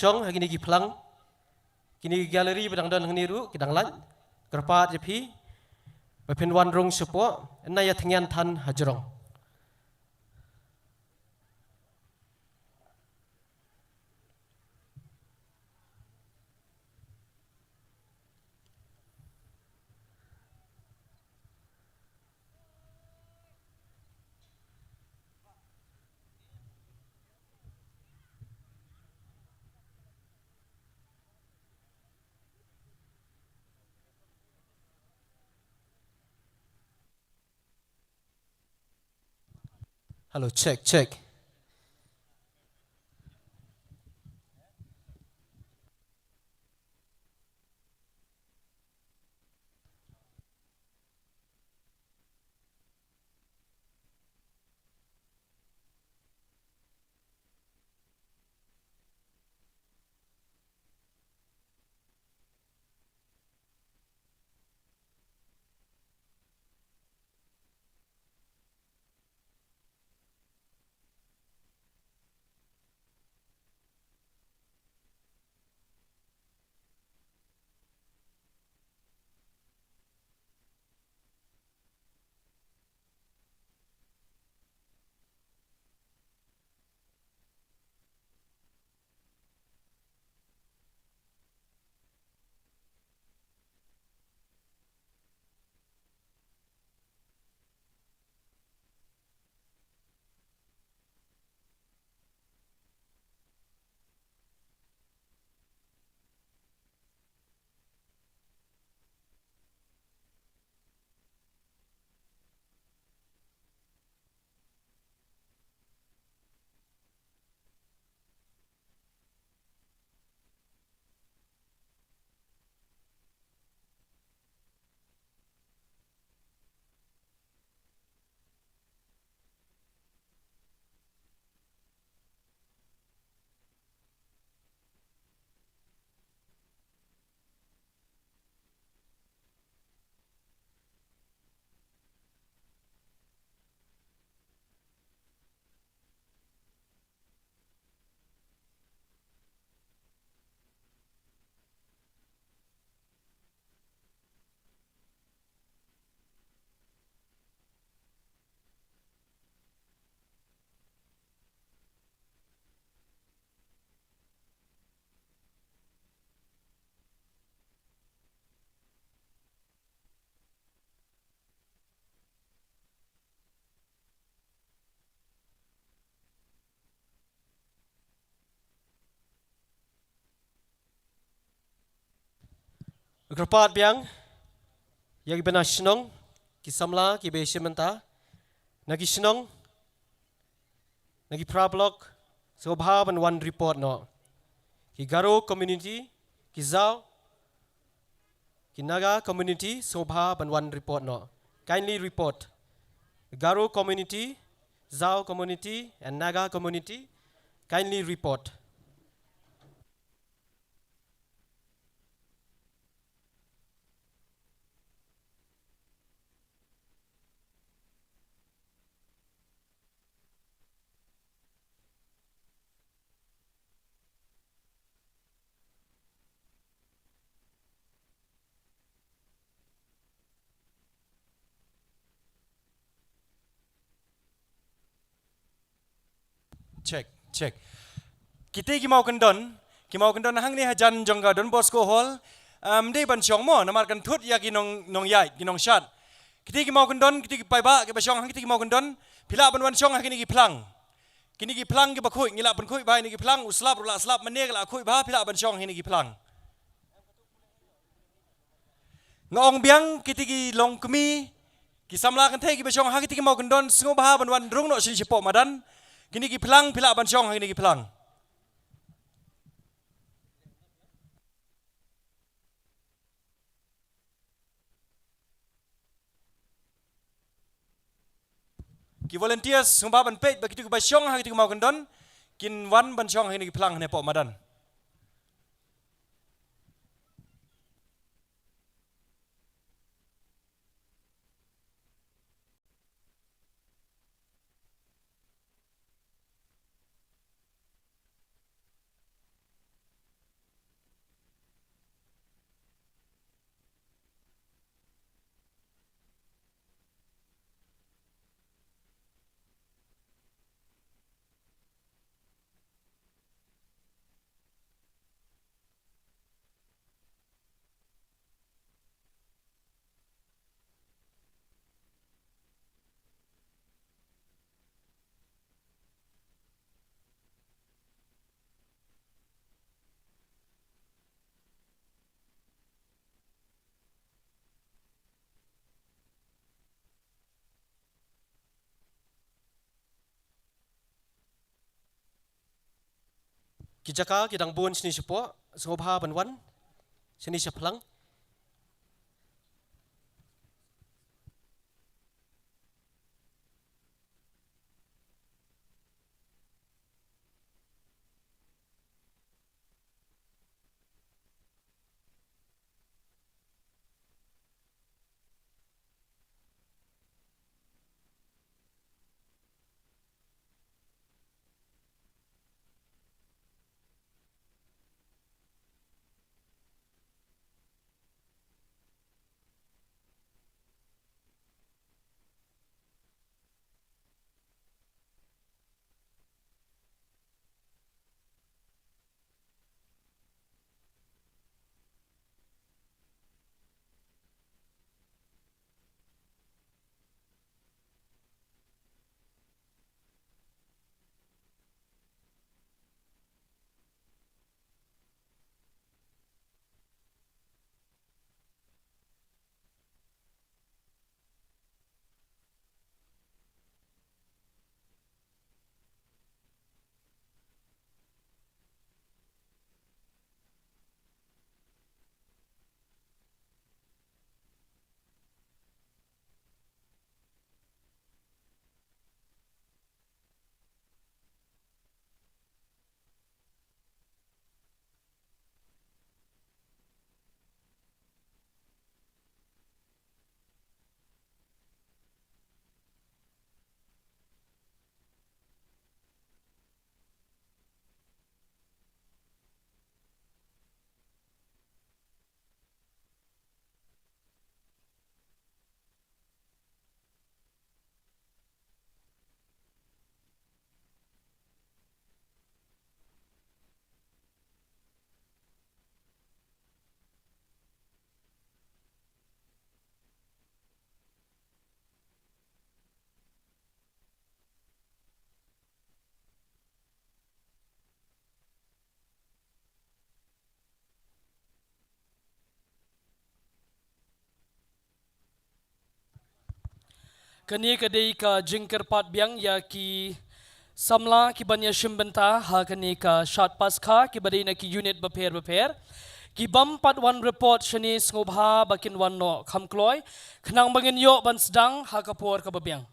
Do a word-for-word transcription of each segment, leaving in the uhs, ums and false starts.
shong ha kine ki phlang, kine ki gallery ba dang don hangne ruh ki dang lait. Kyrpad ïa phi ba phin wan rung shapoh, ynda ïa thngian than ha jrong. Hello, check, check. Kyrpad biang ïa ki bynta shnong, ki samla, ki ba shim bynta na ki shnong, na ki phra block, sngewbha ban wan report noh. Ki Garo community, ki Zaw, ki Naga community, sngewbha ban wan report noh. Kindly report. Garo community, Zaw community, and Naga community, kindly report. Check, check. Kite ki mawkyndon, ki mawkyndon hangne hajan jong ka Don Bosco Hall, ym dei ban shong mo, namar kan thut ïa ki nong, nongïaid, ki nongshad. Kite ki mawkyndon, kite ki paidbah, ki ba shong hang kite ki mawkyndon, phi lah ban wan shong ha kine ki phlang. Kine ki phlang ki ba khuid, ngi lah ban khuid bha kine ki phlang, u slap ruh lah slap, mane ka lah khuid bha, phi lah ban shong ha kine ki phlang. Nga ong biang kite ki longkmie, ki samla kynthei ki ba shong ha kite ki mawkyndon, sngewbha ban wan rung noh sha shapoh madan. Kine ki phlang, phi lah ban shong ha kine ki phlang. Ki volunteers sngewbha ban peit ba kito ki ba shong ha kito ki mawkyndon kin wan ban shong ha kine ki phlang hane poh madan. Ki jaka ki dang bun shane shapoh, sngewbha ban wan shane shaphang. Kane ka dei ka jingkyrpad biang ïa ki samla ki ban ïashim bynta ha kane ka shad Paskha, ki ba dei na ki unit bapher bapher. Ki bym pat wan report shane sngewbha ba kin wan noh kham kloi, khnang ba ngin ïoh ban sdang ha ka por kaba biang.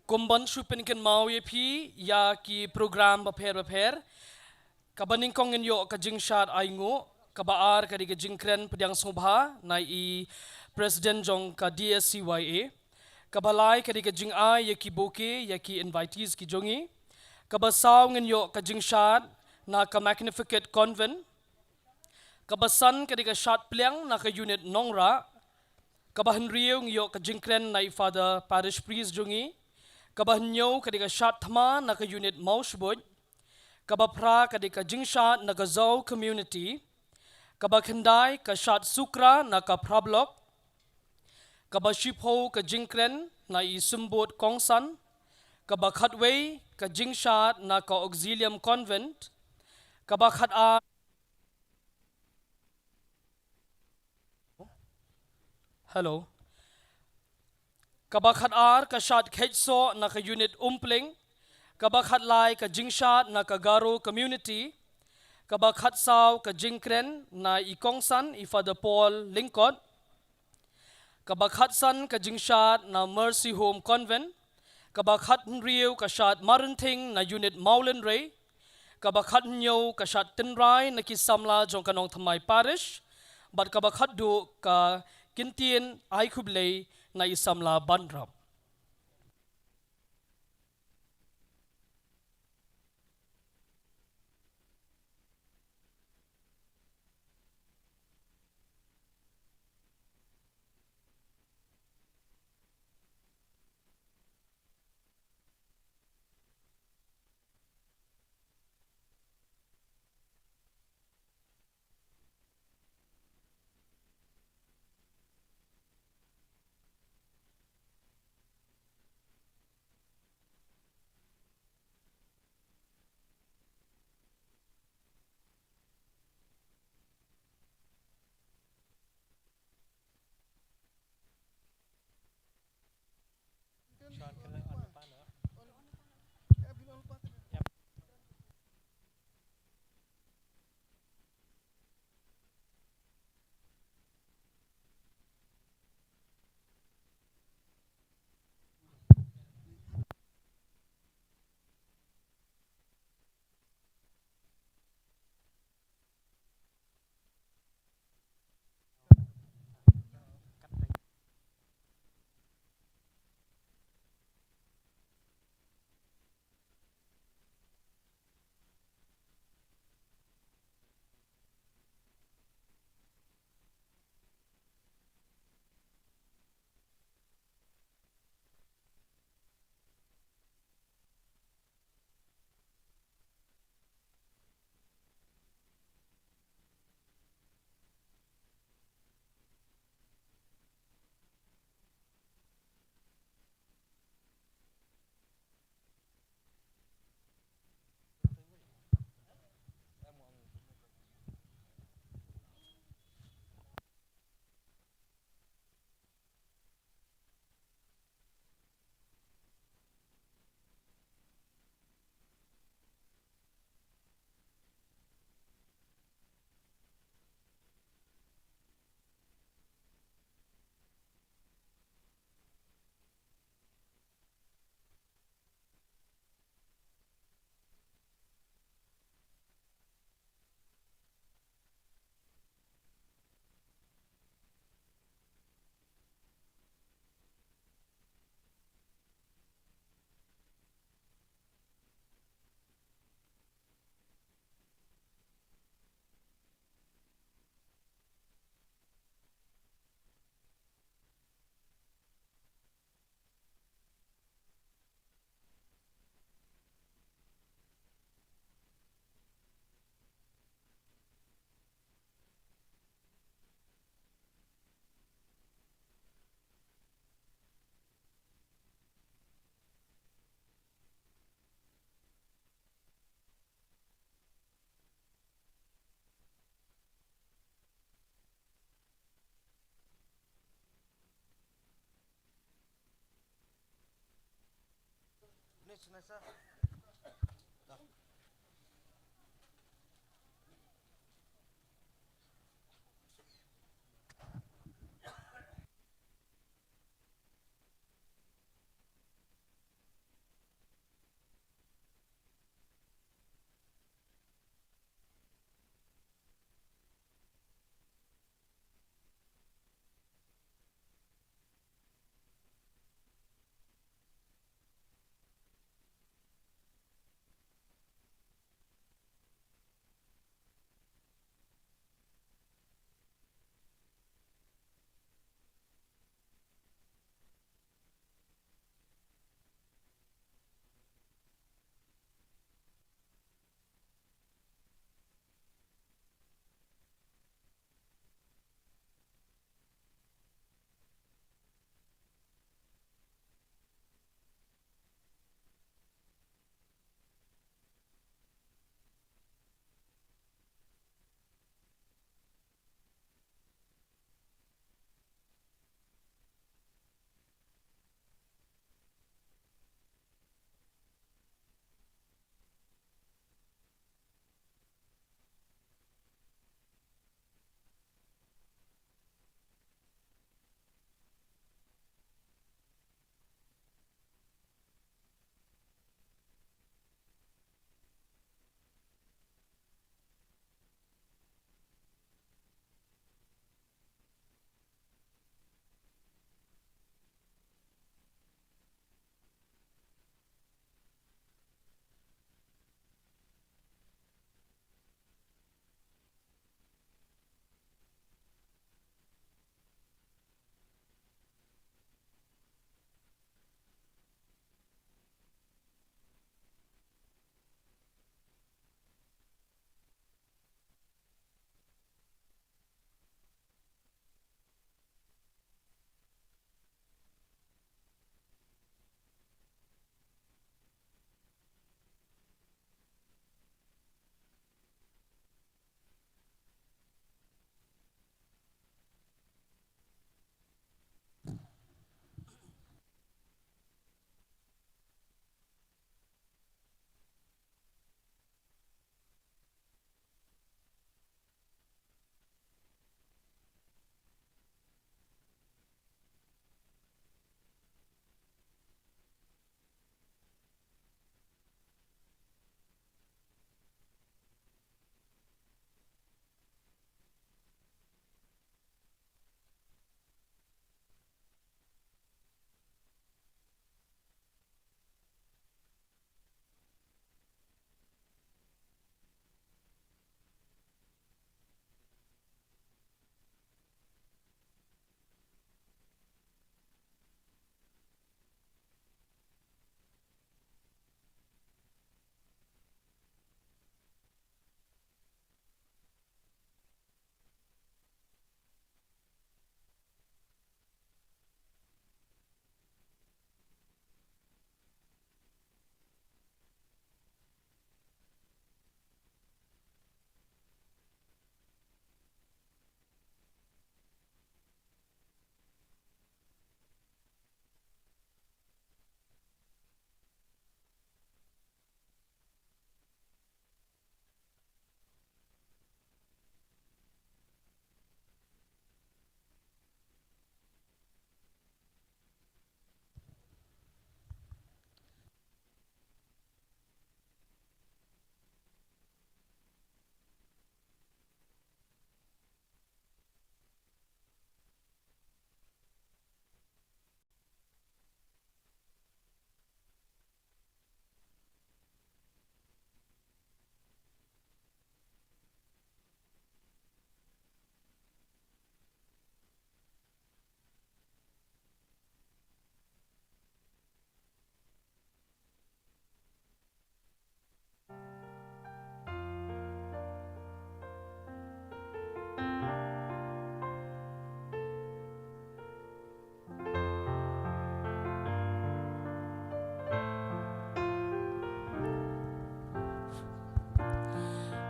Kum ban shu pynkynmaw ïa phi ïa ki program bapher bapher. Kaba nyngkong ngin ïoh ka jingshad ainguh, kaba ar ka dei ka jingkren pdiang sngewbha na i President jong ka D S C Y A. Kaba lai ka dei ka jingai ïa ki bouquet ïa ki invitees ki jong ngi. Kaba saw ngin ïoh ka jingshad na ka Magnificat Convent. Kaba san ka dei ka shad pliang na ka unit Nongrah. Kaba hynriew ngi ïoh ka jingkren na i Father Parish Priest jong ngi. Kaba hynñiew ka dei ka shad thma na ka unit Mawshbuit. Kaba phra ka dei ka jingshad na ka Zo community. Kaba khyndai ka shad sukra na ka phra block. Kaba shiphew ka jingkren na i Symbud Kongsan. Kaba khatwei ka jingshad na ka Auxilium Convent. Kaba khatar Hello. Kaba khatar ka shad khetsok na ka unit Umpling. Kaba khatlai ka jingshad na ka Garo community. Kaba khatsaw ka jingkren na i Kongsan i Father Paul Lyngkot. Kaba khatsan ka jingshad na Mercy Home Convent. Kaba khathynriew ka shad Marenthing na unit Mawlynrei. Kaba khathynñiew ka shad tynrai na ki samla jong ka Nongthymmai Parish. Bad kaba khatduh ka kyntien ai khublei na i samla Banrap.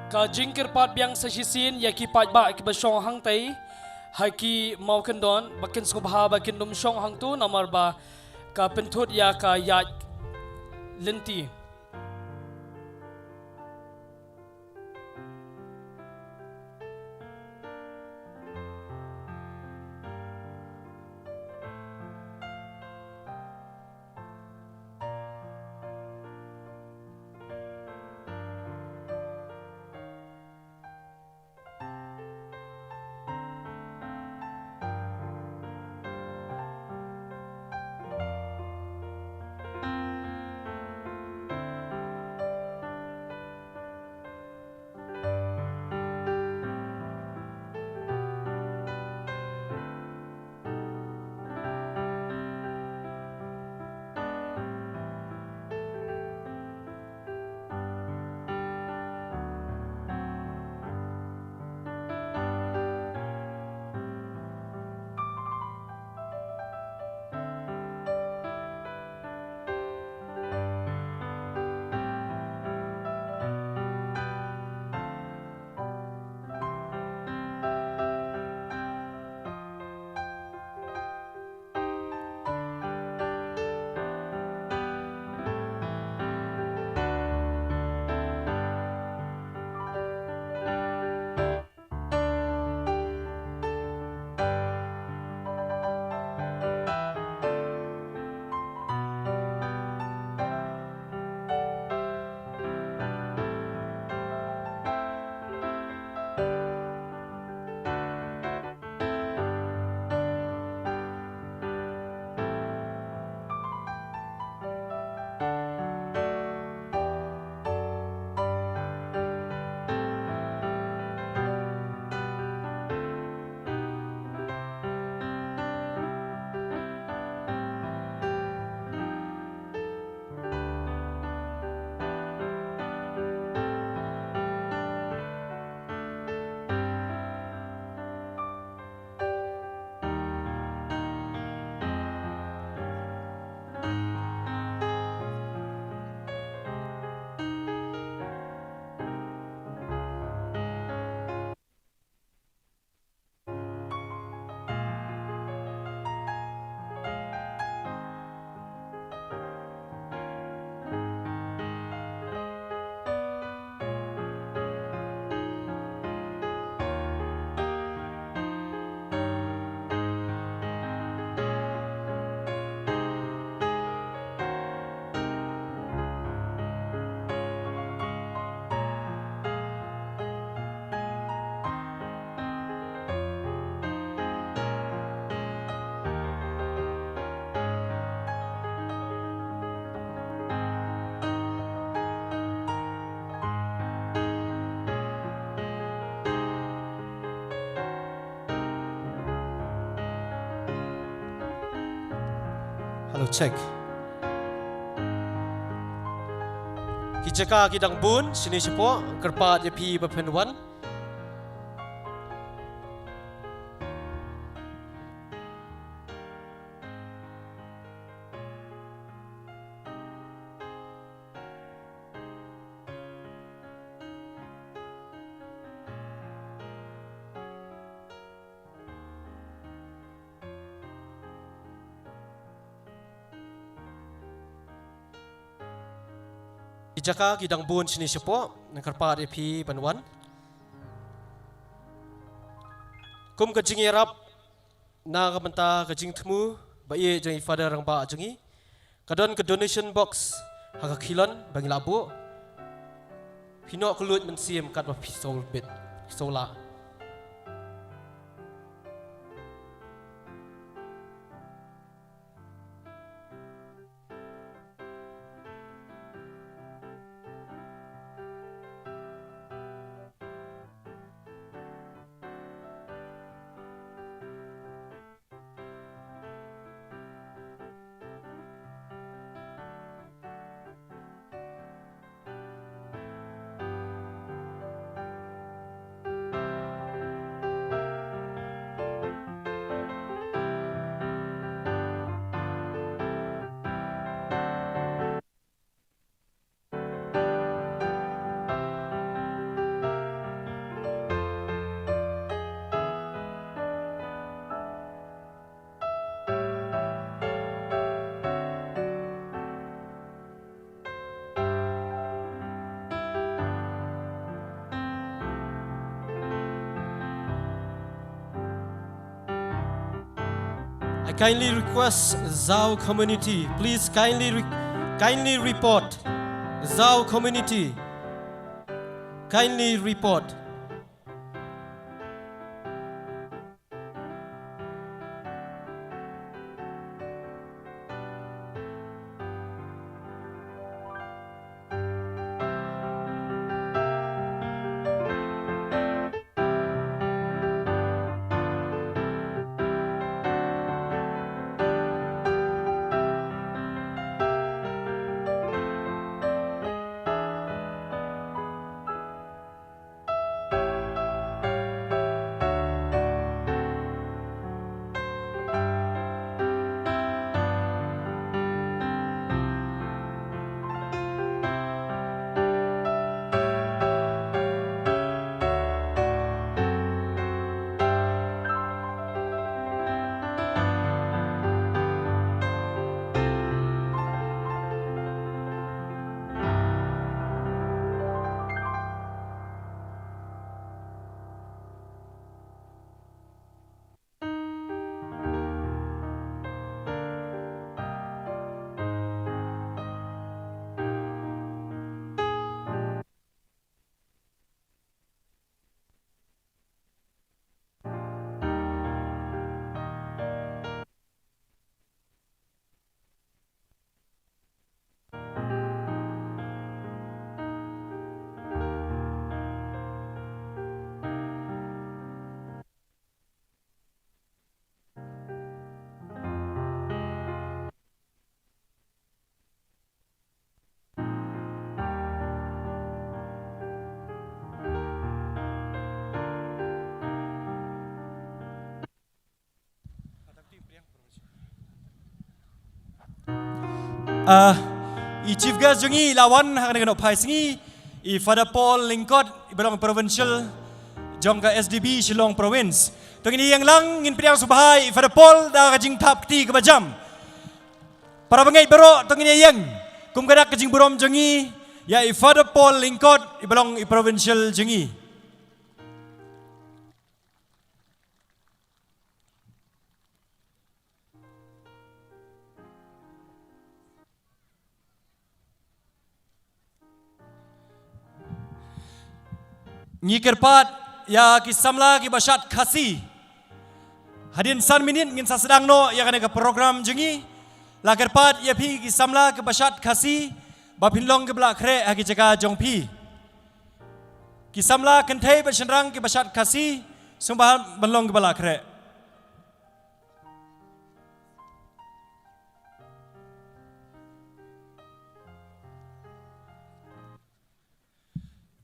Ka jingkyrpad biang sa shisien ïa ki paidbah kiba shong hangtei ha ki mawkyndon ba kin sngewbha ba kin ym shong hangto namar ba ka pynthut ïa ka ïaid lynti. Hello, check. Ki jaka ki dang bun shane shapoh, kyrpad ïa phi ba phin wan. Ki jaka ki dang bun shane shapoh, nga kyrpad ïa phi ban wan. Kum ka jingïarap na ka bynta ka jingthmu ba ïeit jong i Father Rangbah jong ngi, ka don ka donation box ha ka khilon ba ngi la buh. Phi noh kylluid mynsiem katba phi sngewbit, phi sngew lah. I kindly request Zau community, please kindly re- kindly report. Zau community, kindly report. Ah, i chief guest jong ngi la wan ha kane ka nohphai sngi, i Father Paul Lyngkot, i ba long provincial jong ka S D B Shillong Province. To ngin ïeng lang, ngin pdiang sngewbha ïa i Father Paul da ka jingthap kti kaba jam. Para bangeit baroh, to ngin ïeng kum ka dak ka jingburom jong ngi ïa i Father Paul Lyngkot, i ba long i provincial jong ngi. Ngi kyrpad ïa ki samla kiba shad Khasi. Hadien san minit ngin sa sdang noh ïa kane ka program jong ngi. La kyrpad ïa phi ki samla kiba shad Khasi ba phin long kiba la khreh ha ki jaka jong phi. Ki samla kynthei bad shynrang kiba shad Khasi, sngewbha ban long kiba la khreh.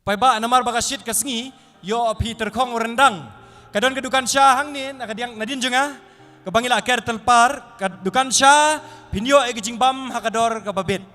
Paidbah, namar ba ka shit ka sngi, ïoh phi tyrkhong ryndang. Ka don ka dukan sha hangne, na ka diang nadien jong nga, kaba ngi la ker tylpar, ka dukan sha, phin ïoh ïa ka jingbam ha ka dor kaba bit.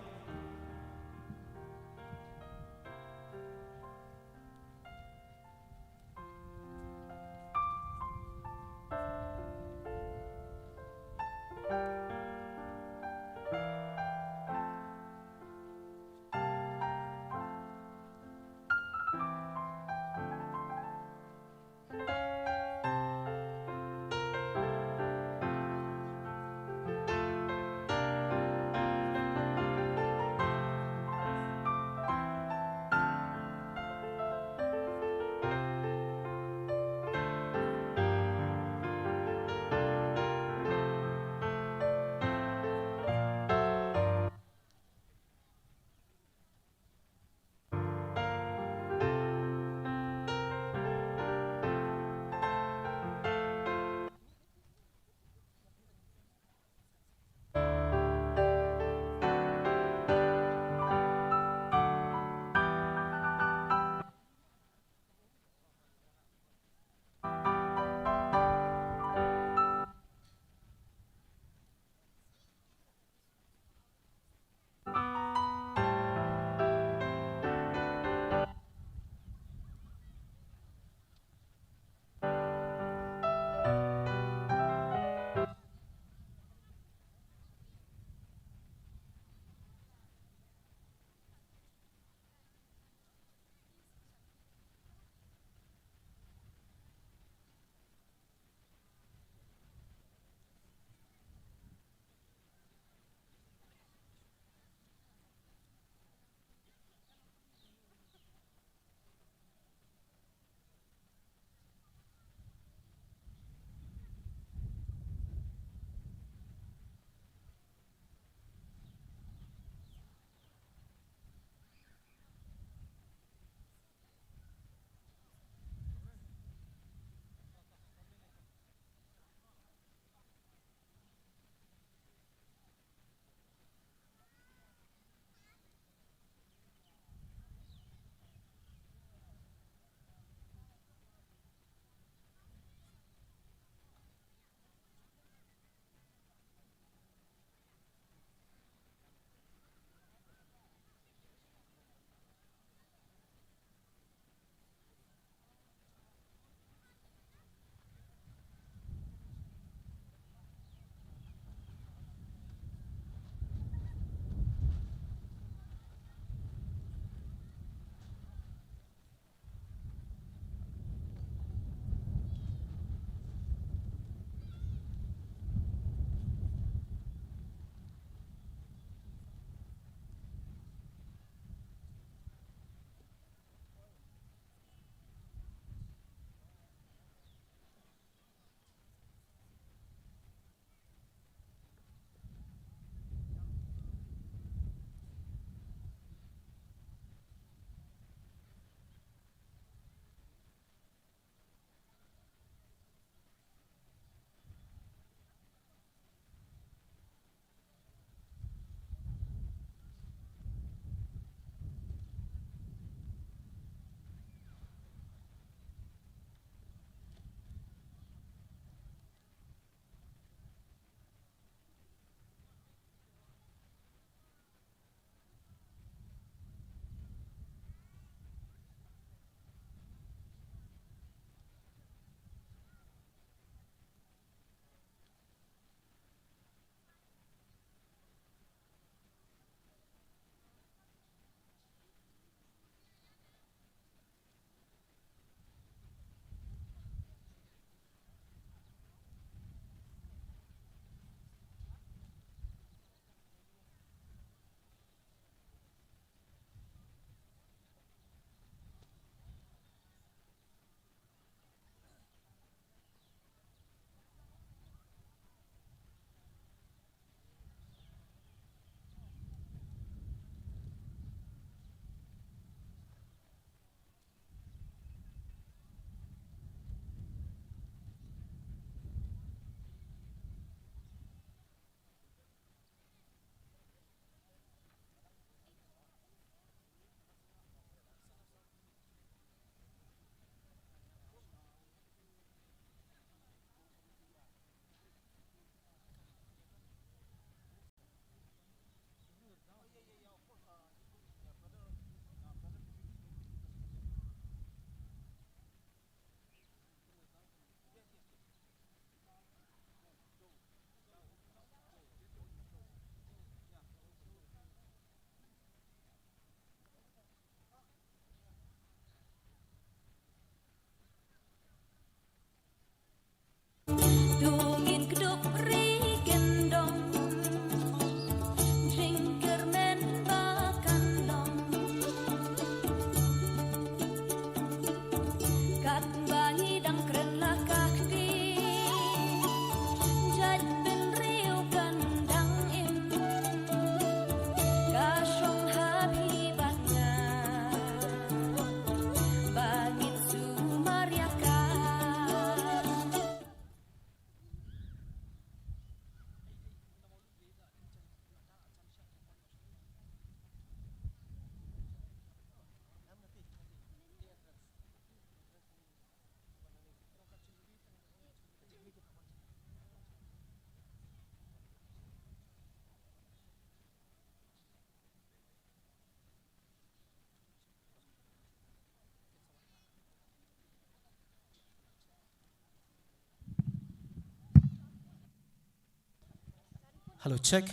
Hello, check.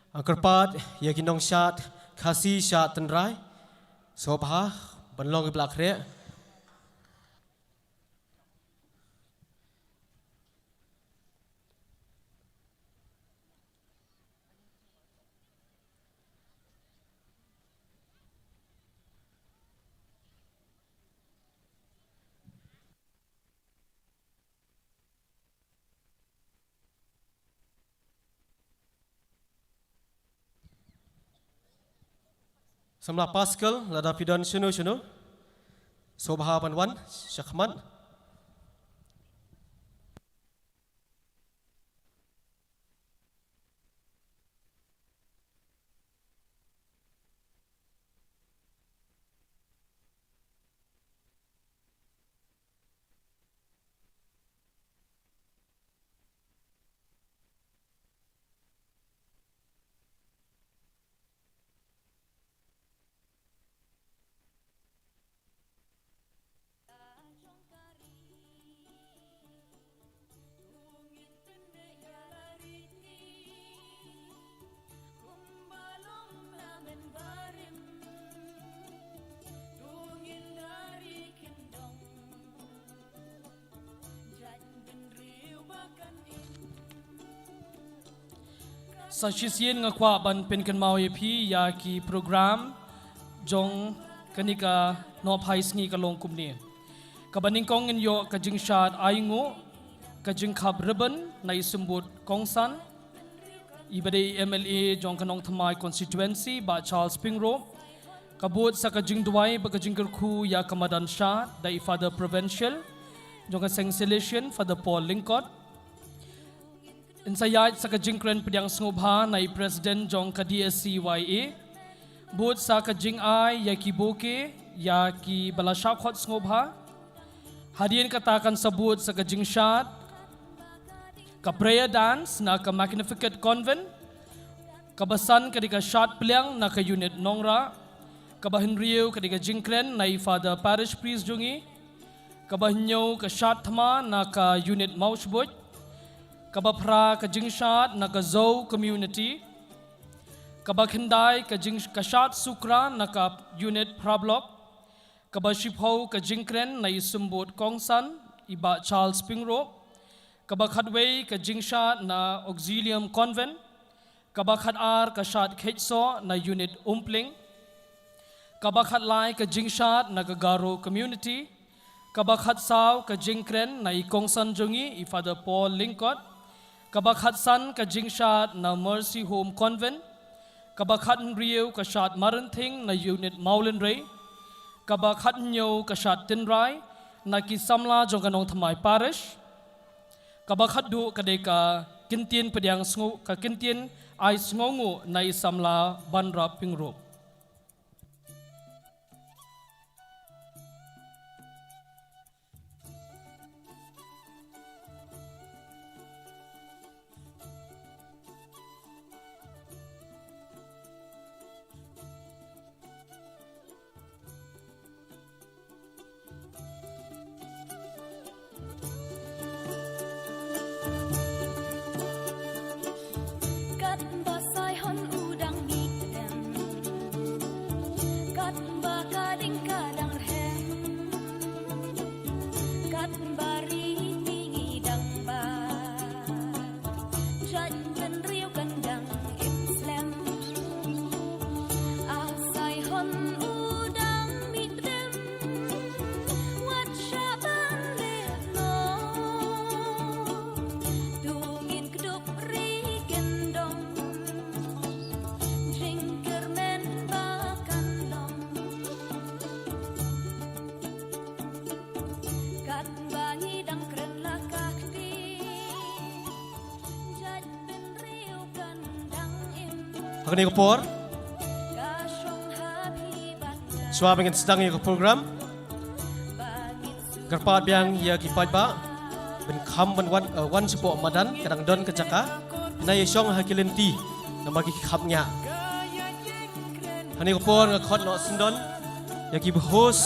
Nga kyrpad ïa ki nongshad Khasi shad tynrai, sngewbha ban long ki ba la khreh. Samla Pascal, lada phi don shano shano, sngewbha ban wan shakhmat. Sa shisien nga kwah ban pynkynmaw ïa phi ïa ki program jong kane ka nongpynïasngi ka long kumne. Kaba nyngkong ngin ïoh ka jingshad ainguh, ka jingkhap ribbon na i symbud kongsan, i ba dei M L A jong ka Nongthymmai constituency, Bah Charles Pyngrope. Ka bud sa ka jingduwai bad ka jingkyrkhu ïa ka madan shad da i Father Provincial jong ka Seng Salesian, Father Paul Lyngkot. Yn sa ïaid sa ka jingkren pdiang sngewbha na i President jong ka D S C Y A. Bud sa ka jingai ïa ki bouquet ïa ki ba la shah khot sngewbha. Hadien kata kan sa bud sa ka jingshad, ka prayer dance na ka Magnificat Convent. Kaba san ka dei ka shad pliang na ka unit Nongrah. Kaba hynriew ka dei ka jingkren na i Father Parish Priest jong ngi. Kaba hynñiew ka shad thma na ka unit Mawshbuit. Kaba phra ka jingshad na ka Zo community. Kaba khyndai ka jing, ka shad sukra na ka unit Phrablok. Kaba shiphew ka jingkren na i symbud kongsan, i Bah Charles Pyngrope. Kaba khatwei ka jingshad na Auxilium Convent. Kaba khatar ka shad kheisoh na unit Umpling. Kaba khatlai ka jingshad na ka Garo community. Kaba khatsaw ka jingkren na i kongsan jong ngi i Father Paul Lyngkot. Kaba khatsan ka jingshad na Mercy Home Convent. Kaba khathynriew ka shad Marenthing na unit Mawlynrei. Kaba khathynñiew ka shad tynrai na ki samla jong ka Nongthymmai Parish. Kaba khatduh ka dei ka kyntien pdiang sngew, ka kyntien ai sngewnguh na i samla Banrap Pyngrope. Katba Saihon u dang mih dem, katba ka ding ka dang rhem, katba ri ngi dang ba, jait bynriew kan dang im slem. A Saihon u dang mih dem, wat shah ban leh noh. To ngin kdup ri kyndong, jingkyrmen ba kan long. Katba ngi dang kren la ka kti, jait bynriew kan dang im. Ha kane ka por, ka shong ha phi ban, shuwa ba ngin sdang ïa ka program, kyrpad biang ïa ki paidbah ban kham ban wan, eh, wan shapoh madan, ka dang don ka jaka. Phin ïa shong ha ki lynti namar ki khapngiah. Ha kane ka por nga khot noh syndon ïa ki host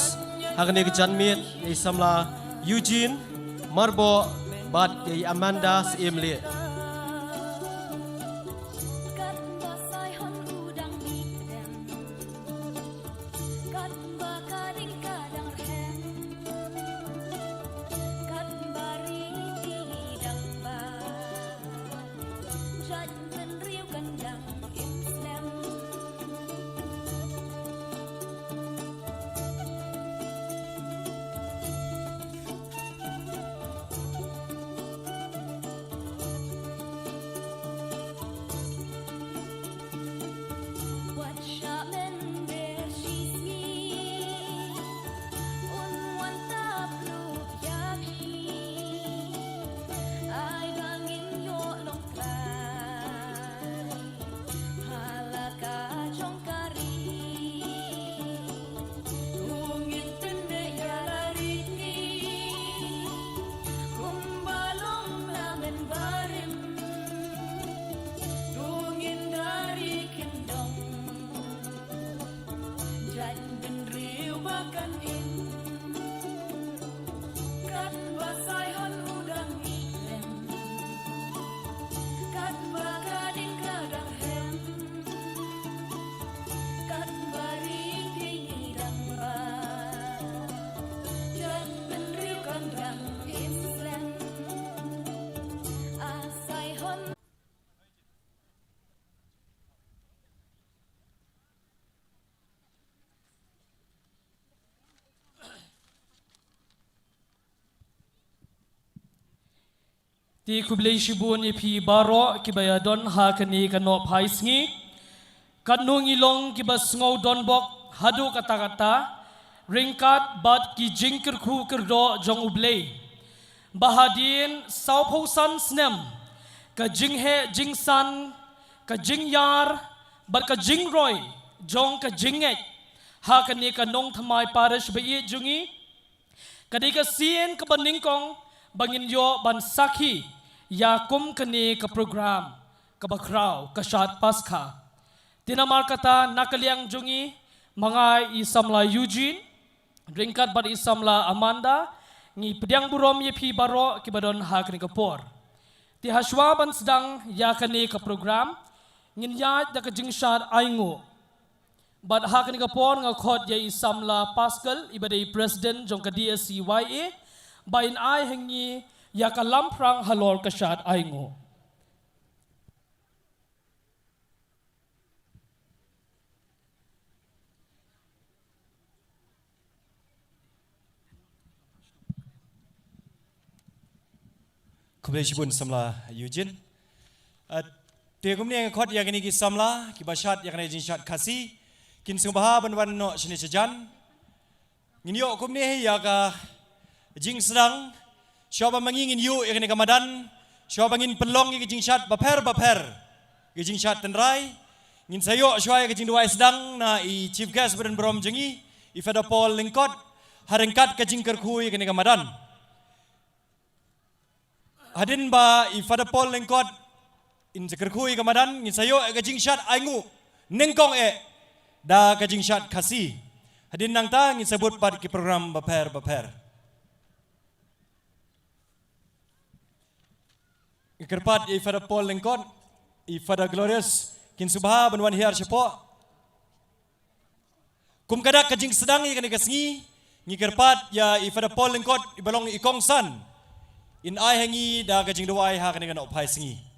ha kane ka janmiet, ïa i samla Eugene Myrboh bad ïa i Amanda Syiemlieh. Te khublei shibun ïa phi baroh kiba ïa don ha kane ka nohphai sngi. Katno ngi long kiba sngew donbok haduh katta katta, ryngkat bad ki jingkyrkhu kyrdoh jong U Blei, ba hadien sawphew san snem ka jingheh jingsan, ka jingïar bad ka jingroi jong ka jingngeit ha kane ka Nongthymmai Parish ba ïeit jong ngi, ka dei ka sien kaba nyngkong ba ngin ïoh ban sakhi ïa kum kane ka program kaba khraw, ka Shad Paskha. Te namar kata, na ka liang jong ngi, ma nga i samla Eugene, ryngkat bad i samla Amanda, ngi pdiang burom ïa phi baroh kiba don ha kane ka por. Te hashwa ban sdang ïa kane ka program, ngin ïaid da ka jingshad ainguh. Bad ha kane ka por nga khot ïa i samla Pascal, iba dei president jong ka D S C Y A, ba in ai ha ngi ïa ka lamphrang halor ka shad ainguh. Khublei shibun samla Eugene. Ah, te kumne nga khot ïa kine ki samla kiba shad ïa kane ka jingshad Khasi, kin sngewbha ban wan noh shane shajan. Ngin ïoh kumne hi ïa ka jingsdang, shuwa ba ma ngi ngin ïuh ïa kane ka madan, shuwa ba ngin pynlong ïa ka jingshad bapher bapher, ka jingshad tynrai, ngin sa ïoh shuwa ïa ka jingduwai sdang na i chief guest badonburom jong ngi, i Father Paul Lyngkot, ha ryngkat ka jingkyrkhu ïa kane ka madan. Hadien ba i Father Paul Lyngkot in sa kyrkhu ïa ka madan, ngin sa ïoh ïa ka jingshad ainguh nyngkong eh da ka jingshad Khasi. Hadien nangta ngin sa bud pat ki program bapher bapher. Ngi kyrpad ïa i Father Paul Lyngkot, i Father Glorious, kin sngewbha ban wan hiar shapoh. Kum ka dak ka jingsdang ïa kane ka sngi, ngi kyrpad ïa i Father Paul Lyngkot, iba long i kongsan, in ai ha ngi da ka jingduwai ha kane ka nohphai sngi.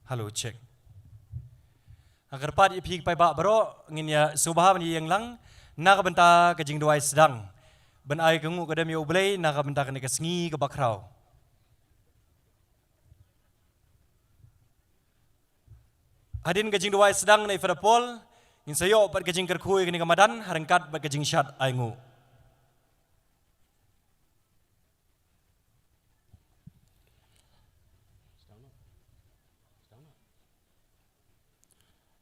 Hello, check. Nga kyrpad ïa phi paidbah baroh, ngin ïa sngewbha ban ïeng lang na ka bynta ka jingduwai sdang, ban ai ka nguh ka dem ïa U Blei na ka bynta kane ka sngi kaba khraw. Hadien ka jingduwai sdang na i Father Paul, ngin sa ïoh pat ka jingkyrkhu ïa kane ka madan ha ryngkat bad ka jingshad ainguh.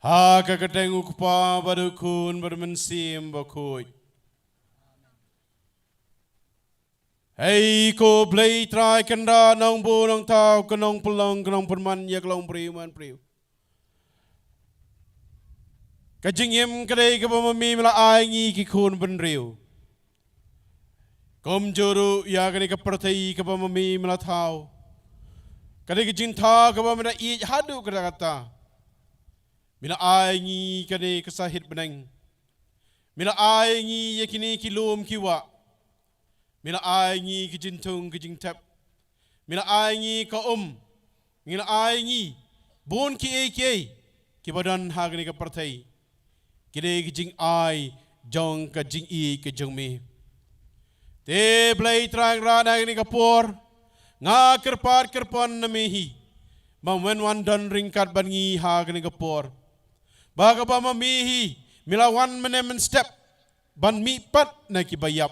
Ha ka kyrteng U Kpa bad U Khun bad U Mynsiem Bakhuid. Hei ko Blei Trai Kynrad Nongbuh Nongthaw, ka Nongpynlong ka Nongpynman ïa ka longbriew manbriew. Ka jingim ka dei kaba ma me me la ai ngi ki khun bynriew. Kumjuh ruh ïa kane ka pyrthei kaba ma me me la thaw, ka dei ka jingthaw kaba me da ïeit haduh katta katta. Me la ai ngi kane ka sahit bneng. Me la ai ngi ïa kine ki lum ki wah. Me la ai ngi ki jingthung ki jingthep. Me la ai ngi ka um. Me la ai ngi bun kiei kiei kiba don ha kane ka pyrthei. Ki dei ki jingai jong ka jingïeit ka jong me. Te Blei Trai Kynrad, ha kane ka por nga kyrpad kyrpon na me hi, ba men wan don ryngkat bad ngi ha kane ka por. Ba kaba ma me hi me la wan mynne mynstep ban mihpat na kiba ïap.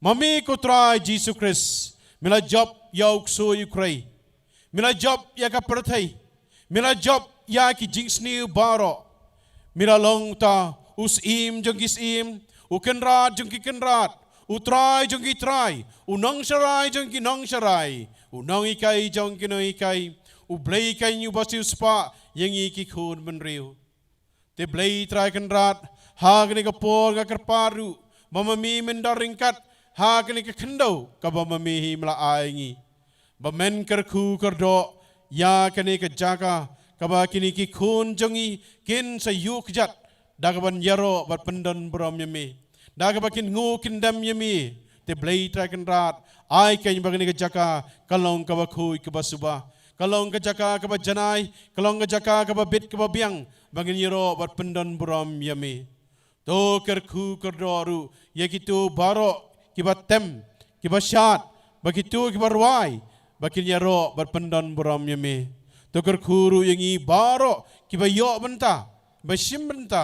Ma me ko Trai Jisu Khrist, me la jop ïa u ksuid u krei. Me la jop ïa ka pyrthei. Me la jop ïa ki jingsniew baroh. Me la long uta u Syiem jong ki syiem, u Kynrad jong ki kynrad, u Trai jong ki trai, u Nongsharai jong ki nongsharai, u Nonghikai jong ki nonghikai, U Blei keiñ uba siew spah ïa ngi ki khun bynriew. Te Blei Trai Kynrad, ha kane ka por nga kyrpad ruh ba ma me men don ryngkat ha kane ka khyndew kaba ma me hi me la ai ngi, ba men kyrkhu kyrdoh ïa kane ka jaka kaba kine ki khun jong ngi kin sa ïuh kjat da kaban ïaroh bad pyndon burom ïa me, da kaba kin nguh kin dem ïa me. Te Blei Trai Kynrad, ai keiñ ba kane ka jaka ka long kaba khuid kaba suba, ka long ka jaka kaba janai, ka long ka jaka kaba bit kaba biang ba ngin ïaroh bad pyndon burom ïa me. To kyrkhu kyrdoh ruh ïa kito baroh kiba tem, kiba shad, ba kito kiba rwai ba kin ïaroh bad pyndon burom ïa me. To kyrkhu ruh ïa ngi baroh kiba ïoh bynta, ba shim bynta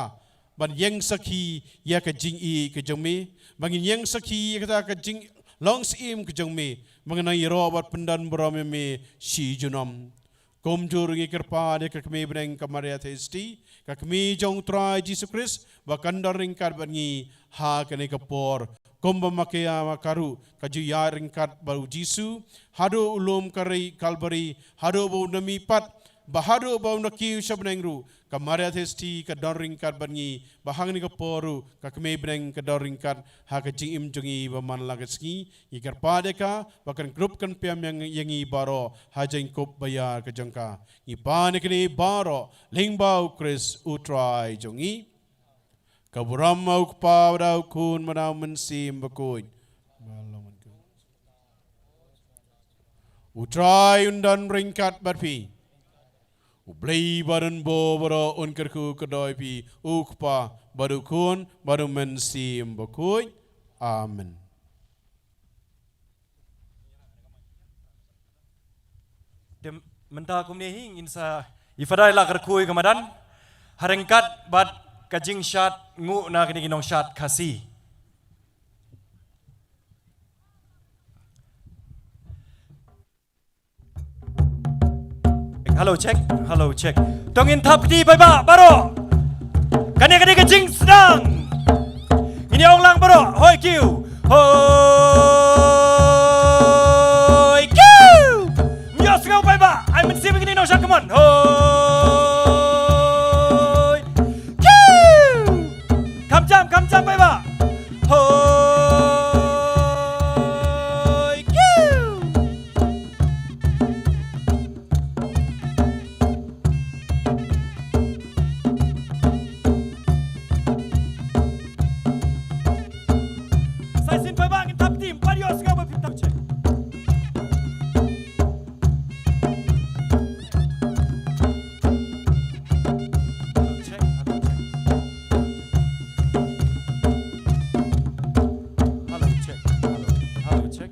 ban ïeng sakhi ïa ka jingïeit ka jong me, ba ngin ïeng sakhi ïa kata ka jinglong syiem ka jong me, ba ngin nang ïaroh bad pyndon burom ïa me shi junom. Kumjuh ruh ngi kyrpad ïa ka kmie bneng ka Maria Theisotti, ka kmie jong U Trai Jisu Khrist, ba kan don ryngkat bad ngi ha kane ka por. Kumba ma ka ïa ma ka ruh ka ju ïaid ryngkat bad U Jisu haduh u lum ka ri Kalbari, haduh ba un da mihpat, ba haduh ba un da kiew sha bneng ruh, ka Maria Theisotti ka don ryngkat bad ngi, ba ha kane ka por ruh ka kmie bneng ka don ryngkat ha ka jingim jong ngi ba man la ka sngi. Ngi kyrpad ïa ka ba kan krup kan pyrshang ïa ngi baroh ha jingkup ba ïa ka jong ka. Ngi pan ïa kine baroh lyngba U Khrist U Trai jong ngi. Ka burom U Kpa, bad U Khun, bad U Mynsiem Bakhuid. U Trai un don ryngkat bad phi. U Blei badonbor baroh un kyrkhu kyrdoh ïa phi, U Kpa, bad U Khun, bad U Mynsiem Bakhuid. Amen. Te mynta kumne hi ngin sa ïa pyrshah la kyrkhu ïa ka madan ha ryngkat bad ka jingshad nguh na kine ki nongshad Khasi. Hello, check. Hello, check. To ngin thap kti paidbah baroh. Kane, kane ka jingsdang. Ngin ïa ong lang baroh. Hoi kiew. Hoi kiew. Ïohsngew paidbah. Ai mynsiem ïa kine nongshad, come on. Hoi kiew. Kham jam, kham jam paidbah. Hoi kiew. Sa shisien paidbah ngin thap kti, pynban ïohsngew ba phin thap, check. Hello, check. Hello, check. Hello, check. Hello, hello, check.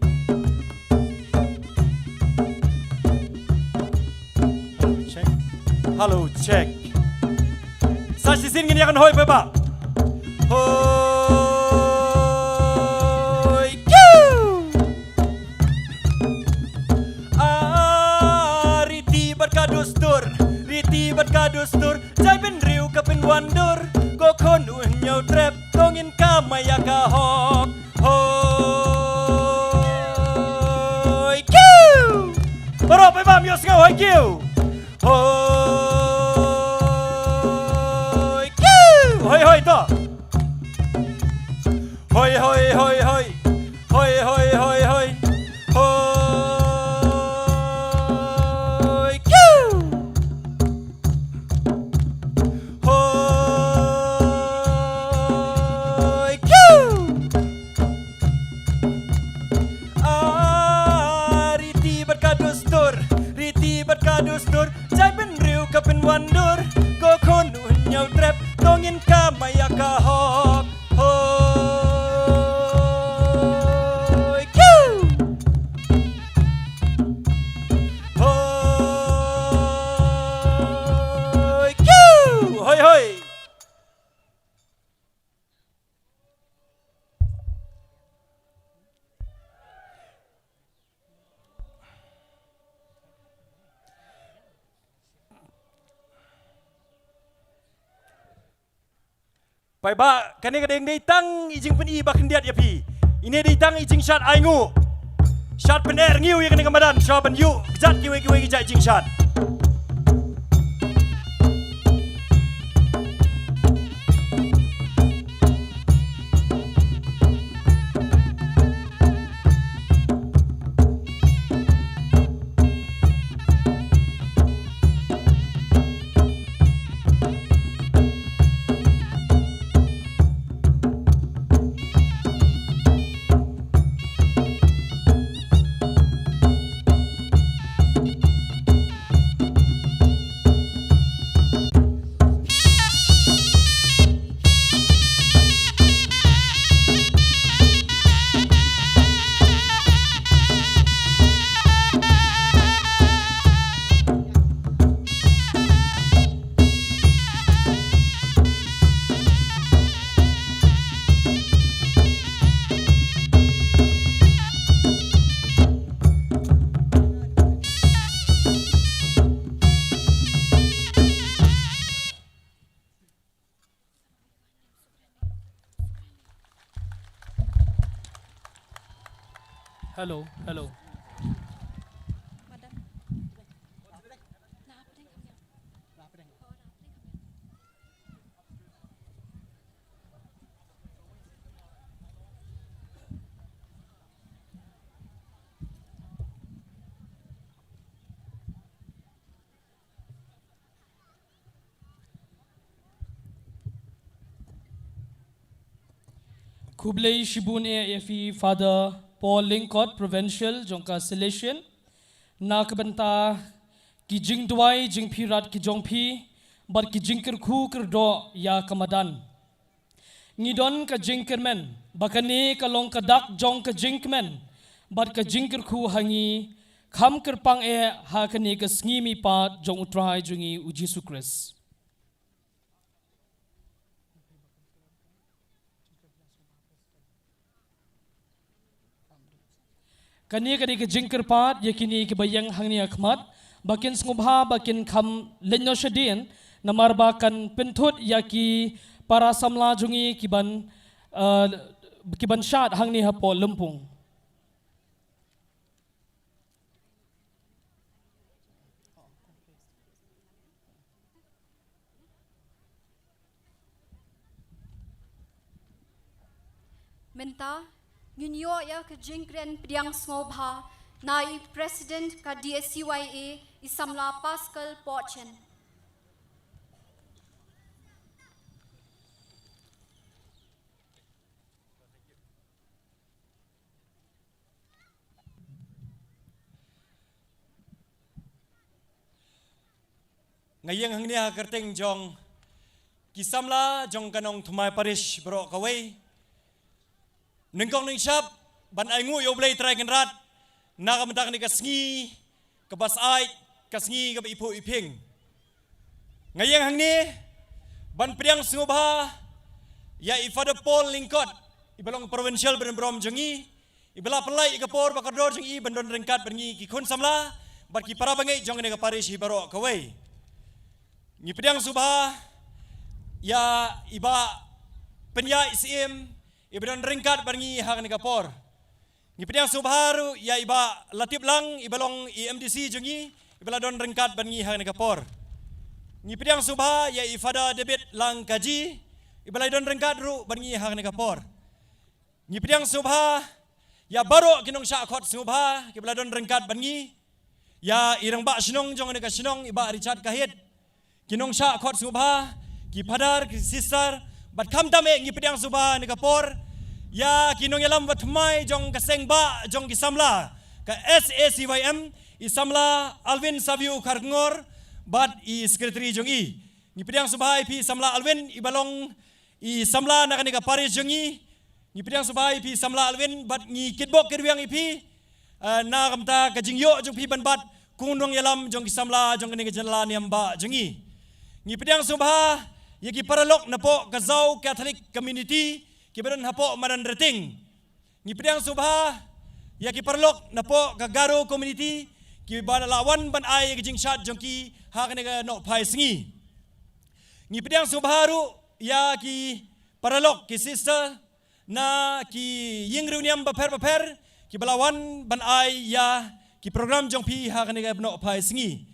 Hello, check. Hello, check. Sa shisien ngin ïa kan hoi paidbah. Hoi kiew. Ah, riti bad ka dustur, riti bad ka dustur, jai bynriew ka pynwandur, ko khun u hynñiew trep, to ngin kamai ïa ka hok. Hoi kiew. Baroh paidbah ïohsngew, hoi kiew. Hoi kiew. Hoi, hoi, to. Hoi, hoi, hoi, hoi. Hoi, hoi, hoi, hoi. Hoi kiew. Hoi kiew. Ah, riti bad ka dustur, riti bad ka dustur, jai bynriew ka pynwandur, ko khun u hynñiew trep, to ngin kamai ïa ka hok. Hoi kiew. Hoi kiew. Hoi, hoi. Paidbah, kane ka dei, dei tang i jingpyni ba khyndiat ïa phi. Ine dei tang i jingshad ainguh. Shad pyneh rngiew ïa kane ka madan, shad ban ïuh kjat kiwei kiwei ki jait jingshad. Hello, hello. Khublei shibun eh ïa phi Father Paul Lyngkot, Provincial jong ka Salesian, na ka bynta ki jingduwai jingpyrkhat ki jong phi bad ki jingkyrkhu kyrdoh ïa ka madan. Ngi don ka jingkyrmen ba kane ka long ka dak jong ka jingkmen bad ka jingkyrkhu ha ngi, kham kyrpang eh ha kane ka sngi mihpat jong U Trai jong ngi U Jisu Khrist. Kane ka dei ka jingkyrpad ïa kine kiba ïeng hangne ha khmat ba kin sngewbha ba kin kham leit noh shadien, namar ba kan pynthut ïa ki para samla jong ngi kiban, eh, kiban shad hangne hapoh lympung. Mynta ngin ïoh ïa ka jingkren pdiang sngewbha na i President ka D A C Y A, i samla Pascal Pohchen. Nga ïeng hangne ha kyrteng jong ki samla jong ka Nongthymmai Parish baroh kawei. Nyngkong nyngshap ban ai nguh ïa U Blei Trai Kynrad na ka bynta kane ka sngi kaba syaid, ka sngi kaba iphuh iphieng. Nga ïeng hangne ban pdiang sngewbha ïa i Father Paul Lyngkot, iba long Provincial Barim Barom jong ngi, iba la pynlait ïa ka por bad ka kordor jong i ban don ryngkat bad ngi ki khun samla bad ki para bangeit jong kane ka parish hi baroh kawei. Ngi pdiang sngewbha ïa i Bah Pynïaid Syiem, iba don ryngkat bad ngi ha kane ka por. Ngi pdiang sngewbha ruh ïa i Bah Latip Lang, iba long i M D C jong ngi, iba la don ryngkat bad ngi ha kane ka por. Ngi pdiang sngewbha ïa i Father David Langkaji, iba la don ryngkat ruh bad ngi ha kane ka por. Ngi pdiang sngewbha ïa baroh ki nongshah khot sngewbha kiba la don ryngkat bad ngi, ïa i rangbah shnong jong kane ka shnong, i Bah Richard Kahit, ki nongshah khot sngewbha, ki phadar, ki sister, bad khamtam eh ngi pdiang sngewbha ha kane ka por ïa ki nongïalam ba thymmai jong ka seng bah jong ki samla ka S A C Y M, i samla Alvin Savio Kharkongor bad i secretary jong i. Ngi pdiang sngewbha ïa phi samla Alvin, iba long i samla na kane ka parish jong ngi. Ngi pdiang sngewbha ïa phi samla Alvin bad ngi kitbok kitrwiang ïa phi, eh, na ka bynta ka jingïoh jong phi ban bat kum u nongïalam jong ki samla jong kane ka jylla niam bah jong ngi. Ngi pdiang sngewbha ïa ki paralok napoh ka Zau Catholic Community kiba don hapoh Madanrting. Ngi pdiang sngewbha ïa ki paralok napoh ka Garo Community kiba la wan ban ai ïa ka jingshad jong ki ha kane ka nohphai sngi. Ngi pdiang sngewbha ruh ïa ki paralok, ki sister na ki ïing riewniam bapher bapher kiba la wan ban ai ïa ki program jong phi ha kane ka nohphai sngi.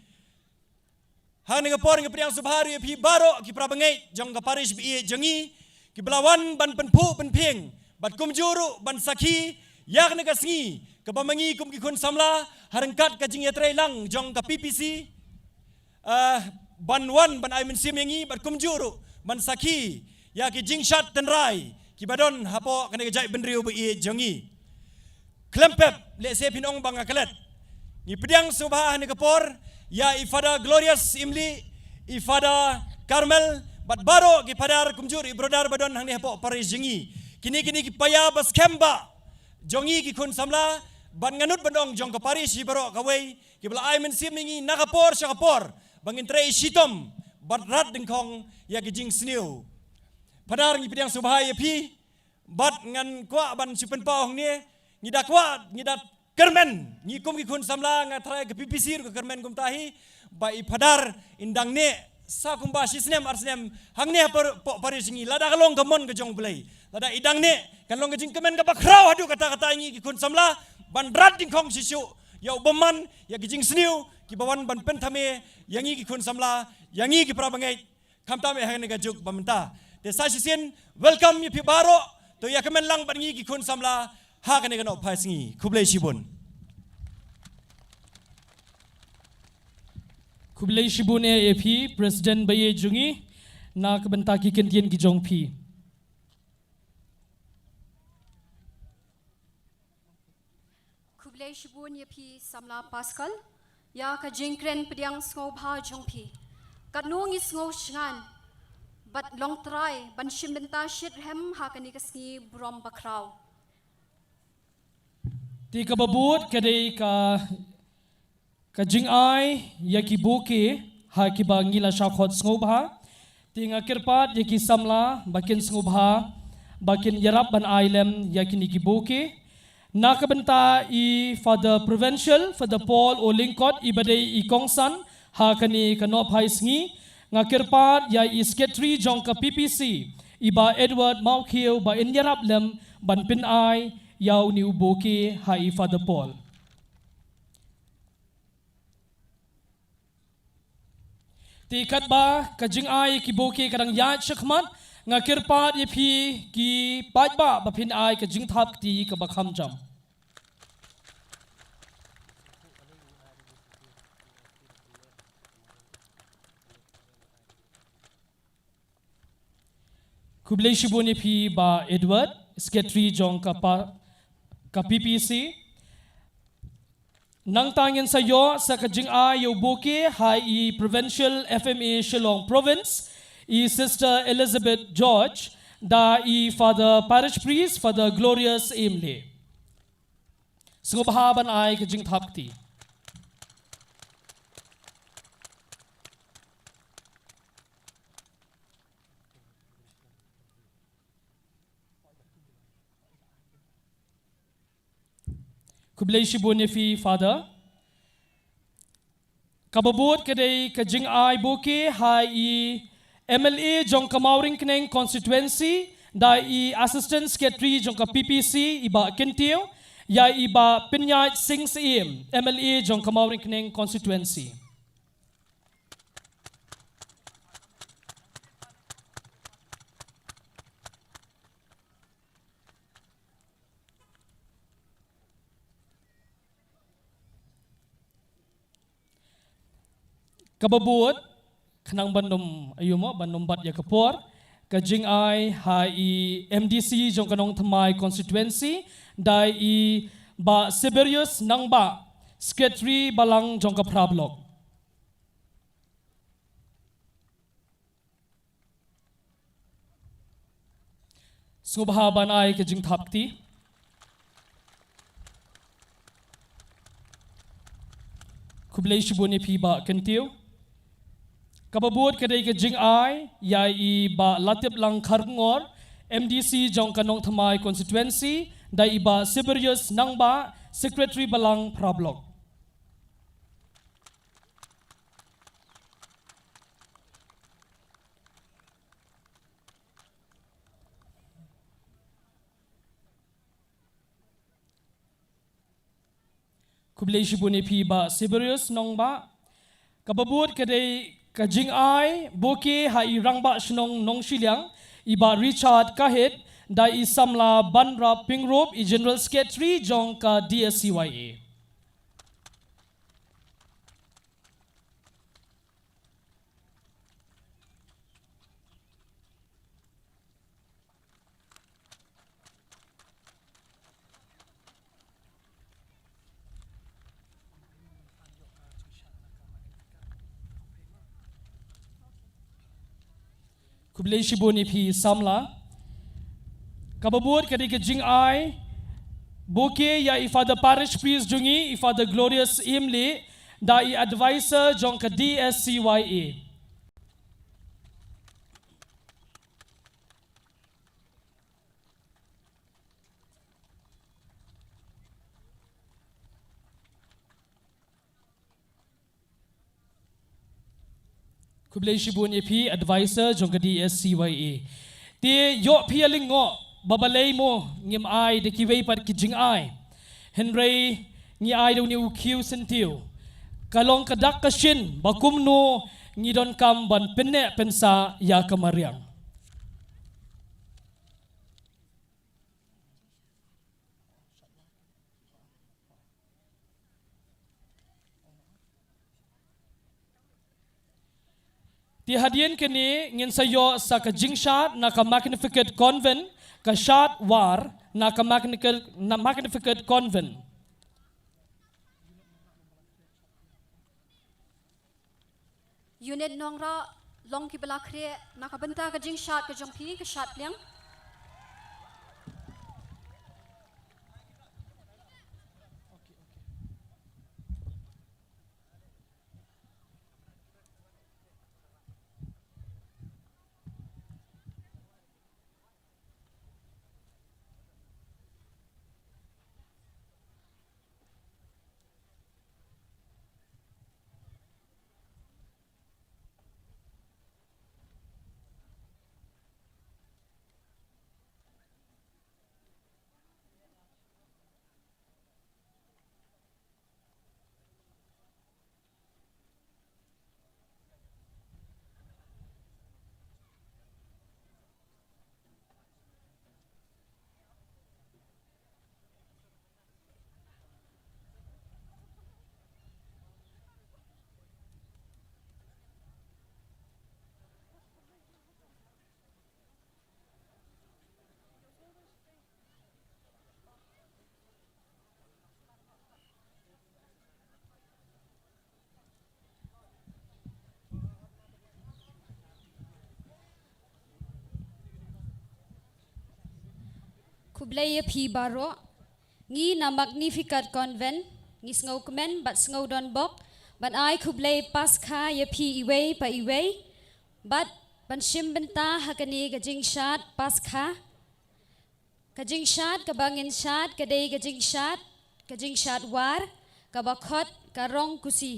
Ha kane ka por ngi pdiang sngewbha ruh ïa phi baroh ki para bangeit jong ka parish ba ïeit jong ngi kiba la wan ban pynphuh pynphieng bad kumjuh ruh ban sakhi ïa kane ka sngi kaba ma ngi kum ki khun samla ha ryngkat ka jingïatreilang jong ka P P C, eh, ban wan ban ai mynsiem ïa ngi bad kumjuh ruh ban sakhi ïa ki jingshad tynrai kiba don hapoh kane ka jaitbynriew ba ïeit jong ngi. Khlem pep, lehse phin ong ba nga klet. Ngi pdiang sngewbha ha kane ka por ïa i Father Glorious Imli, i Father Carmel bad baroh ki phadar kumjuh i brother ba don hangne hapoh parish jong ngi. Kine kine ki paia ba skhem bah jong ngi ki khun samla bad nga nud ban ong jong ka parish hi baroh kawei kiba la ai mynsiem ïa ngi na ka por sha ka por ba ngin trei shitom bad rat dyngkhong ïa ki jingsniew. Phadar, ngi pdiang sngewbha ïa phi bad ngan kwah ban shu pynpaw hangne, ngi da kwah, ngi da kyrmen, ngi kum ki khun samla, nga tharai ka P P C ruh ka kyrmen kumta hi ba i phadar in dang neh sa kumba shi snem ar snem hangne hapoh parish ngi, lada ka long ka mon ka jong U Blei, lada i dang neh kan long ka jingkmen kaba khraw haduh katta katta ïa ngi ki khun samla ban rat jingkhong shisha ïa u bymman ïa ki jingsniew kiba wan ban pynthame ïa ngi ki khun samla, ïa ngi ki para bangeit. Khamtam eh ha kane ka juk ba mynta. Te sa shisien, welcome ïa phi baroh. To ïa kmen lang bad ngi ki khun samla ha kane ka nohphai sngi. Khublei shibun. Khublei shibun eh ïa phi, President ba ïeit jong ngi, na ka bynta ki kyntien ki jong phi. Khublei shibun ïa phi samla Pascal, ïa ka jingkren pdiang sngewbha jong phi. Katno ngi sngew shngaiñ bad long trai ban shim bynta shitrhem ha kane ka sngi burom bakhraw. Te kaba bud ka dei ka ka jingai ïa ki bouquet ha kiba ngi la shah khot sngewbha. Te nga kyrpad ïa ki samla ba kin sngewbha ba kin ïarap ban ai lem ïa kine ki bouquet. Na ka bynta i Father Provincial, Father Paul Olyngkot, i ba dei i kongsan ha kane ka nohphai sngi, nga kyrpad ïa i Secretary jong ka P P C, i Bah Edward Mawkhiew, ba in ïarap lem ban pynai ïa une u bouquet ha i Father Paul. Te katba ka jingai ki bouquet ka dang ïaid shakhmat, nga kyrpad ïa phi ki paidbah ba phin ai ka jingthap kti kaba kham jam. Khublei shibun ïa phi Bah Edward, Secretary jong ka pa, ka P P C. Nangta ngin sa ïoh sa ka jingai ïa u bouquet ha i Provincial F M A Shillong Province, i Sister Elizabeth George, da i Father Parish Priest, Father Glorious Imlei. Sngewbha ban ai ka jingthap kti. Khublei shibun ïa phi Father. Kaba bud ka dei ka jingai bouquet ha i M L A jong ka Mawryngkneng constituency, da i Assistant Secretary jong ka P P C, i Bah Kyntiew, ïa i Bah Pynïaid Sing Syiem, M L A jong ka Mawryngkneng constituency. Kaba bud, khnang ban ym, aïu mo, ban ym bat ïa ka por, ka jingai ha i M D C jong ka Nongthymmai constituency, da i Bah Siberius Nangbah, Secretary Balang jong ka Phra Block. Sngewbha ban ai ka jingthap kti. Khublei shibun ïa phi Bah Kyntiew. Kaba bud ka dei ka jingai ïa i Bah Latiplang Kharkongor, M D C jong ka Nongthymmai constituency, da i Bah Siberius Nangbah, Secretary Balang Phra Block. Khublei shibun ïa phi Bah Siberius Nangbah. Kaba bud ka dei ka jingai bouquet ha i Rangbah Shnong Nongshiliang, i Bah Richard Kahit, da i samla Banrap Pyngrope, i General Secretary jong ka D S C Y A. Khublei shibun ïa phi samla. Kaba bud ka dei ka jingai bouquet ïa i Father Parish Priest jong ngi, i Father Glorious Imlei, da i advisor jong ka D S C Y A. Khublei shibun ïa phi advisor jong ka D S C Y A. Te ïoh phi ïa lyngngoh ba balei mo ngim ai da kiwei pat ki jingai. Hynrei ngi ai da une u khiew syntiew. Ka long ka dak ka shin ba kumno ngi donkam ban pynneh pynsah ïa ka mariang. Te hadien kane ngin sa ïoh sa ka jingshad na ka Magnificat Convent, ka shad war na ka Magnificat, na Magnificat Convent. Unit Nongrah, long kiba la khreh na ka bynta ka jingshad ka jong phi, ka shad pliang. Khublei ïa phi baroh. Ngi na Magnificat Convent ngi sngewkmen bad sngewdonbok ban ai khublei Paskha ïa phi iwei pa iwei bad ban shim bynta ha kane ka jingshad Paskha. Ka jingshad kaba ngin shad ka dei ka jingshad, ka jingshad war kaba khot ka Rong Kusi.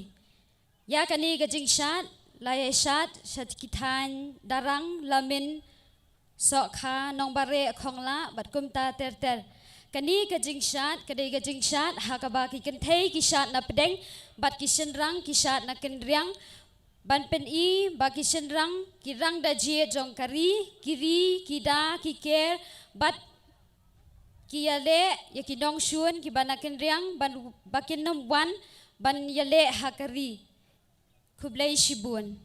Ïa kane ka jingshad la ïa shad sha ki thaiñ Darrang, Lamin, Sohkha, Nongbare, Khonglah bad kumta ter ter. Kane ka jingshad ka dei ka jingshad ha kaba ki kynthei ki shad na pdeng bad ki shynrang ki shad na kynriang. Ban pyni ba ki shynrang ki rang da jied jong ka ri, ki ri, ki da, ki ker bad ki ïaleh ïa ki nongshun kiba na kynriang ban ba kin ym wan ban ïaleh ha ka ri. Khublei shibun.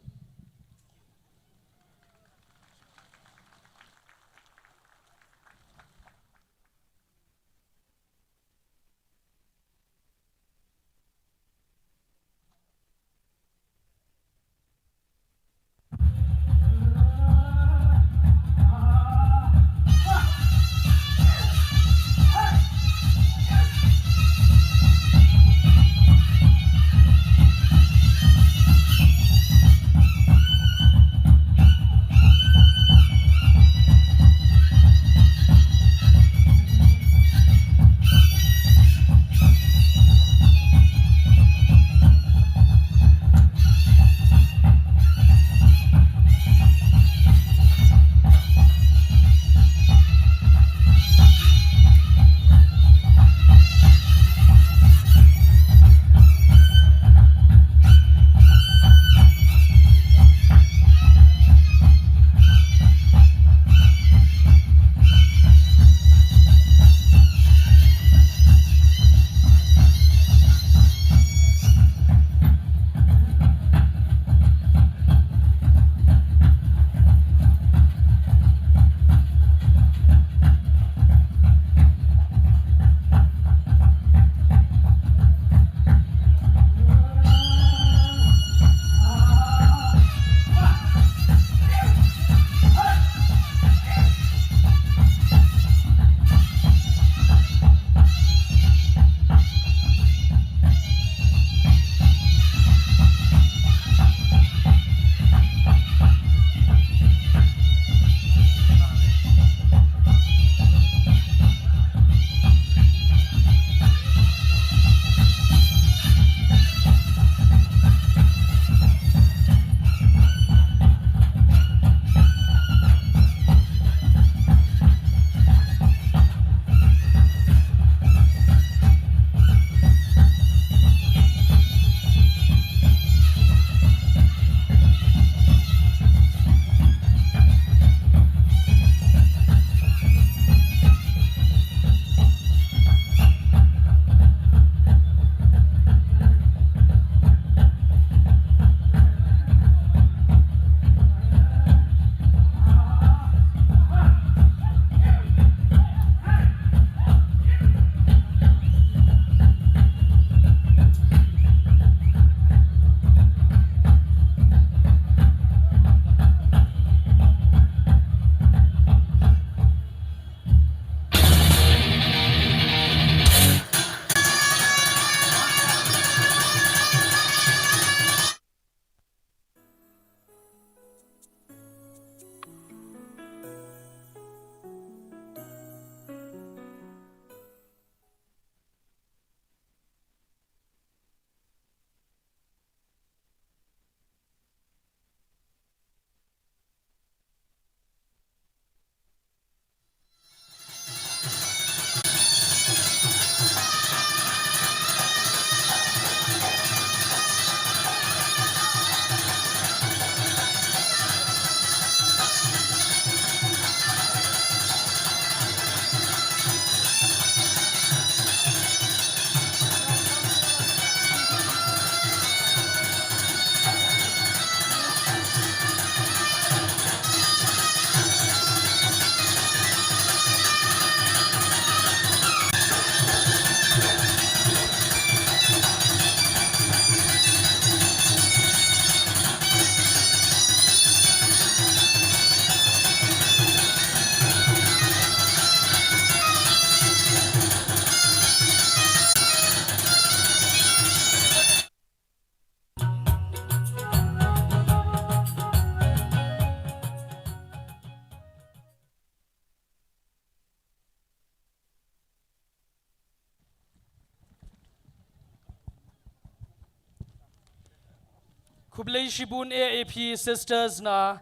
Khublei shibun A A P Sisters na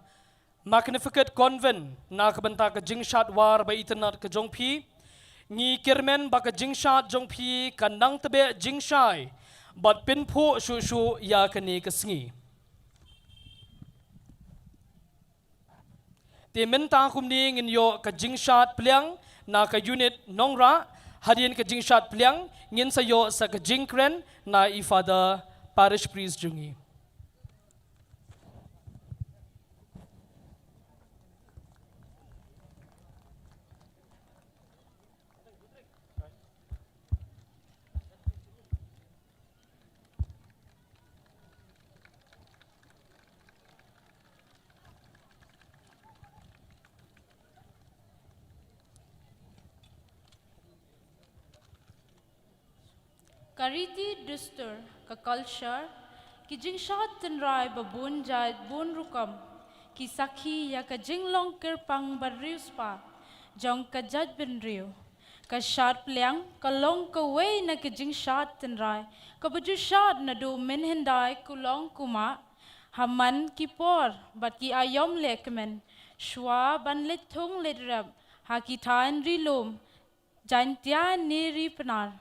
Magnificat Convent na ka bynta ka jingshad war ba itynnad ka jong phi. Ngi kyrmen ba ka jingshad jong phi kan nang tbeh jingshai bad pynphuh shuh shuh ïa kane ka sngi. Te mynta kumne ngin ïoh ka jingshad pliang na ka unit Nongrah, hadien ka jingshad pliang ngin sa ïoh sa ka jingkren na i Father Parish Priest jong ngi. Ka riti dustur, ka culture, ki jingshad tynrai ba bun jait bun rukom, ki sakhi ïa ka jinglong kyrpang ba riewspah jong ka jaitbynriew. Ka shad pliang ka long kawei na ki jingshad tynrai kaba ju shad naduh mynhyndai kulong kumah, ha man ki por bad ki aïom lehkmen, shuwa ban leit thung leit rep ha ki thaiñ ri lum, Jaiñtia ne Ri Pnar.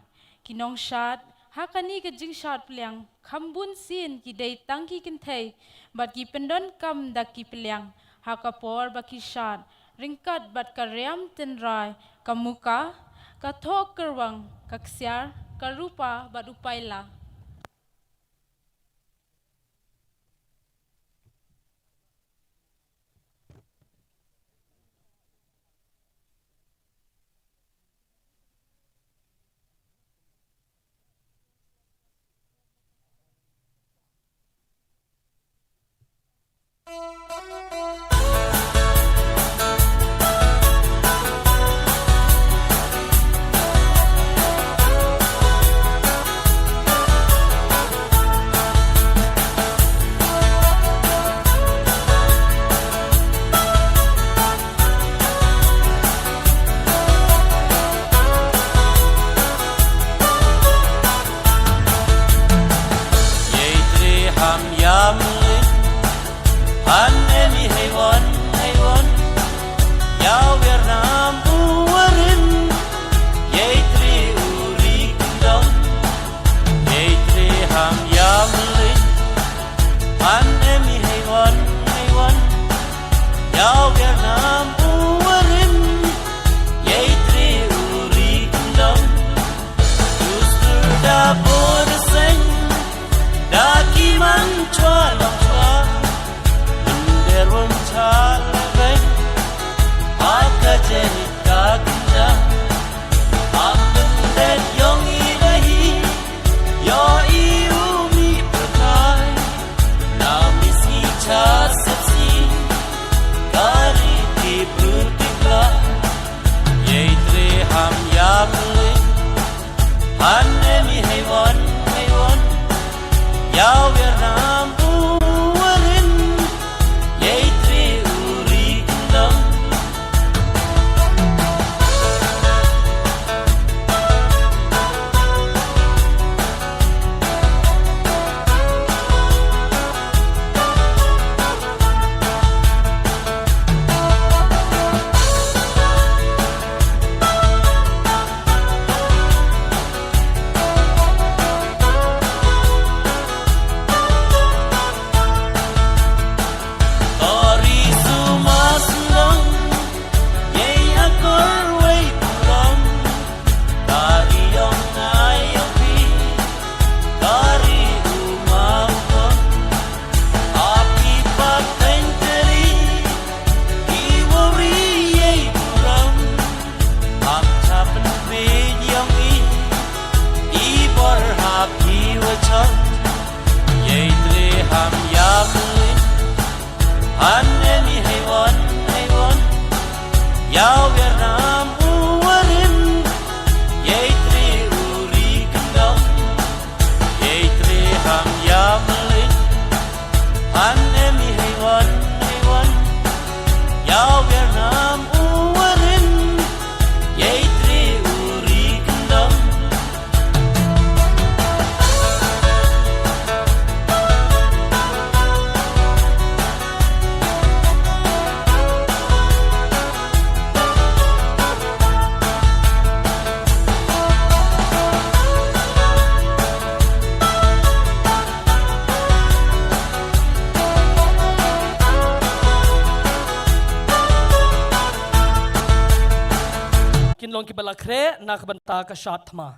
Ki nongshad ha kane ka jingshad pliang kham bun sien ki dei tang ki kynthei bad ki pyndonkam da ki pliang ha ka por ba ki shad, ryngkat bad ka riam tynrai, ka muka, ka thoh kyrwang, ka ksiar, ka rupa bad u paila. Yei tre ham yam lin, han emi hei wan, hei wan. Yaw wer nam u warin, yei tre u ri kundam. Yei tre ham yam lin, han emi hei wan, hei wan. Yaw wer nam u warin, yei tre u ri kundam. Dustur da bor seng, da ki man chwa long chwa. Mynder wym cha leh beng, ha ka jait ka kynja. Ha mynder yong i la hi, ïoh i u mih pyrthai. Na mi sngi cha sepsi, ka ri ki brut ki pla. Yei tre ham yam lin, han emi hei wan, hei wan. Yaw wer nam u warin, yei tre u ri kundam. tang kiba la khreh na ka bynta ka shad thma.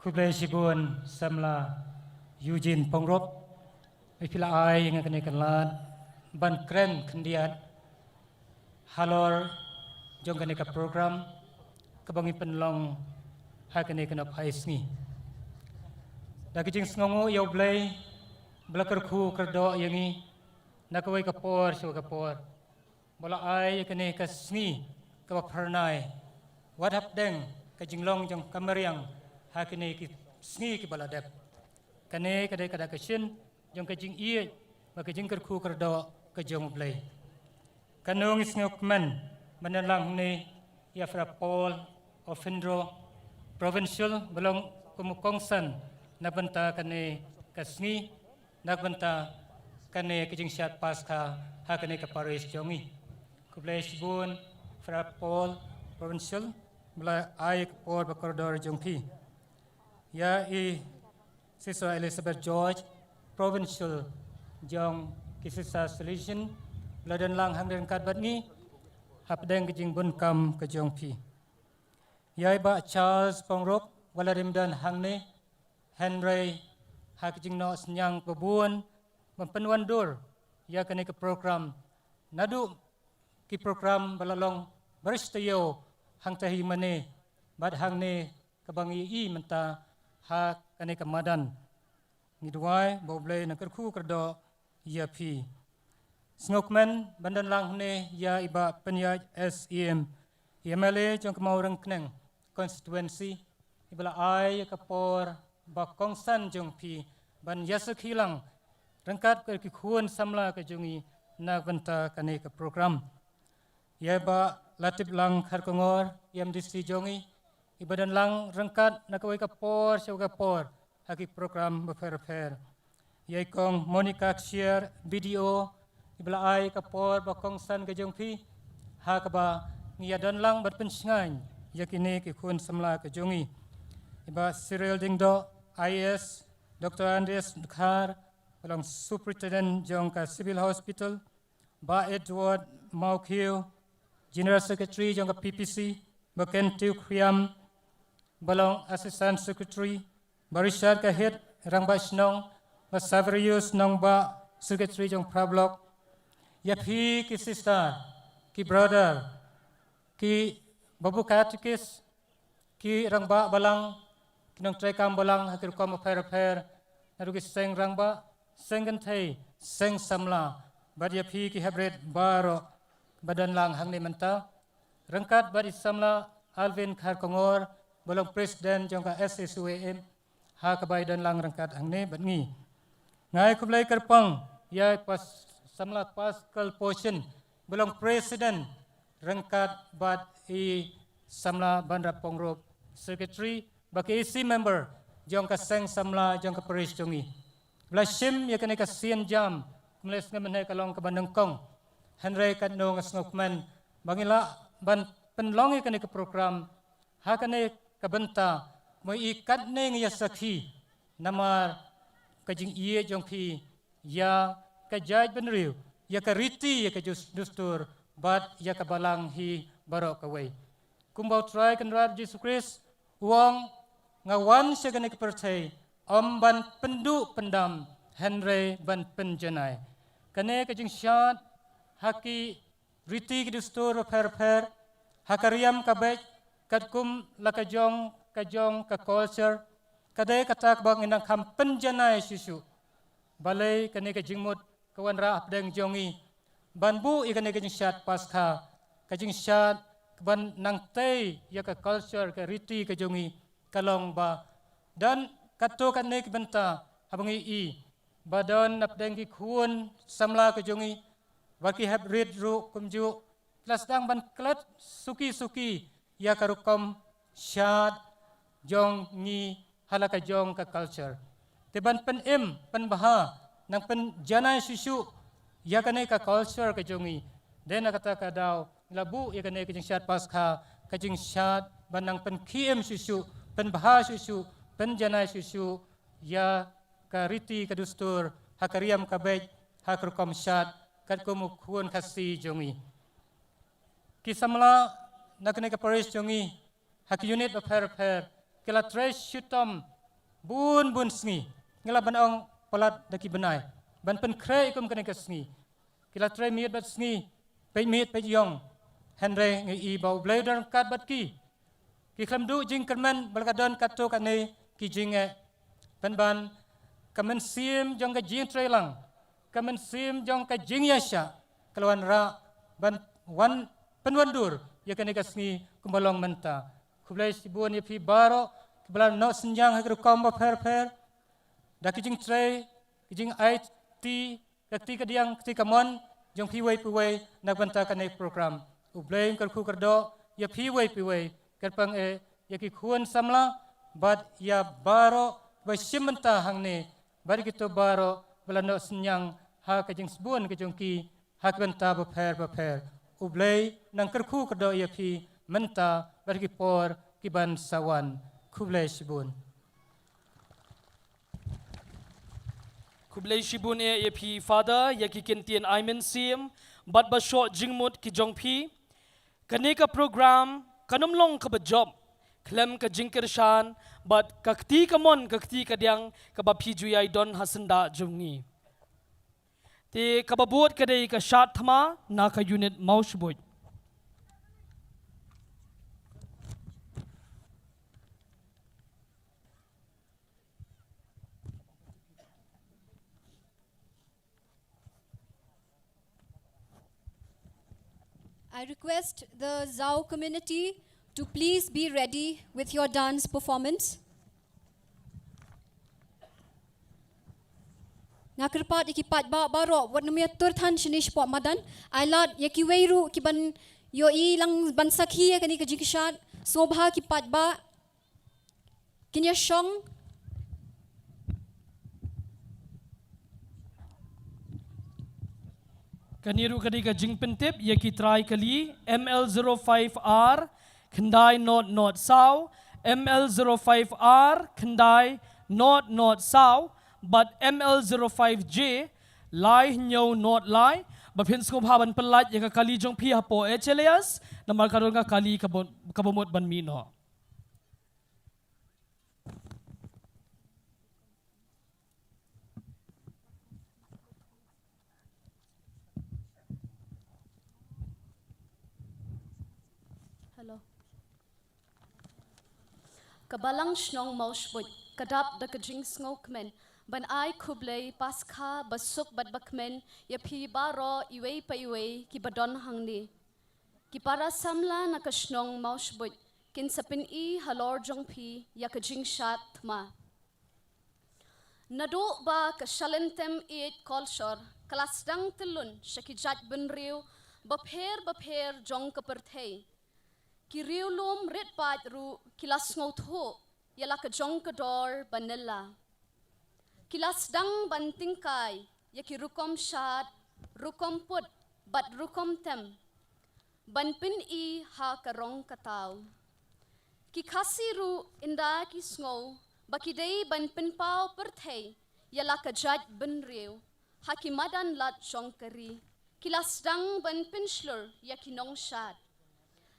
Khublei shibun samla Eugene Pongrop, ba phi la ai ïa nga kane ka lad ban kren khyndiat halor jong kane ka program kaba ngi pynlong ha kane ka nongpyni sngi. Da ka jingsngewnguh ïa U Blei ba la kyrkhu kyrdoh ïa ngi na kawei ka por sha ka por, ba la ai ïa kane ka sngi kaba phyrnai wat hapdeng ka jinglong jong ka mariang ha kine ki sngi kiba la dep. Kane ka dei ka da ka shin jong ka jingïeit bad ka jingkyrkhu kyrdoh ka jong U Blei. Kano ngi sngewkmen ban ïalang hangne ïa Father Paul Ofindro, Provincial, ba long kum u kongsan na bynta kane ka sngi, na bynta kane ka jingshad Paskha ha kane ka parish jong ngi. Khublei shibun Father Paul, Provincial, ba la ai ka por bad ka kordor jong phi. Ïa i Sister Elizabeth George, Provincial jong ki Sister Salesian, ba la don lang hangne ryngkat bad ngi hapdeng ka jingbun kam ka jong phi. Ïa i Bah Charles Pongrop, ba la rim don hangne, hynrei ha ka jingnoh synñiang ba bun ban pynwandur ïa kane ka program, naduh ki program ba la long baris taïew hangta hi mane bad hangne kaba ngi ïohi mynta ha kane ka madan. Ngi duwai ba U Blei un nang kyrkhu kyrdoh ïa phi. Sngewkmen ban don lang hangne ïa i Bah Pynïaid Syiem, i M L A jong ka Mawryngkneng constituency, iba la ai ïa ka por ba kongsan jong phi ban ïasakhi lang ryngkat bad ki khun samla ka jong ngi na bynta kane ka program. Ïa i Bah Latiplang Kharkongor, i M D C jong ngi, iba don lang ryngkat na kawei ka por sha kawei ka por ha ki program bapher bapher. Ïa i Kong Monica Kshiar, B D O, iba la ai ka por ba kongsan ka jong phi ha kaba ngi ïa don lang bad pynshngaiñ ïa kine ki khun samla ka jong ngi. I Bah Cyril Diengdoh, I A S, Doctor Andreas Dkhar, ba long Superintendent jong ka Civil Hospital, Bah Edward Mawkhiew, General Secretary jong ka P P C, Bah Kentiu Khriam, ba long Assistant Secretary, Bah Richard Kahit, Rangbah Shnong, Bah Saverius Nongbah, Secretary jong Phra Block. Ïa phi ki sister, ki brother, ki babu katekis, ki rangbah balang, ki nongtrei kam balang ha ki rukom bapher bapher, naduh ki seng rangbah, seng kynthei, seng samla, bad ïa phi ki heprit baroh ba don lang hangne mynta, ryngkat bad i samla Alvin Kharkongor, ba long President jong ka S A C Y M, ha kaba i don lang ryngkat hangne bad ngi. Nga ai khublei kyrpang ïa i Pas-, samla Pascal Poshin, ba long President, ryngkat bad i samla Banrap Pongrop, Secretary, bad ki A C member jong ka seng samla jong ka parish jong ngi. Ba la shim ïa kane ka sienjam, kumne sngewmynne ka long kaba nyngkong. Hynrei katno nga sngewkmen ba ngi lah ban pynlong ïa kane ka program ha kane ka bynta, mo i katne ngi ïa sakhi namar ka jingïeit jong phi ïa ka jaitbynriew, ïa ka riti, ïa ka jus-, dustur, bad ïa ka balang hi baroh kawei. Kumba U Trai Kynrad Jisu Khrist u ong, nga wan sha kane ka pyrthei ym ban pynduh pyndam, hynrei ban pynjanai. Kane ka jingshad ha ki riti ki dustur bapher bapher, ha ka riam ka beit, katkum la ka jong, ka jong ka culture, ka dei kata kaba ngin nang kham pynjanai shuh shuh. Balei kane ka jingmut ka wanrah hapdeng jong ngi ban buh ïa kane ka jingshad Paskha, ka jingshad kaban nang tei ïa ka culture, ka riti ka jong ngi, ka long ba don katto katne ki bynta haba ngi i ba don hapdeng ki khun samla ka jong ngi, ba ki heprit ruh kumjuh, ki la sdang ban klet suki suki ïa ka rukom shad jong ngi ha la ka jong ka culture. Te ban pynim pynbha, nang pynjanai shuh shuh ïa kane ka culture ka jong ngi, dei na kata ka daw ngi la buh ïa kane ka jingshad Paskha, ka jingshad ban nang pynkhie im shuh shuh pynbha shuh shuh, pynjanai shuh shuh ïa ka riti ka dustur ha ka riam ka beit, ha ka rukom shad, katkum u khun Khasi jong ngi. Ki samla na kane ka parish jong ngi, ha ki unit bapher bapher, ki la trei shitom bun bun sngi, ngi lah ban ong palat da ki bnai, ban pynkhreh kum kane ka sngi. Ki la trei miet bad sngi, peit miet peit ïong. Hynrei ngi i ba U Blei u don ryngkat bad ki. Ki khlem duh jingkyrmen ba la ka don katto katne ki jingeh. Pynban ka mynsiem jong ka jingtrei lang, ka mynsiem jong ka jingïaishah, ka la wanrah ban wan pynwandur ïa kane ka sngi kumba long mynta. Khublei shibun ïa phi baroh kiba la noh synñiang ha ki rukom bapher bapher, da ki jingtrei, ki jingaiti, ka kti ka diang, ka kti ka mon jong phi uwei pa uwei na ka bynta kane ka program. U Blei un kyrkhu kyrdoh ïa phi uwei pa uwei, kyrpang eh ïa ki khun samla bad ïa baroh ba shim bynta hangne, bad ïa kito baroh ba la noh synñiang ha ka jingsbun ka jong ki ha ki bynta bapher bapher. U Blei un nang kyrkhu kyrdoh ïa phi mynta bad ha ki por ki ban sa wan. Khublei shibun. Khublei shibun eh ïa phi Father ïa ki kyntien ai mynsiem bad ba shoh jingmut ki jong phi. Kane ka program kan ym long kaba jop khlem ka jingkyrshan bad ka kti ka mon, ka kti ka diang kaba phi ju ïai don ha syndah jong ngi. Te kaba bud ka dei ka shad thma na ka unit Mawshbuit. I request the Zau community to please be ready with your dance performance. Nga kyrpad ïa ki paidbah baroh wat nym ïa tur than shane shapoh madan. Ai lad ïa kiwei ruh ki ban ïohi lang ban sakhi ïa kane ka jingshad. Sngewbha ki paidbah, kin ïa shong. Kane ruh ka dei ka jingpyntip ïa ki trai kali, M L zero five R khyndai not not saw, M L zero five R khyndai not not saw, bad M L zero five J lai hynñiew not lai. Ba phin sngewbha ban pyllait ïa ka kali jong phi hapoh H L A S, namar ka don ka kali kaba, kaba mut ban mih noh. Hello. Ka Balang Shnong Mawshbuit ka dap da ka jingsngewkmen ban ai khublei Paskha basuk bad bakmen ïa phi baroh iwei pa iwei kiba don hangne. Ki para samla na ka shnong Mawshbuit kin sa pyni halor jong phi ïa ka jingshad thma. Naduh ba ka Shalyntem Ïeit Kolshor ka la sdang tyllun sha ki jait bynriew bapher bapher jong ka pyrthei, ki riewlum rit paid ruh ki la sngewthuh ïa la ka jong ka dor ba nylla. Ki la sdang ban tyngkai ïa ki rukom shad, rukom put bad rukom tem, ban pyni ha ka rong ka taw. Ki Khasi ruh ynda ki sngew ba ki dei ban pynpaw pyrthei ïa la ka jait bynriew ha ki madan lad jong ka ri, ki la sdang ban pynshlur ïa ki nongshad.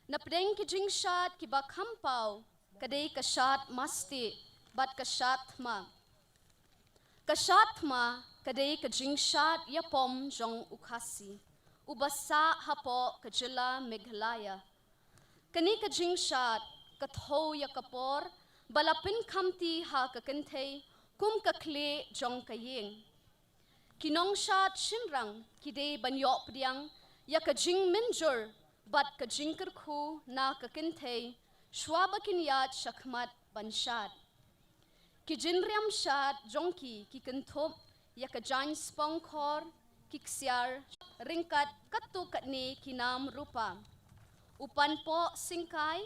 Napdeng ki jingshad kiba kham paw ka dei ka shad mastieh bad ka shad thma. Ka shad thma ka dei ka jingshad ïapom jong u Khasi uba sah hapoh ka jylla Meghalaya. Kane ka jingshad ka thew ïa ka por ba la pynkhamti ha ka kynthei kum ka khlieh jong ka ïing. Ki nongshad shynrang ki dei ban ïoh pdiang ïa ka jingmynjur bad ka jingkyrkhu na ka kynthei shuwa ba kin ïaid shakhmat ban shad. Ki jingriam shad jong ki ki kynthup ïa ka jaiñ spongkhor, ki ksiar, ryngkat katto katne ki nam rupa. U panpoh syngkai,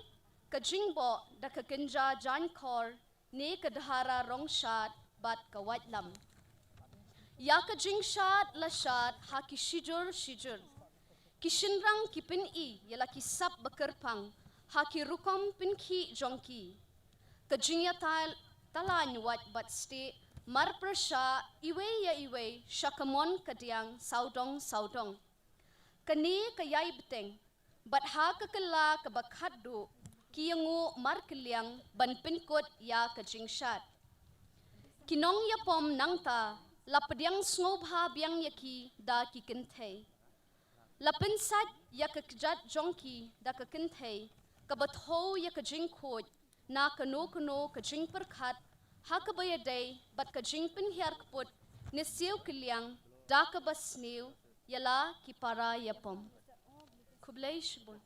ka jingboh da ka kynja jaiñkhor, ne ka dhara rong shad bad ka waitlam. Ïa ka jingshad la shad ha ki shijur shijur. Ki shynrang ki pyni ïa la ki sap ba kyrpang ha ki rukom pynkhih jong ki. ka jingïatai talain wait bad stieh, mar pyrshah iwei ïa iwei sha ka mon ka diang sawdong sawdong. Kane ka ïai bteng, bad ha ka kylla kaba khatduh, ki ïanguh markylliang ban pynkut ïa ka jingshad. Ki nongïapom nangta, la pdiang sngewbha biang ïa ki da ki kynthei. La pynsait ïa ka kjat jong ki da ka kynthei, kaba thew ïa ka jingkhuid, na kano kano ka jingpyrkhat, ha kaba ïadei, bad ka jingpynhiar kput, ne siew kylliang, da kaba sniew, ïa la ki para ïapom. Khublei shibun.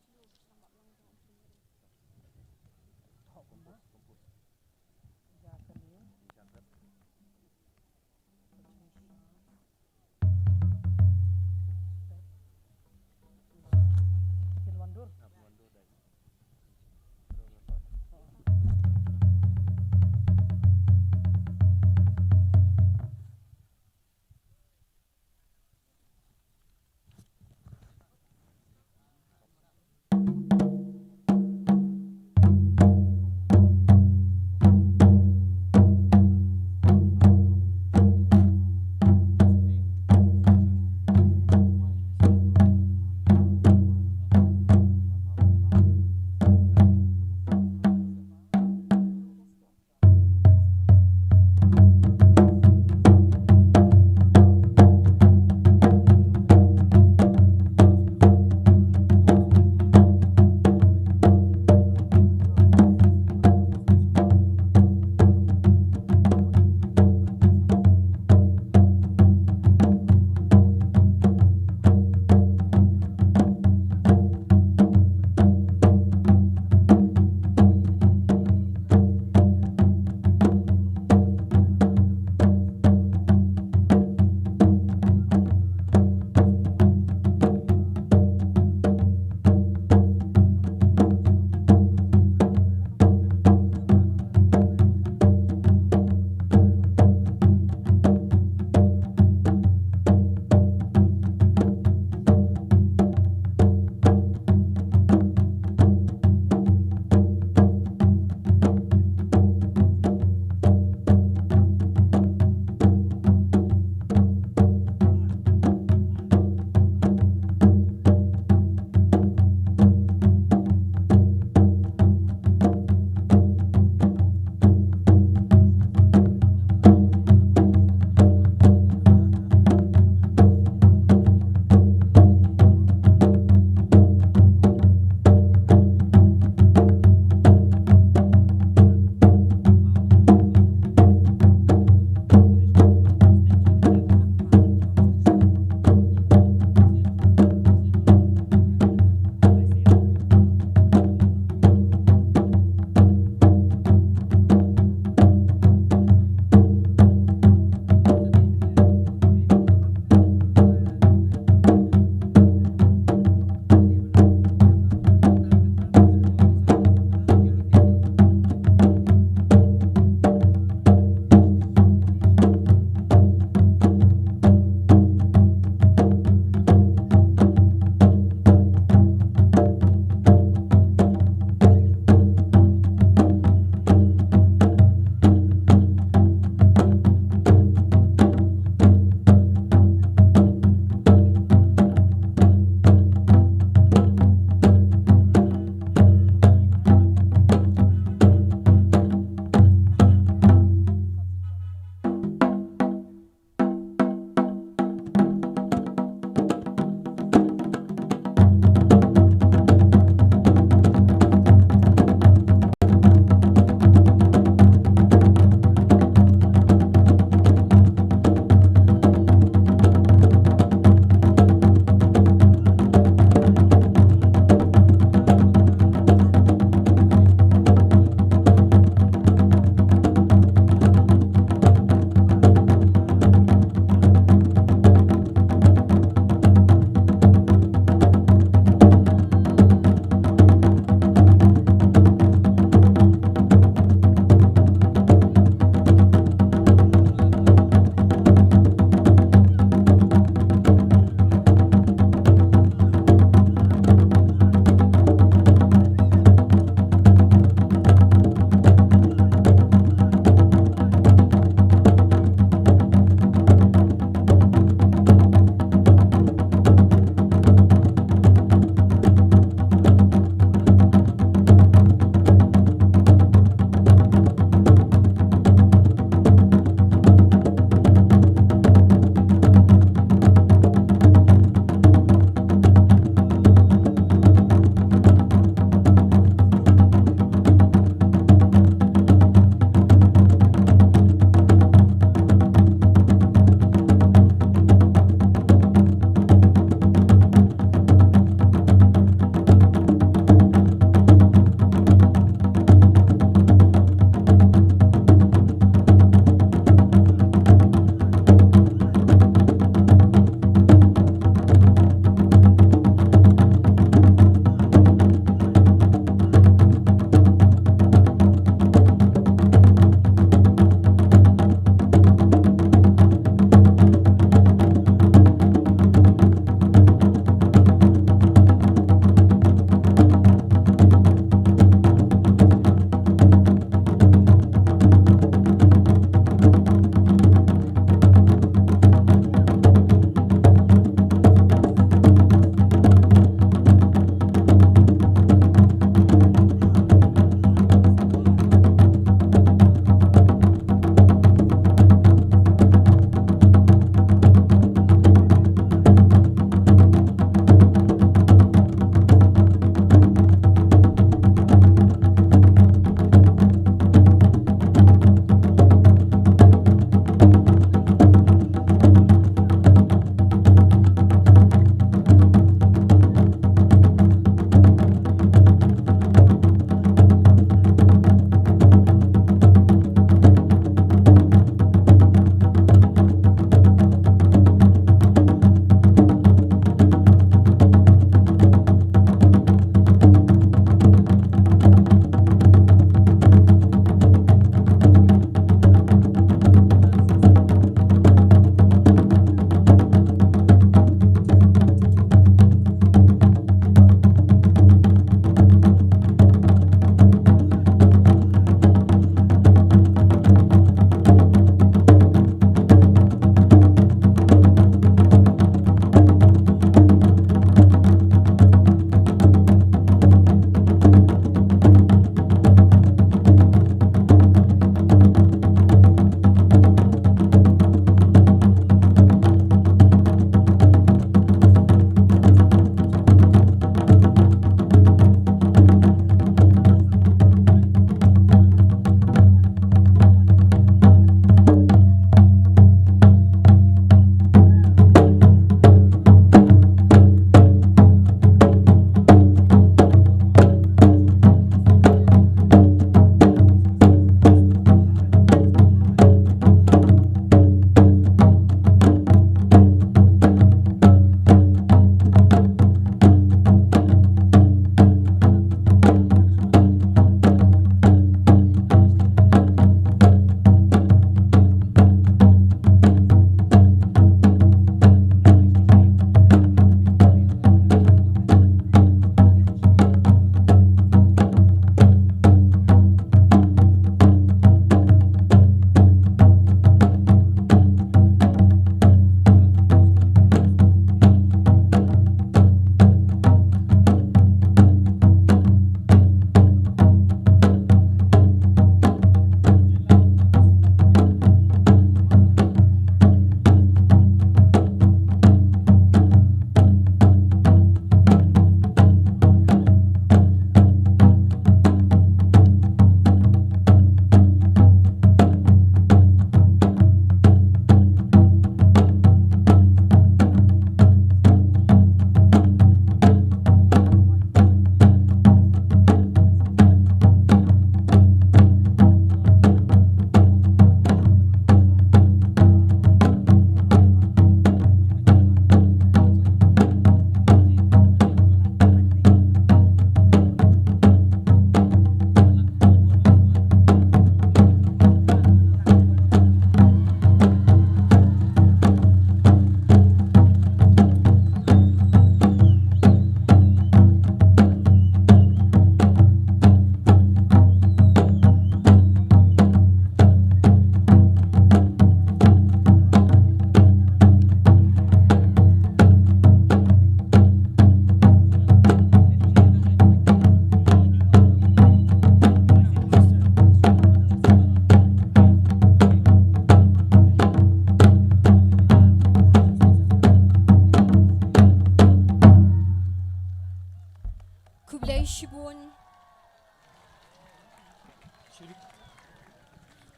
Khublei shibun.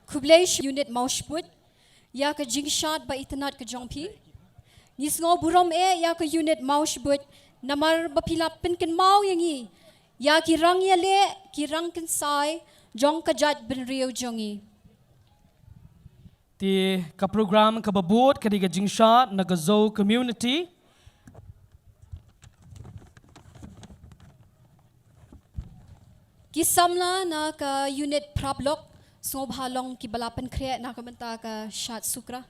Khublei shi unit Mawshbuit ïa ka jingshad ba itynnad ka jong phi. Ngi sngewburom eh ïa ka unit Mawshbuit namar ba phi la pynkynmaw ïa ngi ïa ki rang ïaleh, ki rang kynsai jong ka jaitbynriew jong ngi. Te ka program kaba bud ka dei ka jingshad na ka Zo community. Ki samla na ka unit Phrablok sngewbha long kiba la pynkhreh na ka bynta ka shad sukra.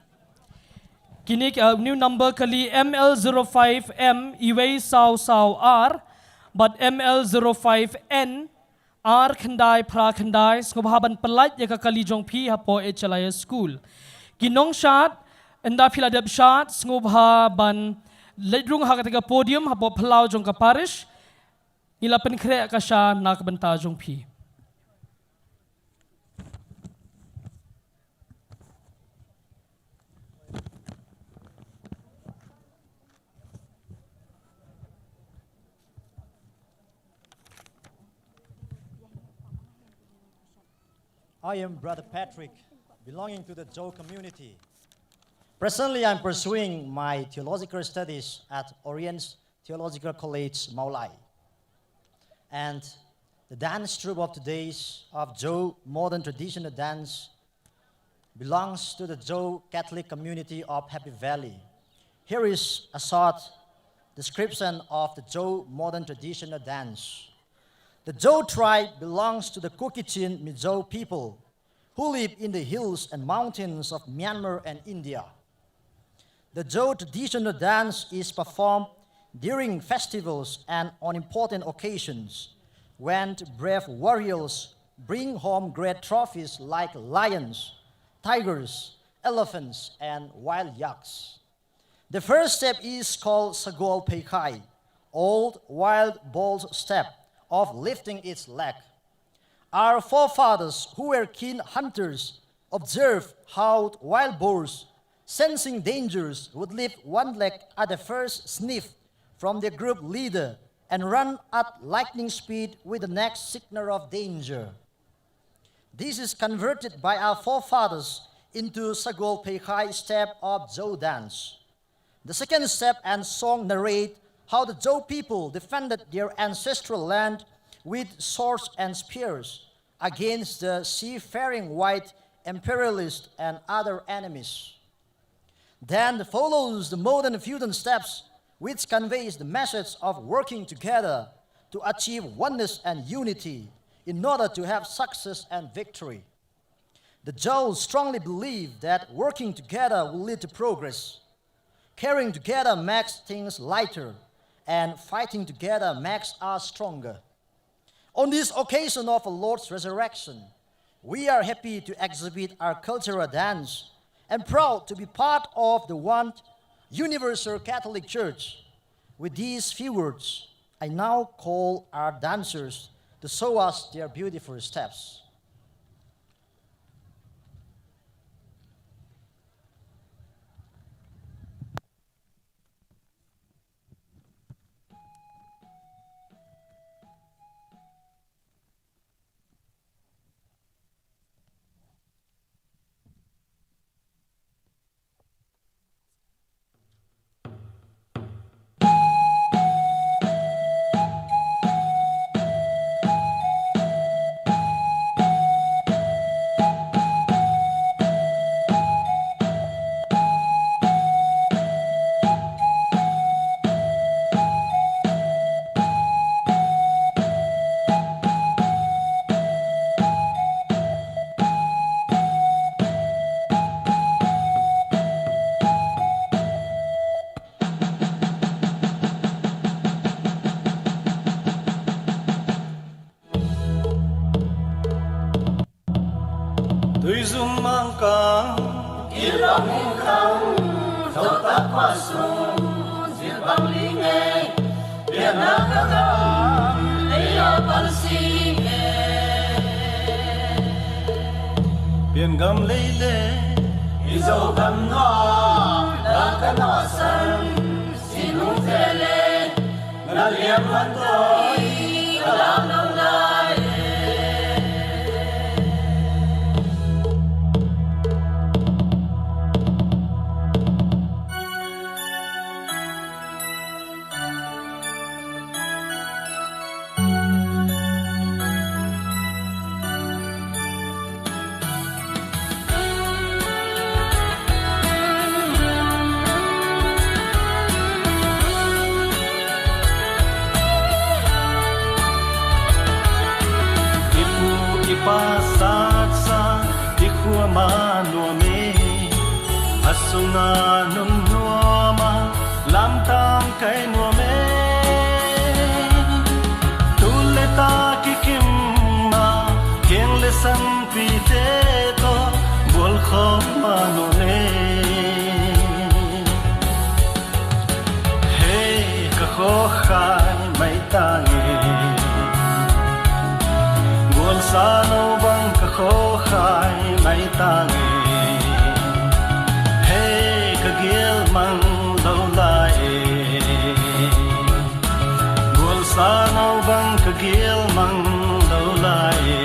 Kine ki, uh, new number kali M L zero five M iwei saw saw ar bad M L zero five N ar khyndai phra khyndai, sngewbha ban pyllait ïa ka kali jong phi hapoh H L I S school. Ki nongshad, ynda phi la dep shad, sngewbha ban leit rung ha kata ka podium hapoh phyllaw jong ka parish. Ngi la pynkhreh ka sha na ka bynta jong phi. I am Brother Patrick, belonging to the Zo community. Presently, I'm pursuing my theological studies at Orient Theological College, Mawlai. And the dance troupe of today's of Zo modern traditional dance belongs to the Zo Catholic community of Happy Valley. Here is a short description of the Zo modern traditional dance. The Zo tribe belongs to the Kuki-Chin Mizo people who live in the hills and mountains of Myanmar and India. The Zo traditional dance is performed during festivals and on important occasions when brave warriors bring home great trophies like lions, tigers, elephants, and wild yaks. The first step is called Sagol Peikhai, old wild bull's step of lifting its leg. Our forefathers, who were keen hunters, observed how wild boars, sensing dangers, would lift one leg at the first sniff from their group leader and run at lightning speed with the next signal of danger. This is converted by our forefathers into Sagol Peikhai step of Zo dance. The second step and song narrate how the Zo people defended their ancestral land with swords and spears against the seafaring white imperialists and other enemies. Then follows the modern feudal steps, which conveys the message of working together to achieve oneness and unity in order to have success and victory. The Zo strongly believe that working together will lead to progress. Caring together makes things lighter, and fighting together makes us stronger. On this occasion of our Lord's resurrection, we are happy to exhibit our cultural dance and proud to be part of the one universal Catholic Church. With these few words, I now call our dancers to show us their beautiful steps. Tuizum mangkang, ilong mangkang, zauta kwasung, zilbang lingai, biana kagam, leia balsinge. Bian gam leile, izau gam no, la kano san, sinu tele, ngaliam hantoi. Pasat sa i khua ma nuam e, a sunga nun nuam a lam tam kai nuam e. Tu le ta ki kim ma kiang le san pi te to bol khom ma nuam e. Hei ka kho khai mai ta nge. Gol sa no bang ka kho khai mai ta nge. Hei ka gil mang lo lai e. Gol sa no bang ka gil mang lo lai e.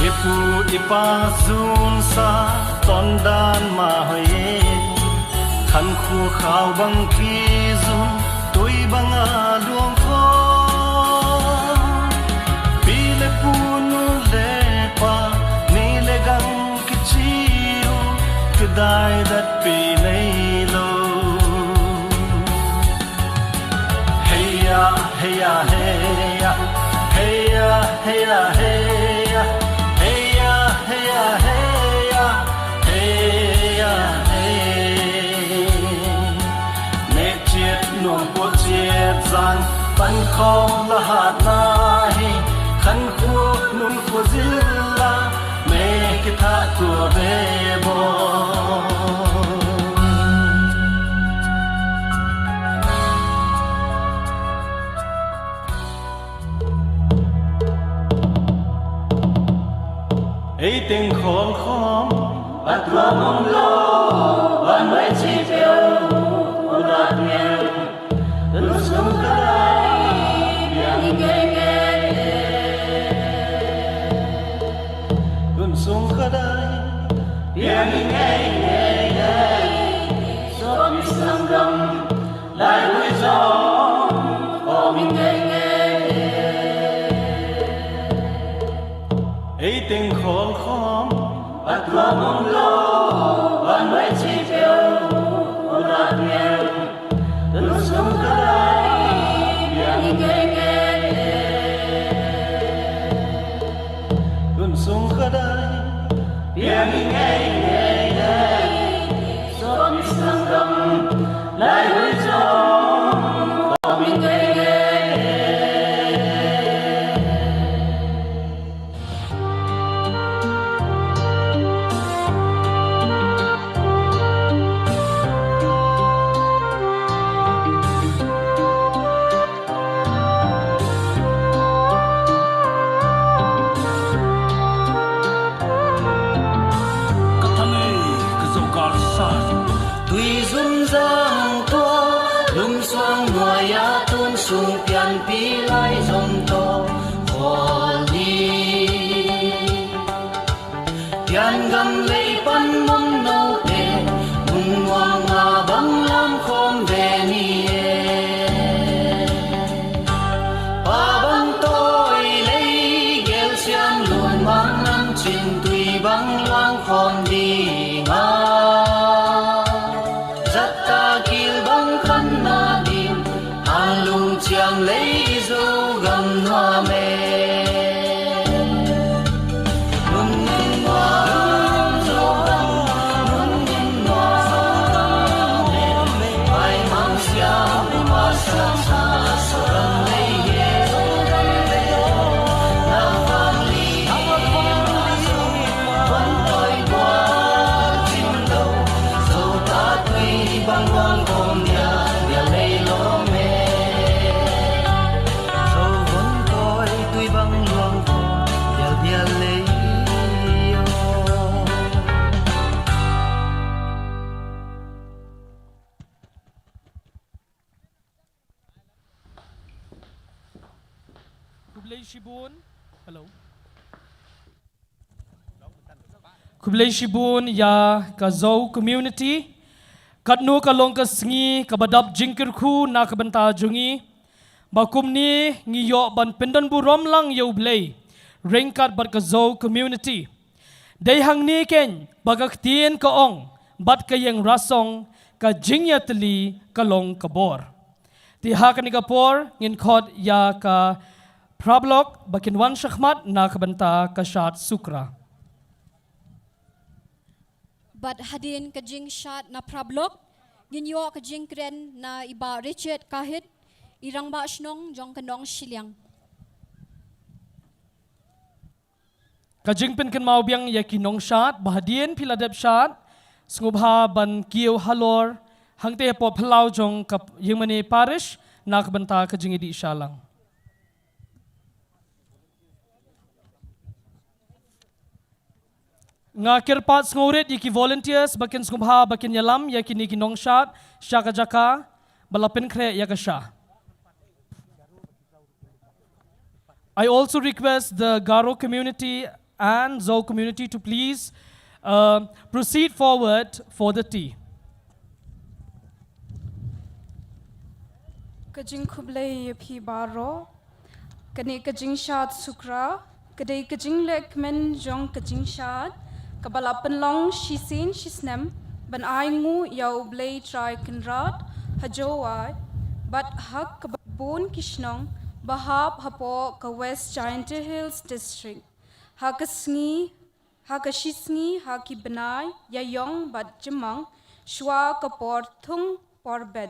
I pu i pa zun sa ton dan ma hoi e. Khan khu khau bang ki zun tui bang a luang kho. Pi le pu nu le pa ni le gang ki chiu ki dai dat pi nei lo. Heya, heya, heya. Heya, heya, heya. Heya, heya, heya. Heya, hey. Me chiat nong po chiat zan pan khong la hat na hi. Khan khu nun khu zilla. Me ki tha tua be bo. Ei ting khol khom. At wa mong lo, wan wai chi pyo, un rat miel. Tun sung ka dai, piang i ngai ngai. Tun sung ka dai, piang i ngai ngai. Som i sang gam, lai hui zong, om i ngai ngai. Ei ting khol khom. At wa mong lo, wan wai chi pyo, un rat miel. Tun sung ka dai, piang i ngai ngai. Tun sung ka dai, piang i ngai ngai. Som i sang gam, lai hui zong, om i ngai ngai. Ka thang ei ka zo kar sa. Tui zum zang tua, lum suang nuai a tun sung pian pi lai zom to, khol di. Pian gam lei pan mong no te, mung nuang nga bang lam khom ve ni e. Pa bang toi lei gel siam lun mang nam chin tui bang luang khom di nga. Zat ta kil bang khan na dim, an lung chiam lei zo gam nuam e. Nun nun nuam zo gam, nun nun nuam e. Bai mang siam ma siam sa, so gam lei ye zo gam lei. Na fang li, na fang li. Khublei shibun. Hello. Khublei shibun ïa ka Zo community. Katno ka long ka sngi kaba dap jingkyrkhu na ka bynta jong ngi. Ba kumne ngi ïoh ban pyndon burom lang ïa U Blei ryngkat bad ka Zo community. Dei hangne keiñ ba ka ktien ka ong bad ka ïeng rasong ka jingïatylli ka long ka bor. Te ha kane ka por ngin khot ïa ka phra block ba kin wan shakhmat na ka bynta ka shad sukra. Bad hadien ka jingshad na phra block, ngin ïoh ka jingkren na i Bah Richard Kahit, i Rangbah Shnong jong ka Nongshiliang. Ka jingpynkynmaw biang ïa ki nongshad, ba hadien phi la dep shad, sngewbha ban kiew halor hangtei hapoh phyllaw jong ka Ïingmane Parish na ka bynta ka jingïadih shalang. Nga kyrpad sngewrit ïa ki volunteers ba kin sngewbha ba kin ïalam ïa kine ki nongshad sha ka jaka ba la pynkhreh ïa ka sha. I also request the Garo community and Zo community to please, uh, proceed forward for the tea. Ka jingkhublei ïa phi baroh. Kane ka jingshad sukra ka dei ka jinglehkmen jong ka jingshad kaba la pynlong shisien shisnem ban ainguh ïa U Blei Trai Kynrad ha Jowai bad ha kaba bun ki shnong ba hap hapoh ka West Jaintia Hills District. Ha ka sngi, ha ka shisngi, ha ki bnai Ïaïong bad Jymmang, shuwa ka por thung por beit.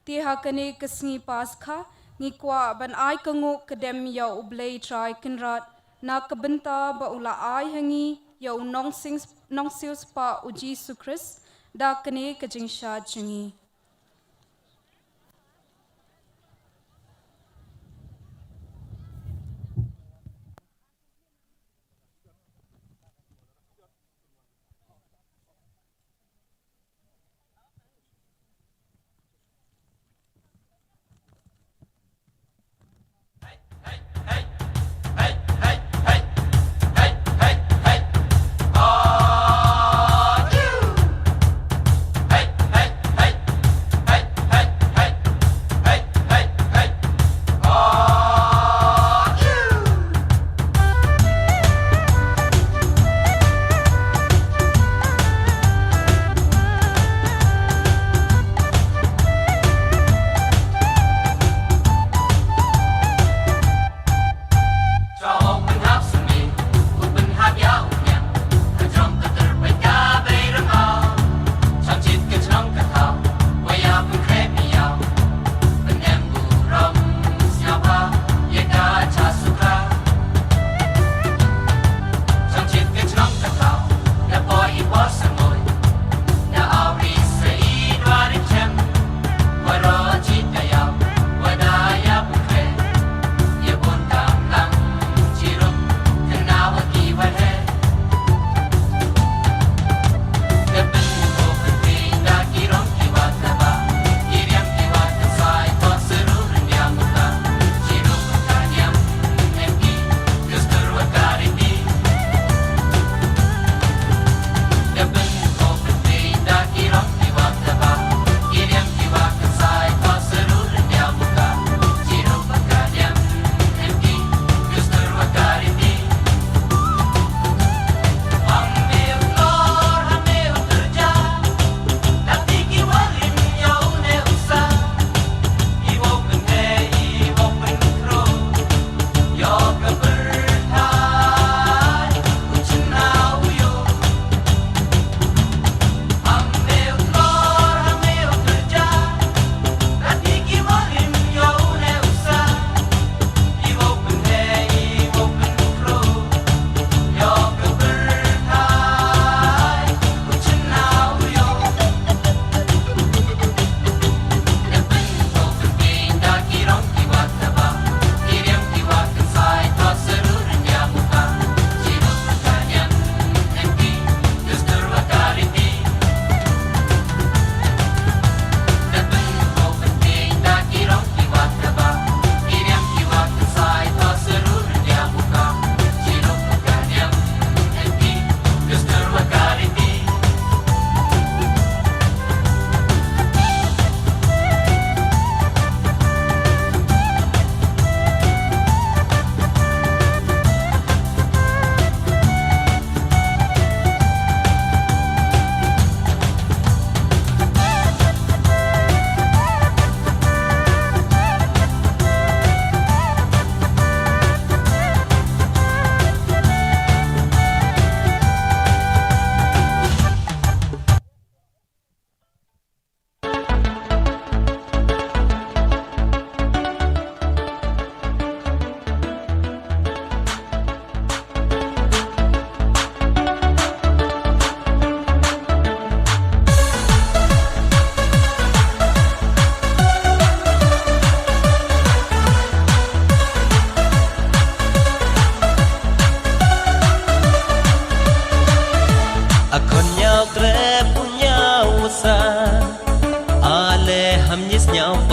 Te ha kane ka sngi Paskha, ngi kwah ban ai ka nguh ka dem ïa U Blei Trai Kynrad na ka bynta ba u la ai ha ngi ïa u nongsing-, nongsiewspah u Jisu Khrist da kane ka jingshad jong ngi.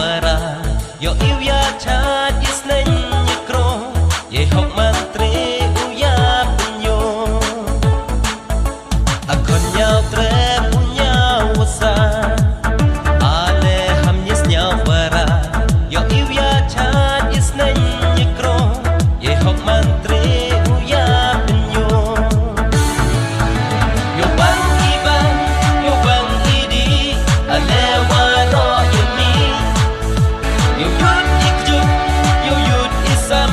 Para, ïoh ïa u ïa chad ïa sneng ïa kro, ïa hok man tre u ïa pynïoh. Ha khon ïa u tre pun ïa u sa. Ale ham ïa sñiaw para, ïoh ïa u ïa chad ïa sneng ïa kro, ïa hok man tre u ïa pynïoh. Ïoh bang i bang, ïoh bang i di, ale waroh ïa mi. Ïoh yut i kjut, ïoh yut i sam,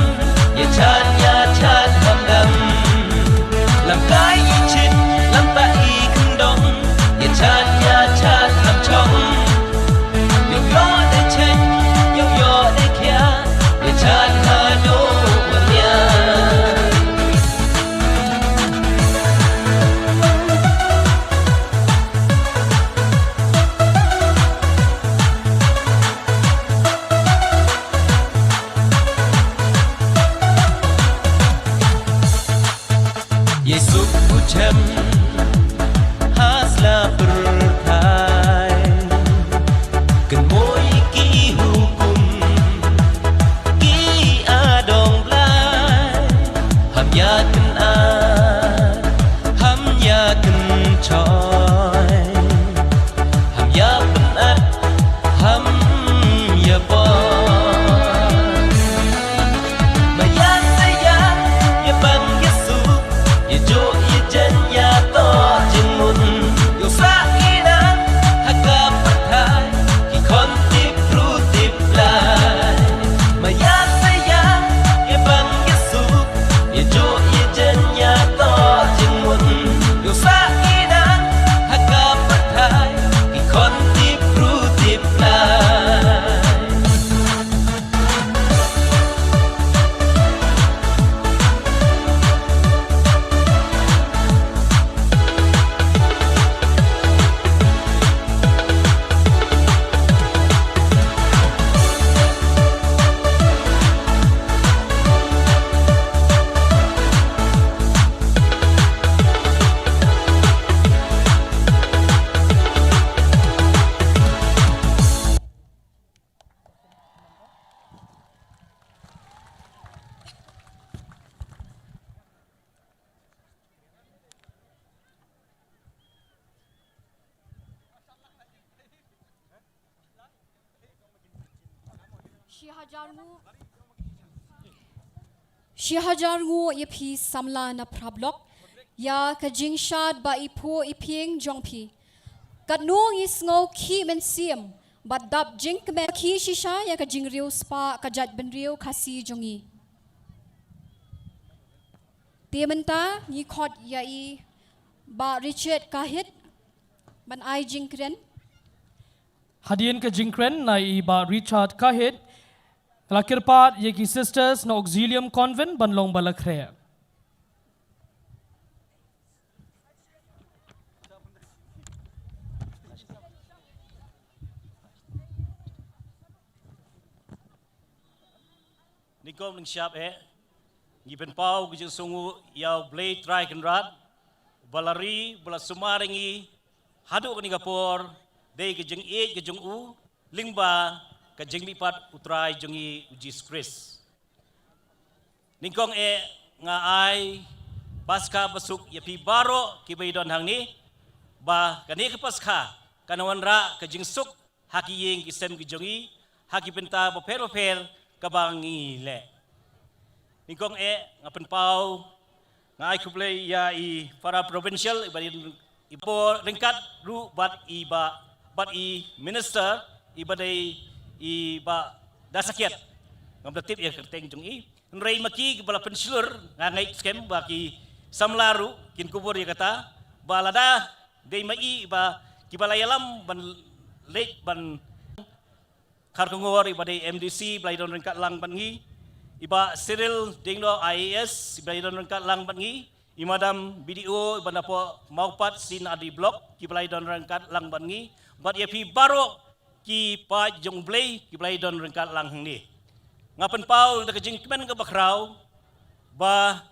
ïa chad, ïa chad bam dam. Lam kai i chit, lam ta i kyndong, ïa chad, ïa chad lam chong. Ïoh ïoh de cheng, ïoh ïoh de khia, ïa chad haduh wa nia. Ïa suk u chem ha sla pyrthai. Kynmaw ïa ki hukum ki adong blai. Ham ïa kynad, ham ïa kynchoi. Ham ïa pynat, ham ïa bor. Ma ïa sa ïa, ïa bang ïa suk, ïa juh ïa jen ïa toh jingmut. Ïoh sah ïa nang ha ka pyrthai, ki khon tip bru tip blai. Ma ïa sa ïa, ïa bang ïa suk, ïa juh ïa jen ïa toh jingmut. Ïoh sah ïa nang ha ka pyrthai, ki khon tip bru tip blai. Shi hajar nguh. Shi hajar nguh ïa phi samla na phra block. Ïa ka jingshad ba i phuh i phieng jong phi. Katno ngi sngew khih mynsiem bad dap jingkmen, khih shisha ïa ka jingriewspah ka jaitbynriew Khasi jong ngi. Te mynta ngi khot ïa i Bah Richard Kahit ban ai jingkren. Hadien ka jingkren na i Bah Richard Kahit, la kyrpad ïa ki sisters na Auxilium Convent ban long ba la khreh. Nyngkong nyngshap eh, ngi pynpaw ka jingsngewnguh ïa U Blei Trai Kynrad, ba la ri, ba la sumar ïa ngi haduh kane ka por, dei ka jingïeit ka jong u, lyngba ka jingmihpat U Trai jong ngi U Jisu Khrist. Nyngkong eh nga ai Paskha basuk ïa phi baroh kiba ïadon hangne, ba kane ka Paskha kan wanrah ka jingsuk ha ki ïing ki sem ki jong ngi, ha ki bynta bapher bapher kaba ngi leh. Nyngkong eh nga pynpaw, nga ai khublei ïa i Para Provincial iba dei i por ryngkat ruh bad i Bah, bad i Minister iba dei i Bah Dasakiat. Ngam da tip ïa ka kyrteng jong i. Hynrei ma ki kiba la pynshlur, nga ngeit skhem ba ki samla ruh kin kubur ïa kata, ba lada dei ma i ba kiba la ïalam ban leit ban Kharkongor iba dei M D C ba la ïadon ryngkat lang bad ngi, i Bah Cyril Diengdoh I A S iba la ïadon ryngkat lang bad ngi, i Madam B D O iba napoh Mawpat C and R D Block kiba la ïadon ryngkat lang bad ngi, bad ïa phi baroh ki paid jong U Blei kiba la ïadon ryngkat lang hangne. Nga pynpaw da ka jingkmen kaba khraw ba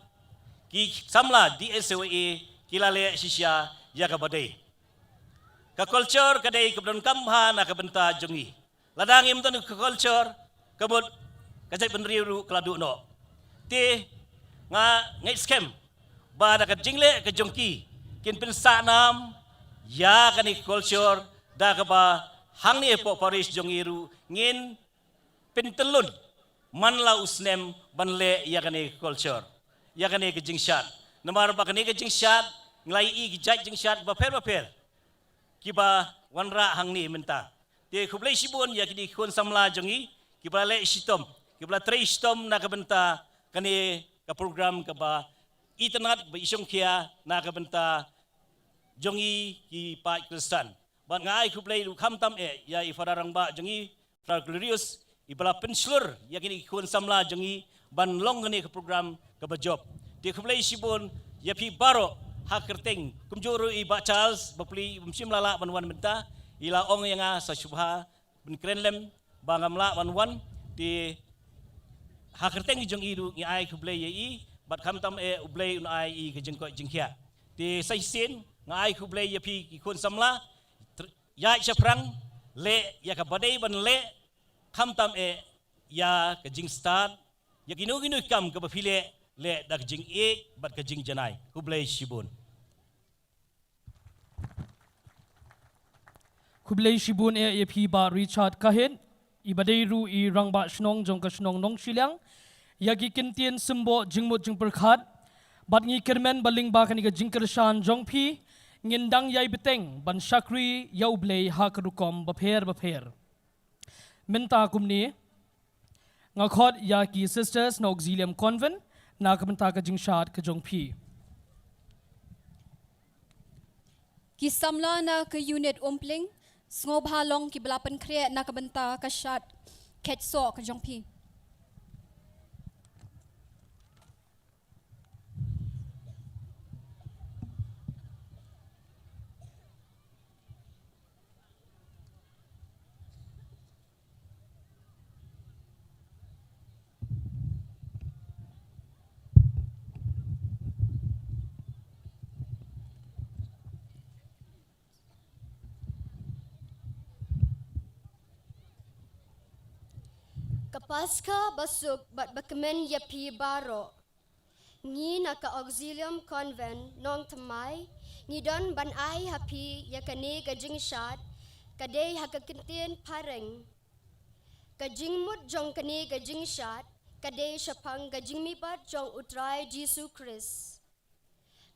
ki samla D S W A ki la leh shisha ïa kaba dei. Ka culture ka dei kaba donkam bha na ka bynta jong ngi. Lada ngim don ka culture, ka mut ka jaitbynriew ruh ka la duh noh. Te nga ngeit skhem ba da ka jingleh ka jong ki, kin pynsah nam ïa kane ka culture, da kaba hangne hapoh parish jong ngi ruh ngin pyntyllun man la u snem ban leh ïa kane ka culture, ïa kane ka jingshad. Namar ba kane ka jingshad, ngi la ïohi ki jait jingshad bapher bapher kiba wanrah hangne mynta. Te khublei shibun ïa kine ki khun samla jong ngi kiba la leh shitom, kiba la trei shitom na ka bynta kane ka program kaba itynnad, ba ishongkhia na ka bynta jong ngi ki paid Khristan. Bad nga ai khublei ruh khamtam eh ïa i Father rangbah jong ngi, Father Glorious, iba la pynshlur ïa kine ki khun samla jong ngi ban long kane ka program kaba jop. Te khublei shibun ïa phi baroh ha kyrteng, kumjuh ruh i Bah Charles, bapli bym shym la lah ban wan mynta, i la ong ïa nga sa shu bha ban kren lem ba ngam lah ban wan. Te ha kyrteng jong i ruh ngi ai khublei ïa i, bad khamtam eh U Blei un ai i ka jingkoit jingkhiah. Te sa shisien nga ai khublei ïa phi ki khun samla, tr-, ïaid shaphrang, leh ïa kaba dei ban leh, khamtam eh ïa ka jingstad, ïa kino kino ki kam kaba phi leh, leh da ka jingïeit bad ka jingjanai. Khublei shibun. Khublei shibun eh ïa phi Bah Richard Kahit, iba dei ruh i rangbah shnong jong ka shnong Nongshiliang, ïa ki kyntien symboh jingmut jingpyrkhat. Bad ngi kyrmen ba lyngba kane ka jingkyrshan jong phi, ngin dang ïai bteng ban shakri ïa U Blei ha ka rukom bapher bapher. Mynta kumne, nga khot ïa ki sisters na Auxilium Convent na ka bynta ka jingshad ka jong phi. Ki samla na ka unit Umpling, sngewbha long kiba la pynkhreh na ka bynta ka shad khet soh ka jong phi. Ka Paskha basuk bad bakmen ïa phi baroh. Ngi na ka Auxilium Convent Nongthymmai, ngi don ban ai ha phi ïa kane ka jingshad, ka dei ha ka kyntien phareng. Ka jingmut jong kane ka jingshad ka dei shaphang ka jingmihpat jong U Trai Jisu Khrist.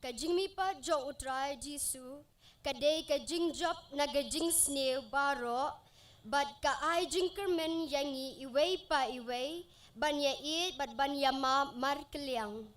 Ka jingmihpat jong U Trai Jisu ka dei ka jingjop na ka jingsniew baroh, bad ka ai jingkyrmen ïa ngi iwei pa iwei ban ïa ïeit bad ban ïa map markylliang.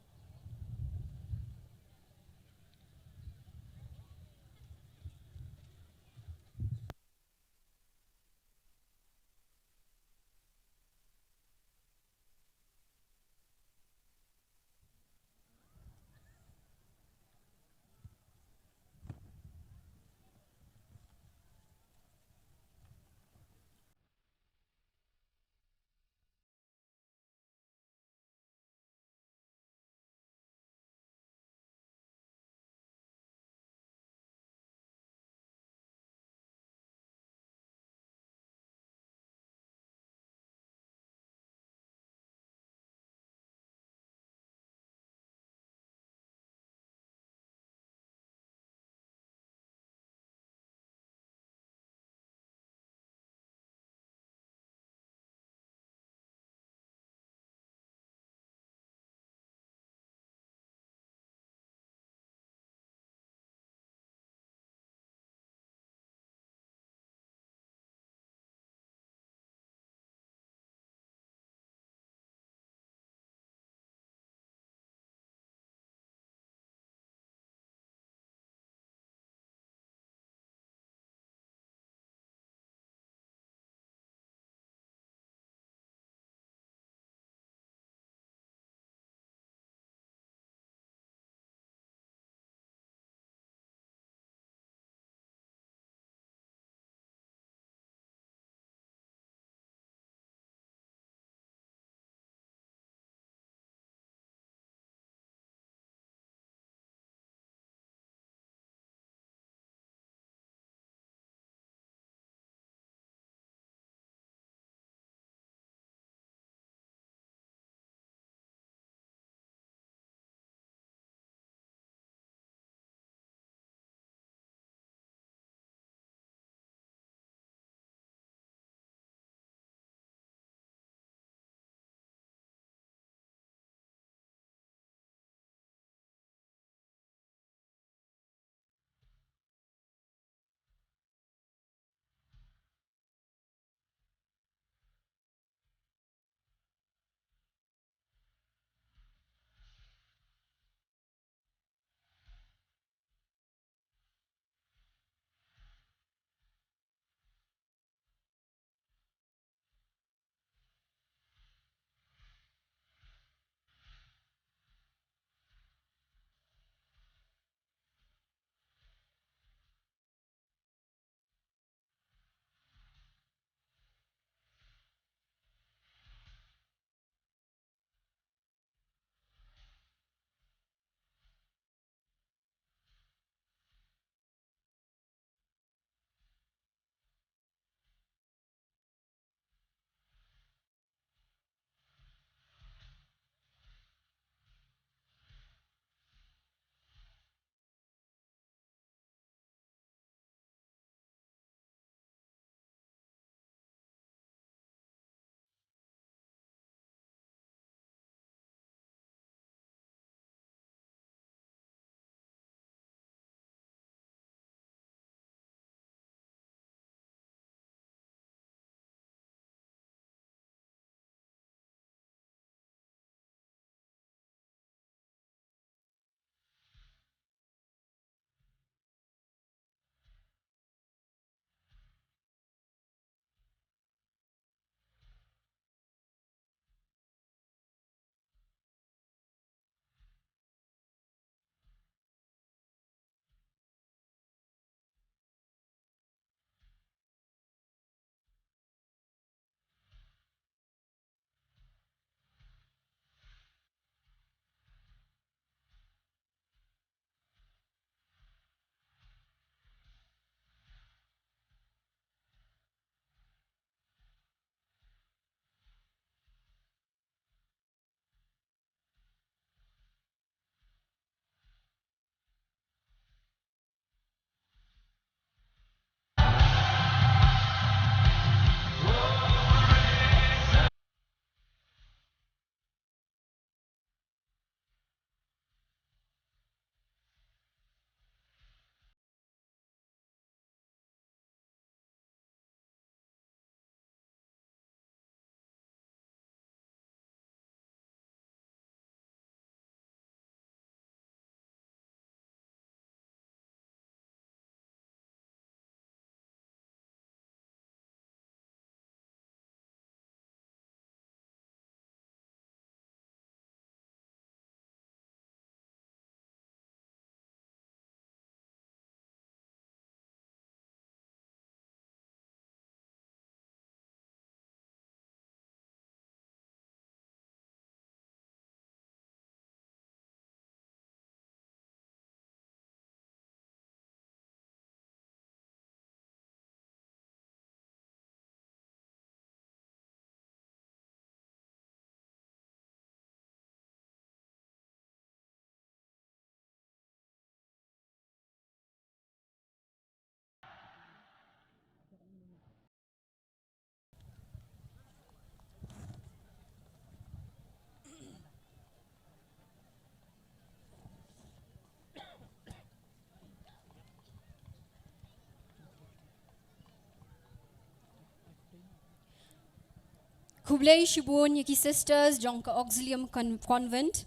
Khublei shibun ïa ki sisters jong ka Auxilium Con- Convent.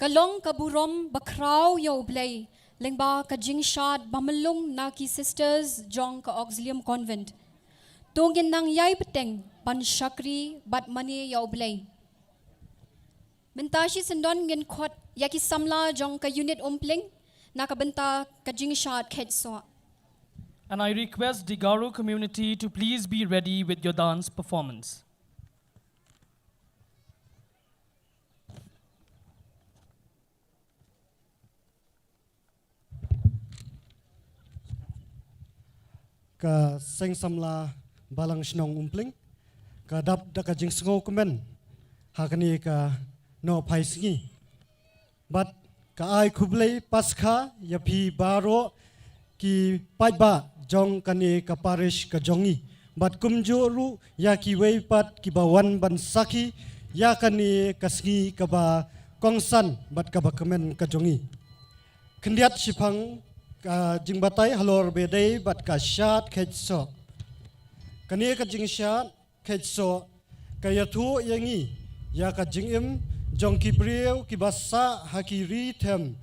Ka long ka burom bakhraw ïa U Blei lyngba ka jingshad bamlung na ki sisters jong ka Auxilium Convent. To ngin nang ïai bteng ban shakri bad mane ïa U Blei. Mynta shi syndon ngin khot ïa ki samla jong ka unit Umpling na ka bynta ka jingshad khet soh. And I request the Garo community to please be ready with your dance performance. Ka seng samla Balang Shnong Umpling ka dap da ka jingsngewkmen ha kane ka nongpynsngi. Bad ka ai khublei paskha ïa phi baroh ki paidbah jong kane ka parish ka jong ngi. Bad kumjuh ruh ïa kiwei pat kiba wan ban sakhi ïa kane ka sngi kaba kongsan bad kaba kmen ka jong ngi. Khyndiat shiphang ka jingbatai halor ba dei bad ka shad khet soh. Kane ka jingshad khet soh ka ïathuh ïa ngi ïa ka jingim jong ki briew kiba sah ha ki ri them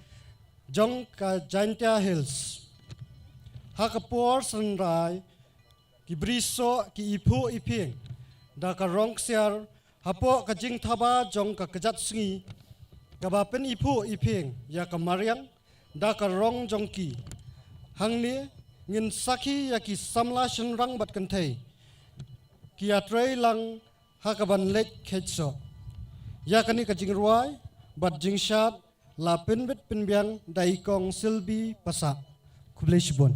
jong ka Jaintia Hills. Ha ka por synrai ki briew soh ki iphuh iphieng da ka rong ksiar hapoh ka jingthaba jong ka kjat sngi kaba pyniphuh iphieng ïa ka mariang da ka rong jong ki. Hangne ngin sakhi ïa ki samla shynrang bad kynthei ki ïatrei lang ha kaban leit khet soh. Ïa kane ka jingrwai bad jingshad la pynbit pynbiang da i Kong Silbi Pasa. Khublei shibun.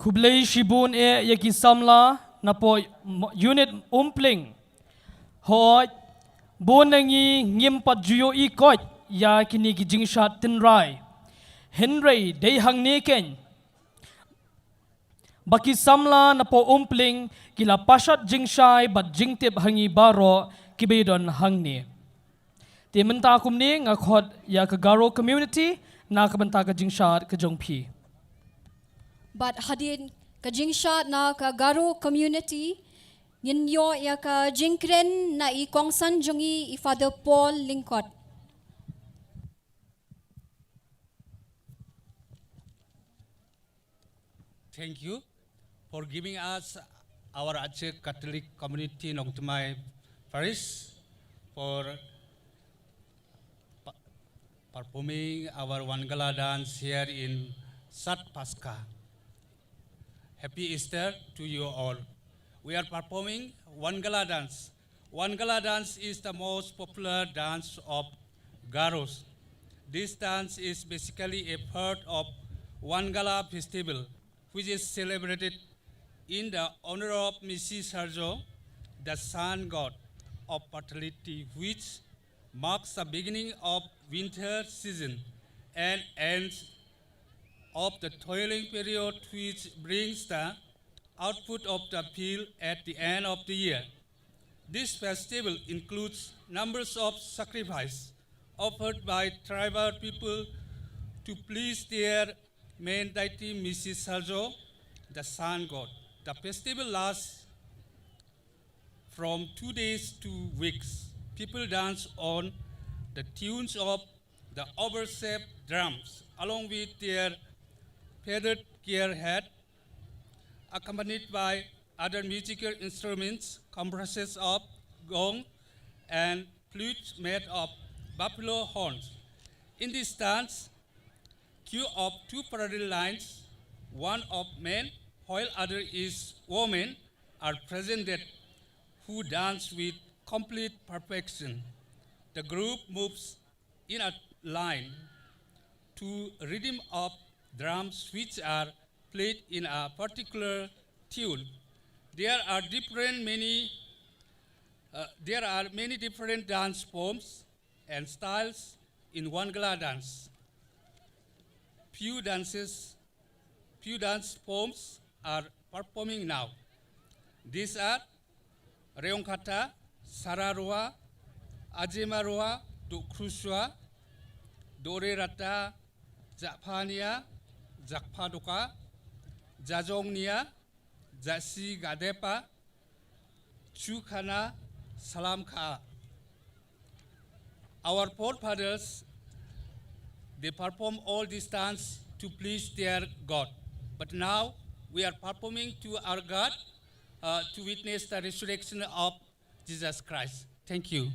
Khublei shibun eh ïa ki samla napoh mo-, unit Umpling. Hooid, bun na ngi ngim pat ju ïohi koit ïa kine ki jingshad tynrai. Hynrei dei hangne keiñ ba ki samla napoh Umpling ki la pynshad jingshai bad jingtip ha ngi baroh kiba ïadon hangne. Te mynta kumne nga khot ïa ka Garo community na ka bynta ka jingshad ka jong phi. Bad hadien ka jingshad na ka Garo community, ngin ïoh ïa ka jingkren na i kongsan jong ngi, i Father Paul Lyngkot. Thank you for giving us our Achik Catholic Community Nongthymmai Parish for pa-, performing our Wangala dance here in Sat Paskha. Happy Easter to you all. We are performing Wangala dance. Wangala dance is the most popular dance of Garos. This dance is basically a part of Wangala festival, which is celebrated in the honor of Misi Sarjo, the sun god of fertility, which marks the beginning of winter season and ends of the toiling period, which brings the output of the field at the end of the year. This festival includes numbers of sacrifice offered by tribal people to please their main deity, Misi Sarjo, the sun god. The festival lasts from two days to weeks. People dance on the tunes of the overshaped drums, along with their feathered gear hat, accompanied by other musical instruments comprises of gong, and flutes made of buffalo horns. In this dance, queue of two parallel lines, one of men, while other is women, are presented, who dance with complete perfection. The group moves in a line to rhythm of drums which are played in a particular tune. There are different many uh, there are many different dance forms and styles in Wangala dance. Few dances, few dance forms are performing now. These are Reongkata, Sararua, Ajimarua, Dukrusua, Dorerata, Japania, Jakpadoka, Jajongnia, Jasi Gadepa, Chukana, Salamka. Our forefathers, they perform all these dance to please their God. But now we are performing to our God uh, to witness the resurrection of Jesus Christ. Thank you.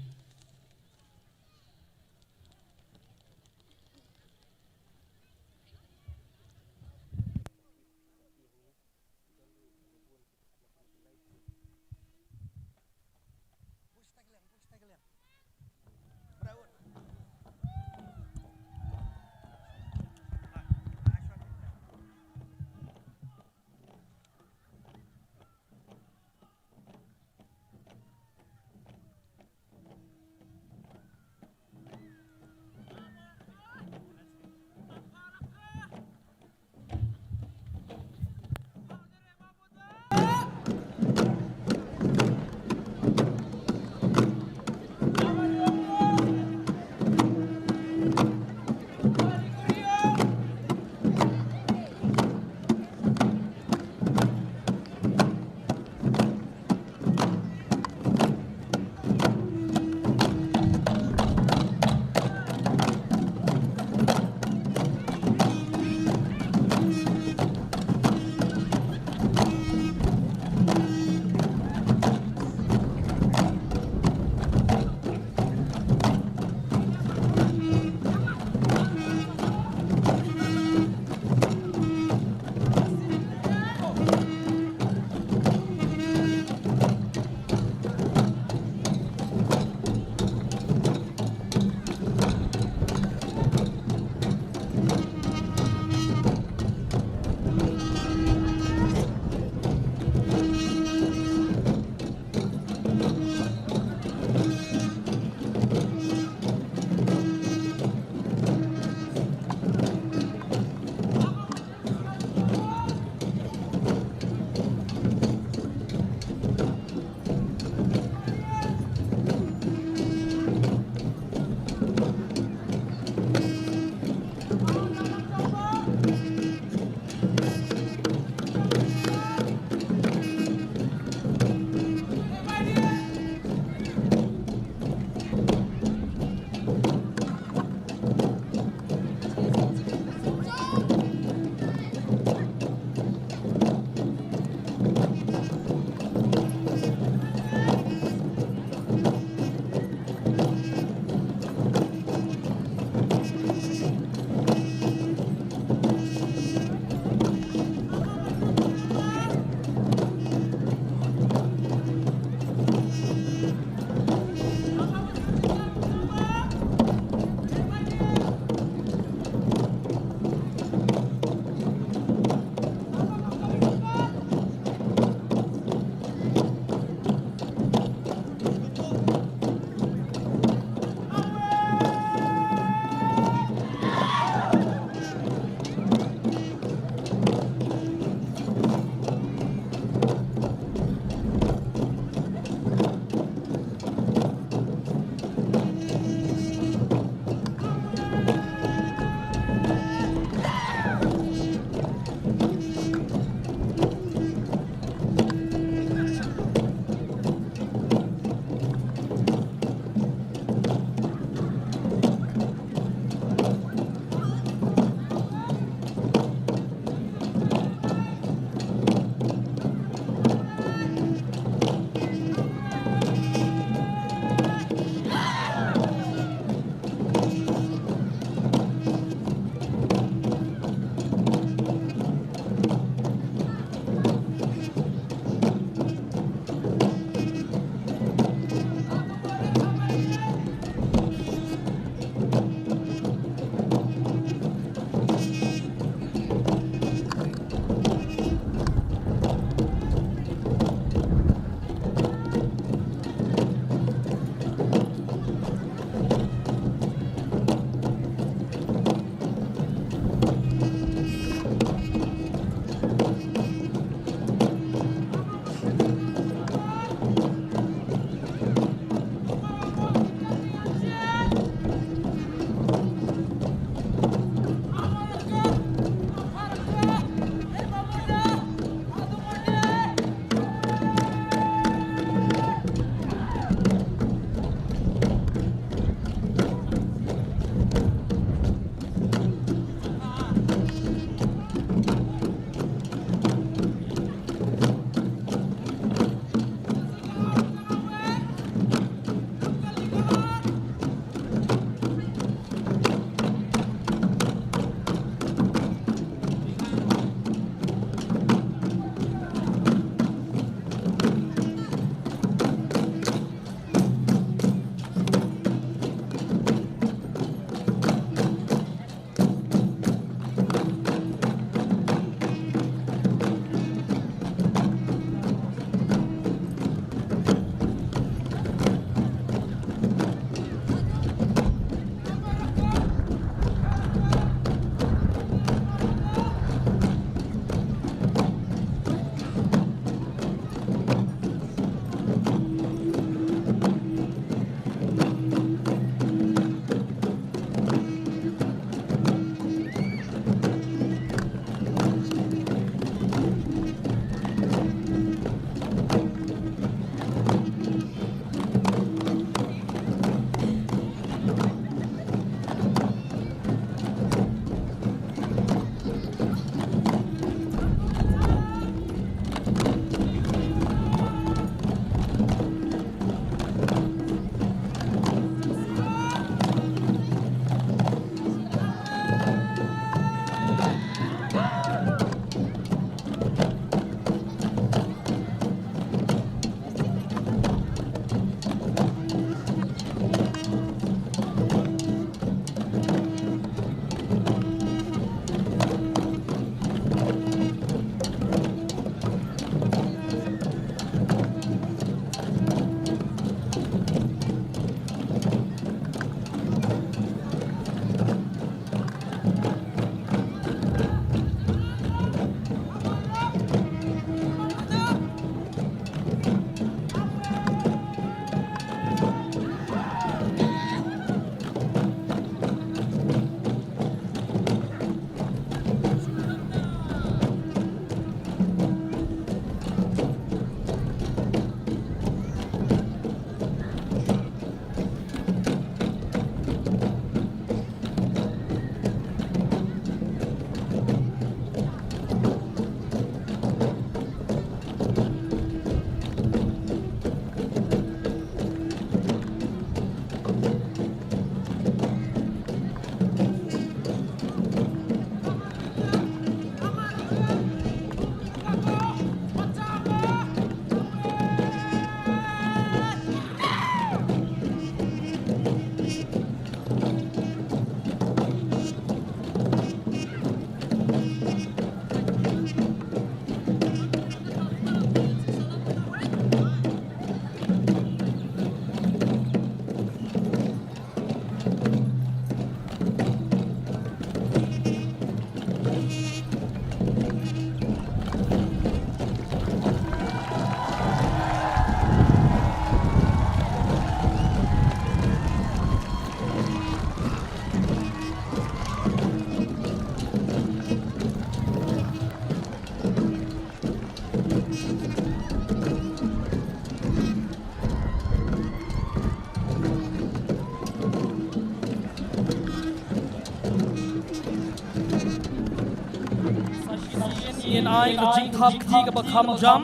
Ai ka jingthap kti kaba kham jam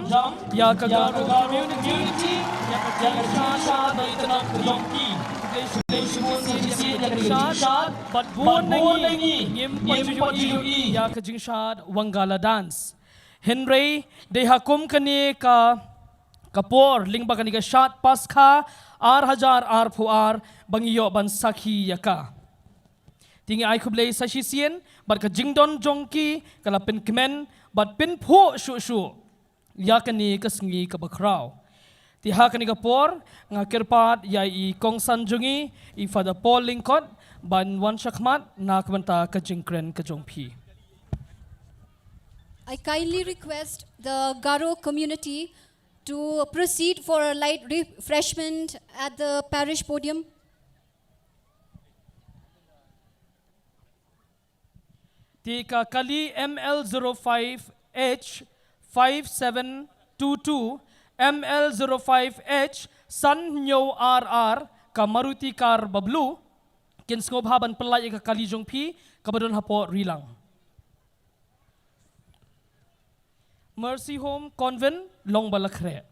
ïa ka Garo community, ïa ka jingshad ba ïa ka jingshad, ïa ka jingshad bad bun na ngi ngim pat ju ïohi ïa ka jingshad Wangala dance. Hynrei dei ha kum kane ka ka por lyngba kane ka shad Paskha ar hajar arphew ar ba ngi ïoh ban sakhi ïa ka. Te ngi ai khublei sa shisien bad ka jingdon jong ki ka la pynkmen bad pynphuh shuh shuh ïa kane ka sngi kaba khraw. Te ha kane ka por nga kyrpad ïa i kongsan jong ngi, i Father Paul Lyngkot, ban wan shakhmat na ka bynta ka jingkren ka jong phi. I kindly request the Garo community to proceed for a light refreshment at the parish podium. Te ka kali M L zero five H five seven two two, M L zero five H san hynñiew ar ar, ka Maruti car ba blue, kin sngewbha ban pyllait ïa ka kali jong phi kaba don hapoh Rilang. Mercy Home Convent, Longbalakhreh.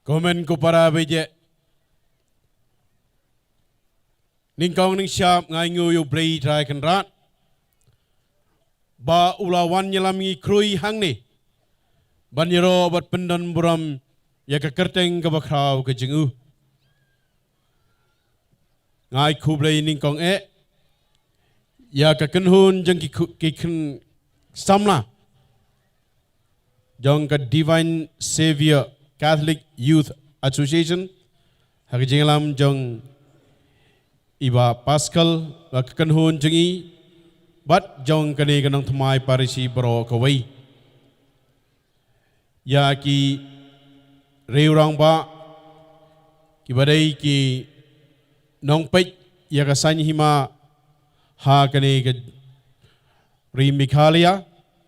Ko hynmen ko para bajeh. Nyngkong nyngshap nga ai nguh ïa U Blei Trai Kynrad ba u la wan ïalam ngi khrui hangne ban ïaroh bad pyndon burom ïa ka kyrteng kaba khraw ka jong u. Nga ai khublei nyngkong eh ïa ka kynhun jong ki khu-, ki khun samla jong ka Divine Savior Catholic Youth Association, ha ka jingïalam jong i Bah Pascal, bad ka kynhun jong i, bad jong kane ka nongthymmai parish baroh kawei. Ïa ki riew rangbah, kiba dei ki nongpeit ïa ka saiñ hima ha kane ka ri Meghalaya,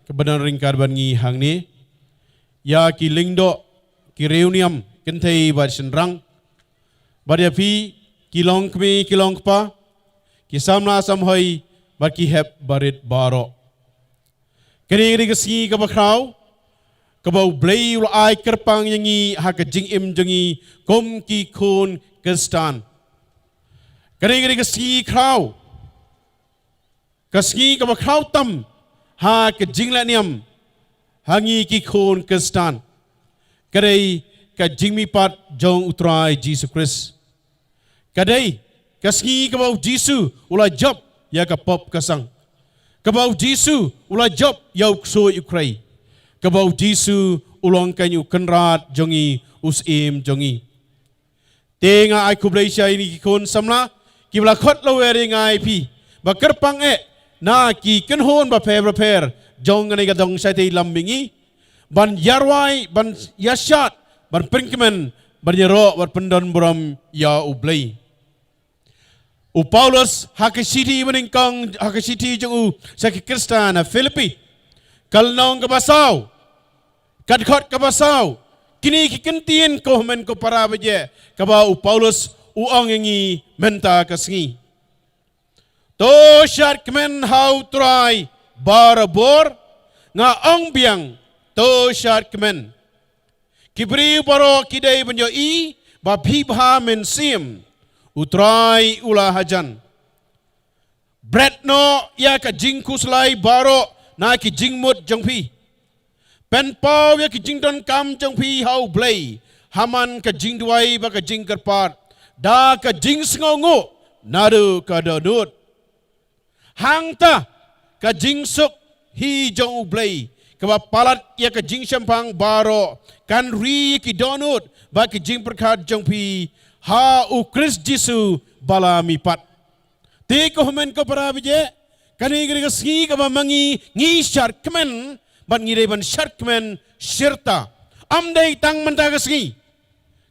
kaba don ryngkat bad ngi hangne. Ïa ki lyngdoh, ki riewniam, kynthei bad shynrang. Bad ïa phi, ki longkmie, ki longkpa, ki samla samhoi, bad ki hep barit baroh. Kane ka dei ka sngi kaba khraw, kaba U Blei u la ai kyrpang ïa ngi ha ka jingim jong ngi kum ki khun Khristan. Kane ka dei ka sngi khraw, ka sngi kaba khraw tam ha ka jinglehniam ha ngi ki khun Khristan. Ka dei ka jingmihpat jong U Trai Jisu Khrist. Ka dei ka sngi kaba U Jisu u la jop ïa ka pop ka sang. Kaba U Jisu u la jop ïa u ksuid u khrei. Kaba U Jisu u long kane u Kynrad jong ngi, u Syiem jong ngi. Te nga ai khublei shai ïa ngi ki khun samla, kiba la khot lawer ïa nga ïa phi, ba kyrpang eh na ki kynhun bapher bapher jong kane ka dong shaitei lam mihngi, ban ïarwai, ban ïashad, ban pynkmen, ban ïaroh, ban pyndon burom ïa U Blei. U Paulus ha ka shithi banyngkong, ha ka shithi jong u sha ki Khristan ha Philippi, ka lynnong kaba saw, ka dkhot kaba saw, kine ki kyntien ko hynmen ko para bajeh, kaba u Paulus u ong ïa ngi mynta ka sngi. To shad kmen ha U Trai barabor, nga ong biang, to shad kmen. Ki briew baroh ki dei ban ïohi ba phi bha mynsiem, U Trai u la hajan. Bret noh ïa ka jingkhuslai baroh na ki jingmut jong phi. Pynpaw ïa ki jingdonkam jong phi ha U Blei ha man ka jingduwai bad ka jingkyrpad da ka jingsngewnguh naduh ka dohnud. Hangta ka jingsuk hi jong U Blei, kaba palat ïa ka jingshemphang baroh, kan ri ïa ki dohnud bad ki jingpyrkhat jong phi ha U Khrist Jisu ba la mihpat. Te ko hynmen ko para bajeh, kane ka dei ka sngi kaba ma ngi ngi shad kmen, bad ngi dei ban shad kmen shirta. Ym dei tang mynta ka sngi.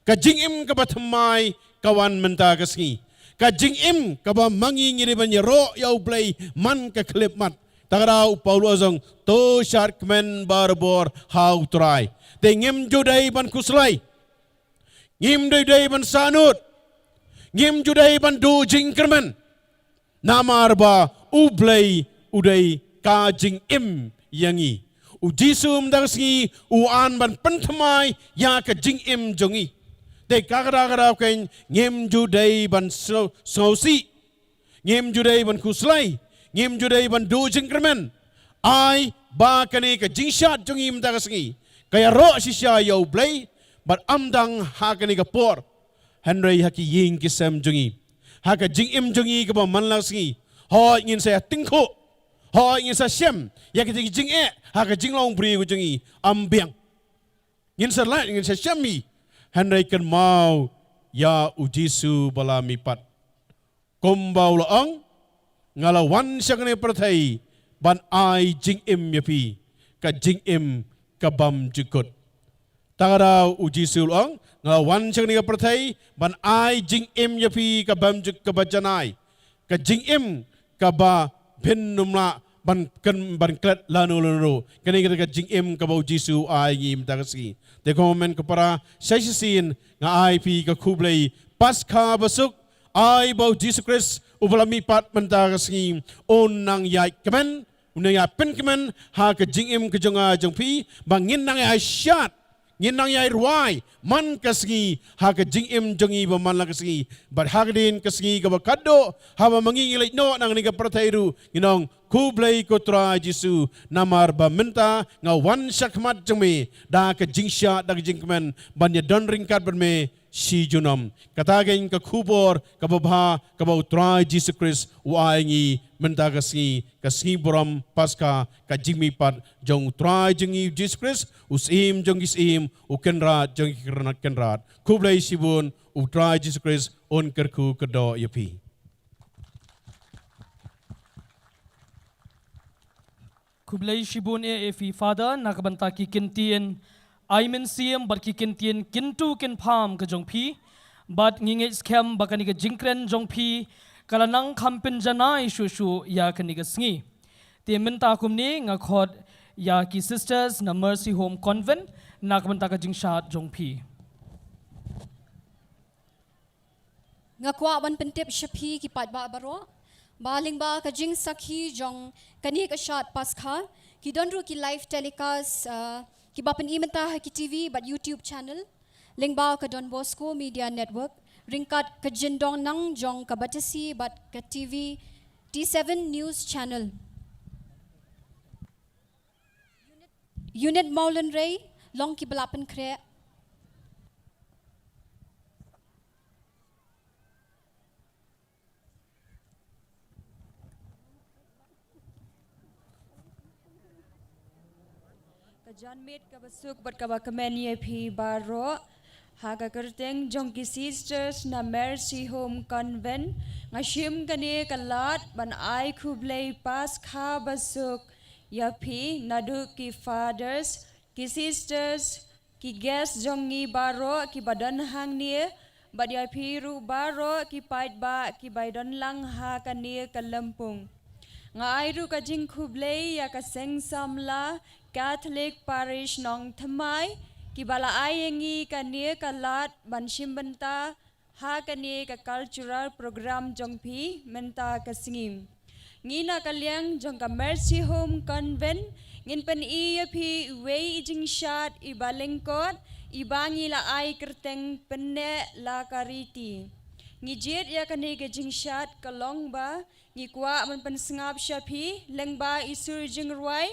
Ka jingim kaba thymmai ka wan mynta ka sngi. Ka jingim kaba ma ngi ngi dei ban ïaroh ïa U Blei man ka khyllipmat. Te ka daw u Paulus u ong, to shad kmen barabor ha U Trai. Te ngim ju dei ban khuslai. Ngim ju dei ban sahnud. Ngim ju dei ban duh jingkyrmen. Namar ba U Blei u dei ka jingim ïa ngi. U Jisu mynta ka sngi u an ban pynthymmai ïa ka jingim jong ngi. Te ka kata kata keiñ ngim ju dei ban sngewsih. Ngim ju dei ban khuslai, ngim ju dei ban duh jingkyrmen. Ai ba kane ka jingshad jong ngi mynta ka sngi ka ïaroh shisha ïa U Blei, bad ym tang ha kane ka por, hynrei ha ki ïing ki sem jong ngi, ha ka jingim jong ngi kaba man la ka sngi. Hooid ngin sa ïa tyngkhuh, hooid ngin sa shem ïa ki jingeh ha ka jinglong briew jong ngi, ym biang. Ngin sa lait, ngin sa shem hi, hynrei kynmaw ïa U Jisu ba la mihpat. Kumba u la ong, nga la wan sha kane ka pyrthei ban ai jingim ïa phi, ka jingim ka bym jukut. Tang da U Jisu u la ong, nga la wan sha kane ka pyrthei ban ai jingim ïa phi ka bym juk, kaba janai, ka jingim kaba phin ym lah ban klet lano lano. Kane ka jingim kaba U Jisu u ai ngi mynta ka sngi. Te kumne ko para, sa shisien nga ai phi ka khublei Paskha basuk. Ai ba U Jisu Khrist uba la mihpat mynta ka sngi un nang ïaid kmen, un nang ïaid pynkmen ha ka jingim ka jong nga jong phi, ba ngin nang ïaishad, ngin nang ïairwai man ka sngi ha ka jingim jong ngi ba man la ka sngi. Bad ha ka dien ka sngi kaba khadduh, haba ma ngi ngi leit noh na kane ka pyrthei ruh, ngin ong, khublei ko Trai Jisu, namar ba mynta nga wan shakhmat jong me da ka jingshad, da ka jingkmen, ban ïadon ryngkat bad me shi junom. Kata keiñ ka khubor kaba bha kaba U Trai Jisu Khrist u ai ngi mynta ka sngi, ka sngi burom Paskha, ka jingmihpat jong U Trai jong ngi Jisu Khrist, U Syiem jong ki syiem, U Kynrad jong ki kynrad. Khublei shibun, U Trai Jisu Khrist un kyrkhu kyrdoh ïa phi. Khublei shibun eh ïa phi Father na ka bynta ki kyntien ai mynsiem bad ki kyntien kyntu kynpham ka jong phi. Bad ngi ngeit skhem ba kane ka jingkren jong phi ka la nang kham pynjanai shuh shuh ïa kane ka sngi. Te mynta kumne nga khot ïa ki sisters na Mercy Home Convent na ka bynta ka jingshad jong phi. Nga kwah ban pyntip sha phi ki paidbah baroh ba lyngba ka jingsakhi jong kane ka shad Paskha, ki don ruh ki live telecast, ah, kiba pyni mynta ha ki T V bad YouTube channel lyngba ka Don Bosco Media Network ryngkat ka jingdongnang jong ka Batesi bad ka T V T seven News Channel. Unit Mawlynrei, long kiba la pynkhreh. Ka janmiet kaba suk bad kaba kmen ïa phi baroh. Ha ka kyrteng jong ki sisters na Mercy Home Convent, nga shim kane ka lad ban ai khublei Paskha basuk ïa phi naduh ki fathers, ki sisters, ki guest jong ngi baroh kiba don hangne, bad ïa phi ruh baroh ki paidbah kiba ïadon lang ha kane ka lympung. Nga ai ruh ka jingkhublei ïa ka Seng Samla Catholic Parish Nongthymmai kiba la ai ïa ngi kane ka lad ban shim bynta ha kane ka cultural program jong phi mynta ka sngi. Ngi na ka liang jong ka Mercy Home Convent ngin pyni ïa phi iwei i jingshad iba lyngkot iba ngi la ai kyrteng Pynneh La Ka Riti. Ngi jied ïa kane ka jingshad ka long ba ngi kwah ban pynsngap sha phi lyngba i sur jingrwai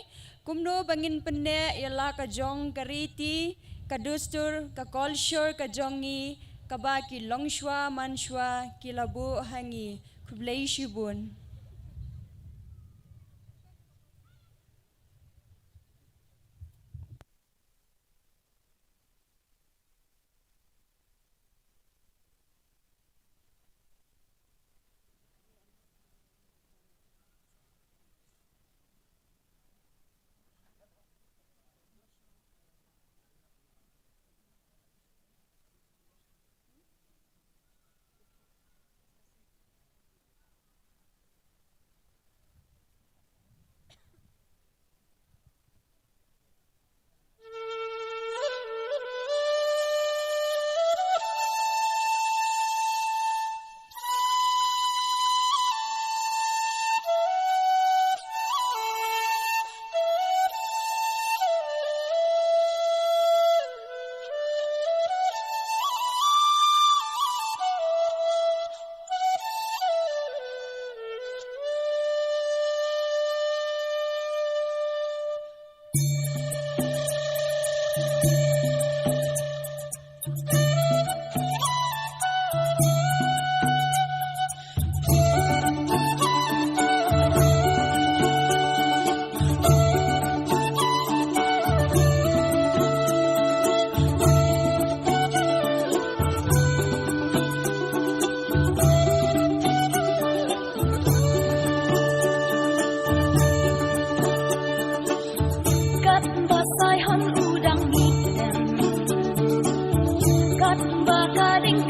kumno ba ngin pynneh ïa la ka jong ka riti, ka dustur, ka culture ka jong ngi, kaba ki longshuwa manshuwa ki la buh ha ngi. Khublei shibun.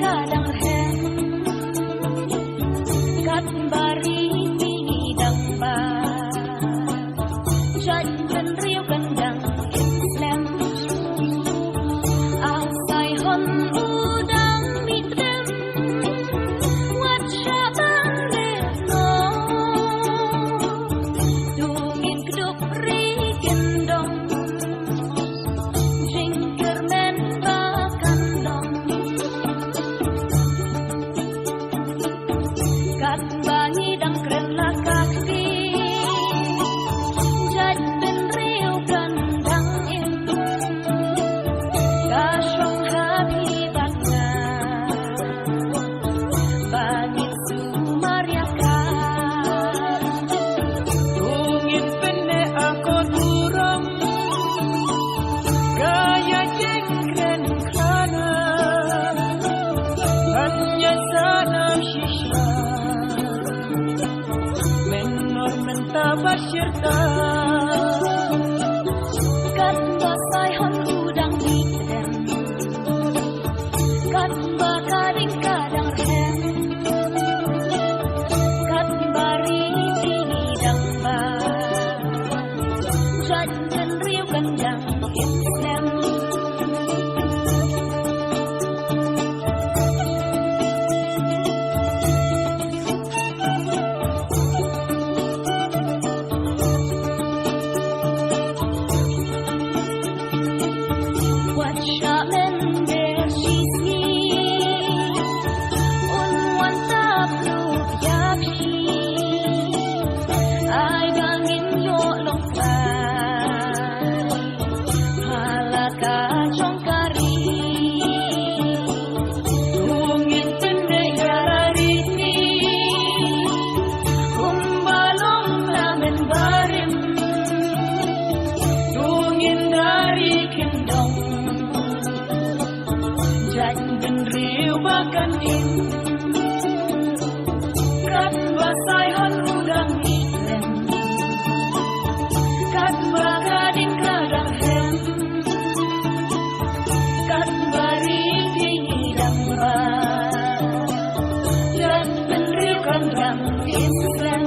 ka dang rhem, kat ba ri ki dang ba, jait bynriew kan dang im slem. Asai hon u dang mih dem, wat shah ban leh noh. Tu ngin kdup ri kyndong, jingkyrmen ba kan long. Katba ngi dang kren la ka kti, jait bynriew kan dang im. Ka shong ha phi bad nga, ba ngin sumar ïa ka. Kum ngin pynneh akor burom, ka ïa jingkren khana, ban ïa sanam shisha, mynno mynta bad shirta. Katba sai hon u dang mih dem, katba ka ding ka dang rhem, katba ri ki dang ba, jait bynriew kan dang im slem. Wat shah mynder shisngi, un wan tap ruh ïa phi. Ai ba ngin ïoh long kai ha la ka jong ka ri. Tu ngin pynneh ïa la ri ti, kumba long la mynbarim. Tu ngin da ri kyndong, jait bynriew ba kan im. Katba sai hon u dang mih dem, katba ka ding ka dang rhem, katba ri ki dang ba, jait bynriew kan dang im slem.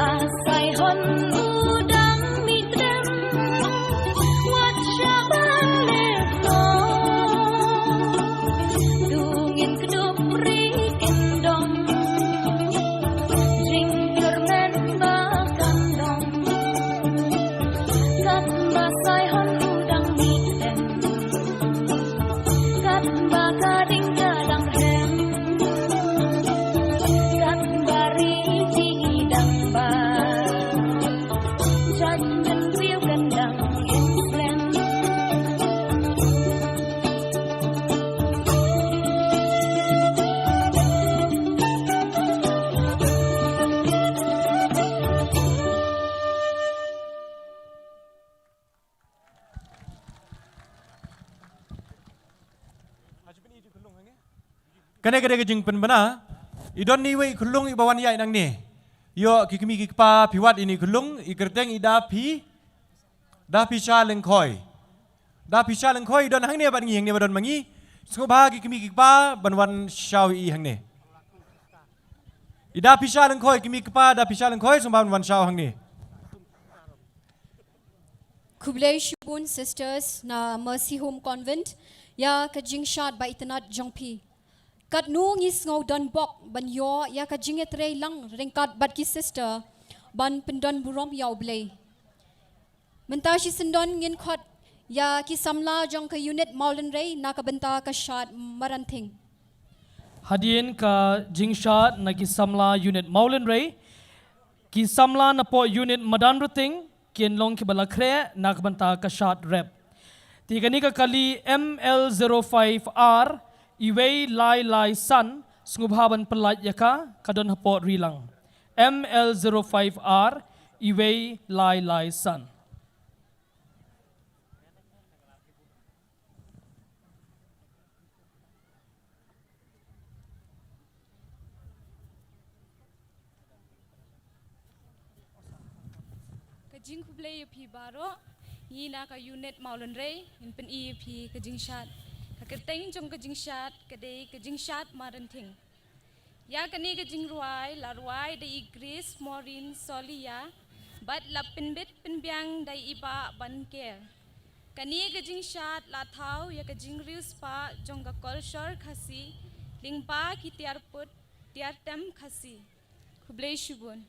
Asai hon u dang mih dem, wat shah ban leh noh. Tu ngin kdup ri kyndong, jingkyrmen ba kan long. Katba sai hon u dang mih dem, katba ka ding ka dang rhem, katba ri ki dang ba, jait bynriew kan dang im slem. Kane ka dei ka jingpynbna. I don iwei i khyllung iba wan ïaid nangne. Ïoh ki kmie ki kpa, phi wad ïa ine i khyllung, i kyrteng i Da Phi, Da Phisha Lyngkhoi. Da Phisha Lyngkhoi i don hangne bad ngi, hangne ba don ma ngi. Sngewbha ki kmie ki kpa ban wan shaw ïa i hangne. I Da Phisha Lyngkhoi, kmie ki kpa Da Phisha Lyngkhoi, sngewbha ban wan shaw hangne. Khublei shibun sisters na Mercy Home Convent ïa ka jingshad ba itynnad jong phi. Katno ngi sngew donbok ban ïoh ïa ka jingïatreilang ryngkat bad ki sister ban pyndon burom ïa U Blei. Mynta shisyndon ngin khot ïa ki samla jong ka unit Mawlynrei na ka bynta ka shad Maranthing. Hadien ka jingshad na ki samla unit Mawlynrei, ki samla napoh unit Madanryting kin long kiba la khreh na ka bynta ka shad rep. Te kane ka kali M L zero five R iwei lai lai san, sngewbha ban pyllait ïa ka, ka don hapoh rilang. M L zero five R iwei lai lai san. Ka jingkhublei ïa phi baroh, ngi na ka unit Mawlynrei ngin pyni ïa phi ka jingshad ka Kyrteng jong ka jingshad ka dei ka jingshad Marenthing. Ïa kane ka jingrwai la rwai da i Grace Maureen Solia bad la pynbit pynbiang da i Bah Banker. Kane ka jingshad la thaw ïa ka jingriewspah jong ka kolshor Khasi lyngba ki tiar put tiar tem Khasi. Khublei shibun.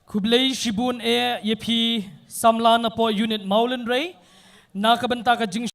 Khublei shibun eh ïa phi samla napoh unit Mawlynrei. Na ka bynta ka jing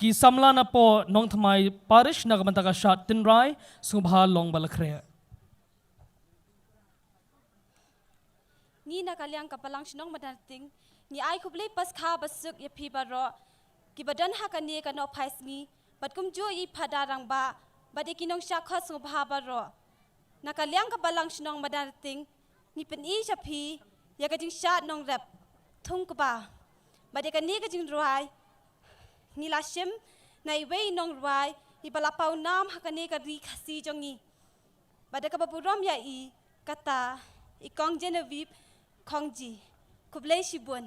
Ki samla na poh Nongthymmai Parish na ka bynta ka shad tynrai, sngewbha long ba la khreh. Ngi na ka liang ka Balang Shnong Madanrting, ngi ai khublei paskha basuk ïa phi baroh kiba don ha kane ka nohphai sngi, bad kumjuh ïa i Phadar Rangbah bad ïa ki nongshah khot sngewbha baroh. Na ka liang ka Balang Shnong Madanrting, ngi pyni sha phi ïa ka jingshad nongrep Thungkba. Bad ïa kane ka jingrwai ngi la shim na iwei i nongrwai iba la paw nam ha kane ka ri Khasi jong ngi. Bad da kaba burom ïa i, kata i Kong Genevieve Khongji. Khublei shibun.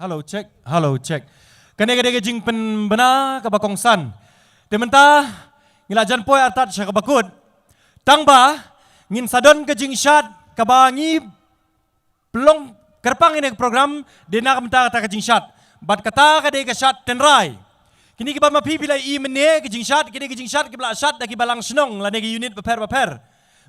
Hello, check. Hello, check. Kane ka dei ka jingpynbna kaba kongsan. Te mynta ngi la jan poi artat sha kaba kut. Tang ba ngin sa don ka jingshad kaba ngi pynlong kyrpang ïa kane ka program, dei na ka bynta kata ka jingshad. Bad kata ka dei ka shad tynrai. Kine kiba ma phi phi la i mynne, ki jingshad, kine ki jingshad kiba la shad da ki balang shnong lane ki unit bapher bapher.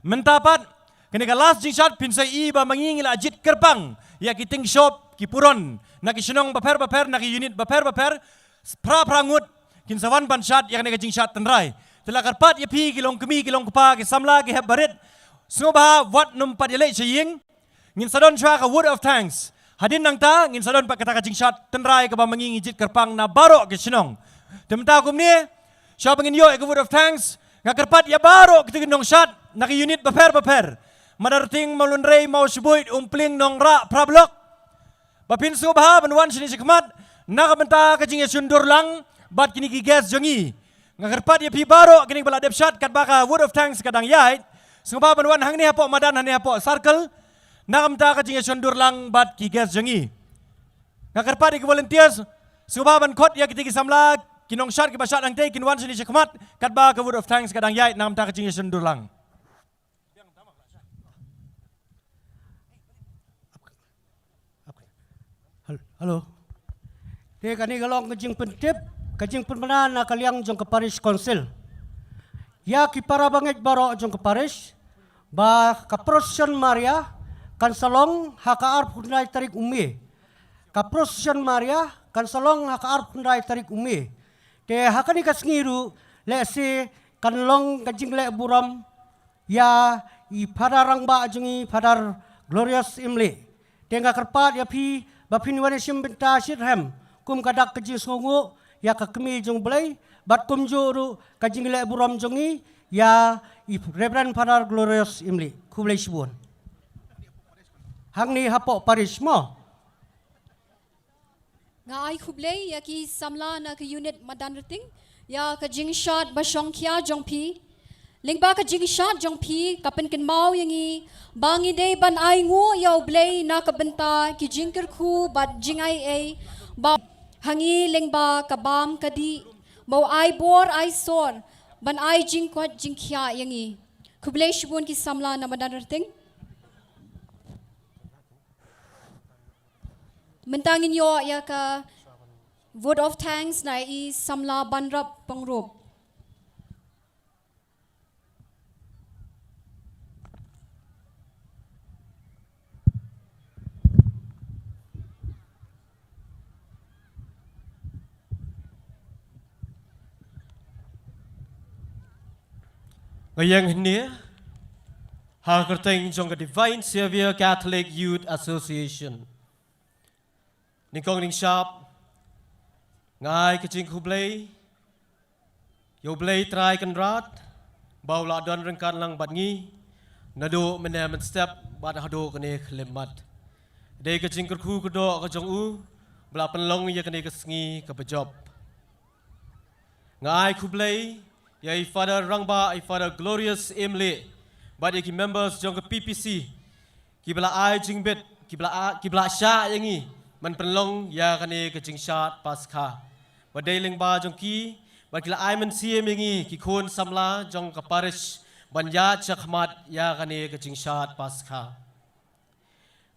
Mynta pat kane ka last jingshad, phin sa i ba ma ngi ngi la jied kyrpang ïa ki tyngshop, ki puron na ki shnong bapher bapher, na ki unit bapher bapher. Phra phra ngut kin sa wan ban shad ïa kane ka jingshad tynrai. Te la kyrpad ïa phi ki long kmie, ki long kpa, ki samla, ki hep barit, sngewbha wat nym pat ïaleh sha ïing. Ngin sa don shuwa ka vote of thanks. Hadien nangta ngin sa don pat kata ka jingshad tynrai kaba ma ngi ngi jied kyrpang na baroh ki shnong. Te mynta kumne, shuwa ba ngin ïoh ïa ka vote of thanks, nga kyrpad ïa baroh kita ki nongshad na ki unit bapher bapher, Madanrting, Mawlynrei, Mawshbuit, Umpling, Nongrah, Phrablok, ba phin sngewbha ban wan shane shakhmat na ka bynta ka jingïashon dur lang bad kine ki guest jong ngi. Nga kyrpad ïa phi baroh kine kiba la dep shad katba ka vote of thanks ka dang ïaid, sngewbha ban wan hangne hapoh madan, hangne hapoh circle, na ka bynta ka jingïashon dur lang bad ki guest jong ngi. Nga kyrpad ïa ki volunteers, sngewbha ban khot ïa kita ki samla, ki nongshad kiba shad hangtei, kin wan shane shakhmat katba ka vote of thanks ka dang ïaid na ka bynta ka jingïashon dur lang. Hel-, hello. Te kane ka long ka jingpyntip, ka jingpynbna na ka liang jong ka parish council ïa ki para bangeit baroh jong ka parish, ba ka procession Maria kan sa long ha ka arphew khyndai tarik u May. Ka procession Maria kan sa long ha ka arphew khyndai tarik u May. Te ha kane ka sngi ruh lehse kan long ka jingleh burom ïa i Father rangbah jong ngi, Father Glorious Imli. Te nga kyrpad ïa phi ba phin wan shim bynta shitrhem kum ka dak ka jingsngewnguh ïa ka kmie jong U Blei, bad kumjuh ruh ka jingleh burom jong ngi ïa i Reverend Father Glorious Imli. Khublei shibun. Hangne hapoh parish mo. Nga ai khublei ïa ki samla na ka unit Madanrting ïa ka jingshad ba shongkhia jong phi. Lyngba ka jingshad jong phi ka pynkynmaw ïa ngi ba ngi dei ban ainguh ïa U Blei na ka bynta ki jingkyrkhu bad jingaiei ba ha ngi lyngba ka bam ka dih, ba u ai bor ai sor ban ai jingkoit jingkhiah ïa ngi. Khublei shibun ki samla na Madanrting. Mynta ngin ïoh ïa ka vote of thanks na i samla Banrap Pyngrope. Nga ïeng hangne ha ka kyrteng jong ka Divine Saviour Catholic Youth Association. Nyngkong nyngshap nga ai ka jingkhublei ïa U Blei Trai Kynrad ba u la don ryngkat lang bad ngi naduh mynne mynstep bad haduh kane khyllipmat. Dei ka jingkyrkhu kyrdoh ka jong u ba la pynlong ïa kane ka sngi kaba jop. Nga ai khublei ïa i Father rangbah, i Father Glorious Imli, bad ïa ki members jong ka P P C kiba la ai jingbit, kiba la, kiba la shah ïa ngi ban pynlong ïa kane ka jingshad Paskha. Bad dei lyngba jong ki ba ki la ai mynsiem ïa ngi ki khun samla jong ka parish ban ïaid shakhmat ïa kane ka jingshad Paskha.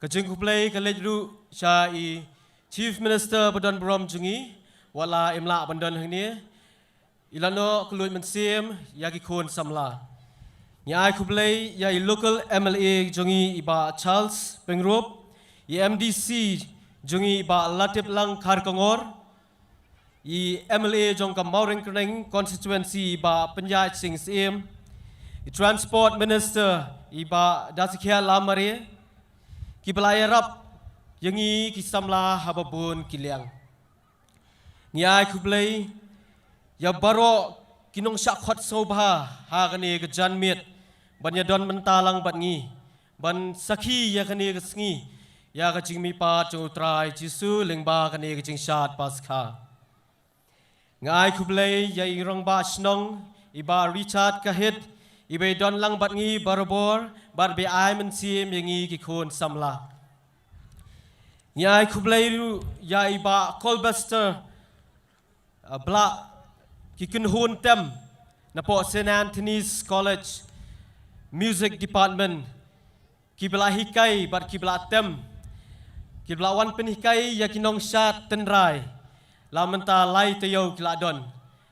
Ka jingkhublei ka leit ruh sha i Chief Minister ba don burom jong ngi, wat la im lah ban don hangne, i la noh kylluid mynsiem ïa ki khun samla. Ngi ai khublei ïa i local M L A jong ngi i Bah Charles Pyngrope, i M D C jong ngi i Bah Latiplang Kharkongor, i M L A jong ka Mawryngkneng constituency i Bah Pynïaid Sing Syiem, i Transport Minister i Bah Dasikhiah Lamare, kiba la ïarap ïa ngi ki samla ha babun ki liang. Ngi ai khublei ïa baroh ki nongshah khot sngewbha ha kane ka janmiet ban ïadon bynta lang bad ngi ban sakhi ïa kane ka sngi ïa ka jingmihpat jong U Trai Jisu lyngba kane ka jingshad Paskha. Nga ai khublei ïa i rangbah shnong i Bah Richard Kahit, iba i don lang bad ngi barabor bad ba i ai mynsiem ïa ngi ki khun samla. Ngi ai khublei ruh ïa i Bah Colbester, uh, Blah, ki kynhun tem napoh Saint Anthony's College Music Department, ki ba la hikai bad ki ba la tem, ki ba la wan pynhikai ïa ki nongshad tynrai. La mynta lai taïew ki la don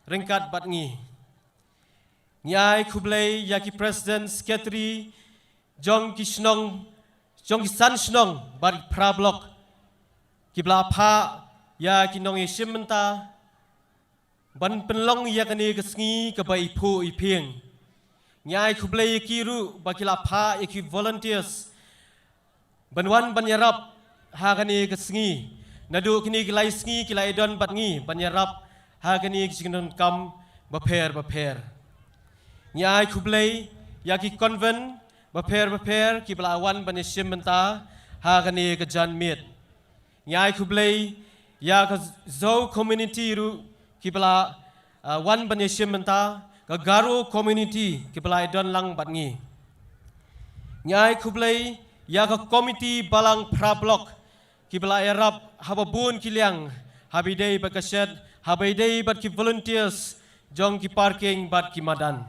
ryngkat bad ngi. Ngi ai khublei ïa ki president, secretary jong ki shnong, jong ki san shnong bad ki phra block, ki ba la phah ïa ki nongïashim bynta ban pynlong ïa kane ka sngi kaba iphuh iphieng. Ngi ai khublei ïa ki ruh ba ki la phah ïa ki volunteers ban wan ban ïarap ha kane ka sngi. Naduh kine ki lai sngi ki la ïadon bad ngi ban ïarap ha kane ka jingdonkam bapher bapher. Ngi ai khublei ïa ki convent bapher bapher ki ba la wan ban ïashim bynta ha kane ka janmiet. Ngi ai khublei ïa ka Zou community ruh ki ba la, uh, wan ban ïashim bynta, ka Garo community ki ba la ïadon lang bad ngi. Ngi ai khublei ïa ka committee balang phra block ki ba la ïarap haba bun ki liang, haba ïadei bad ka shed, haba ïadei bad ki volunteers jong ki parking bad ki madan.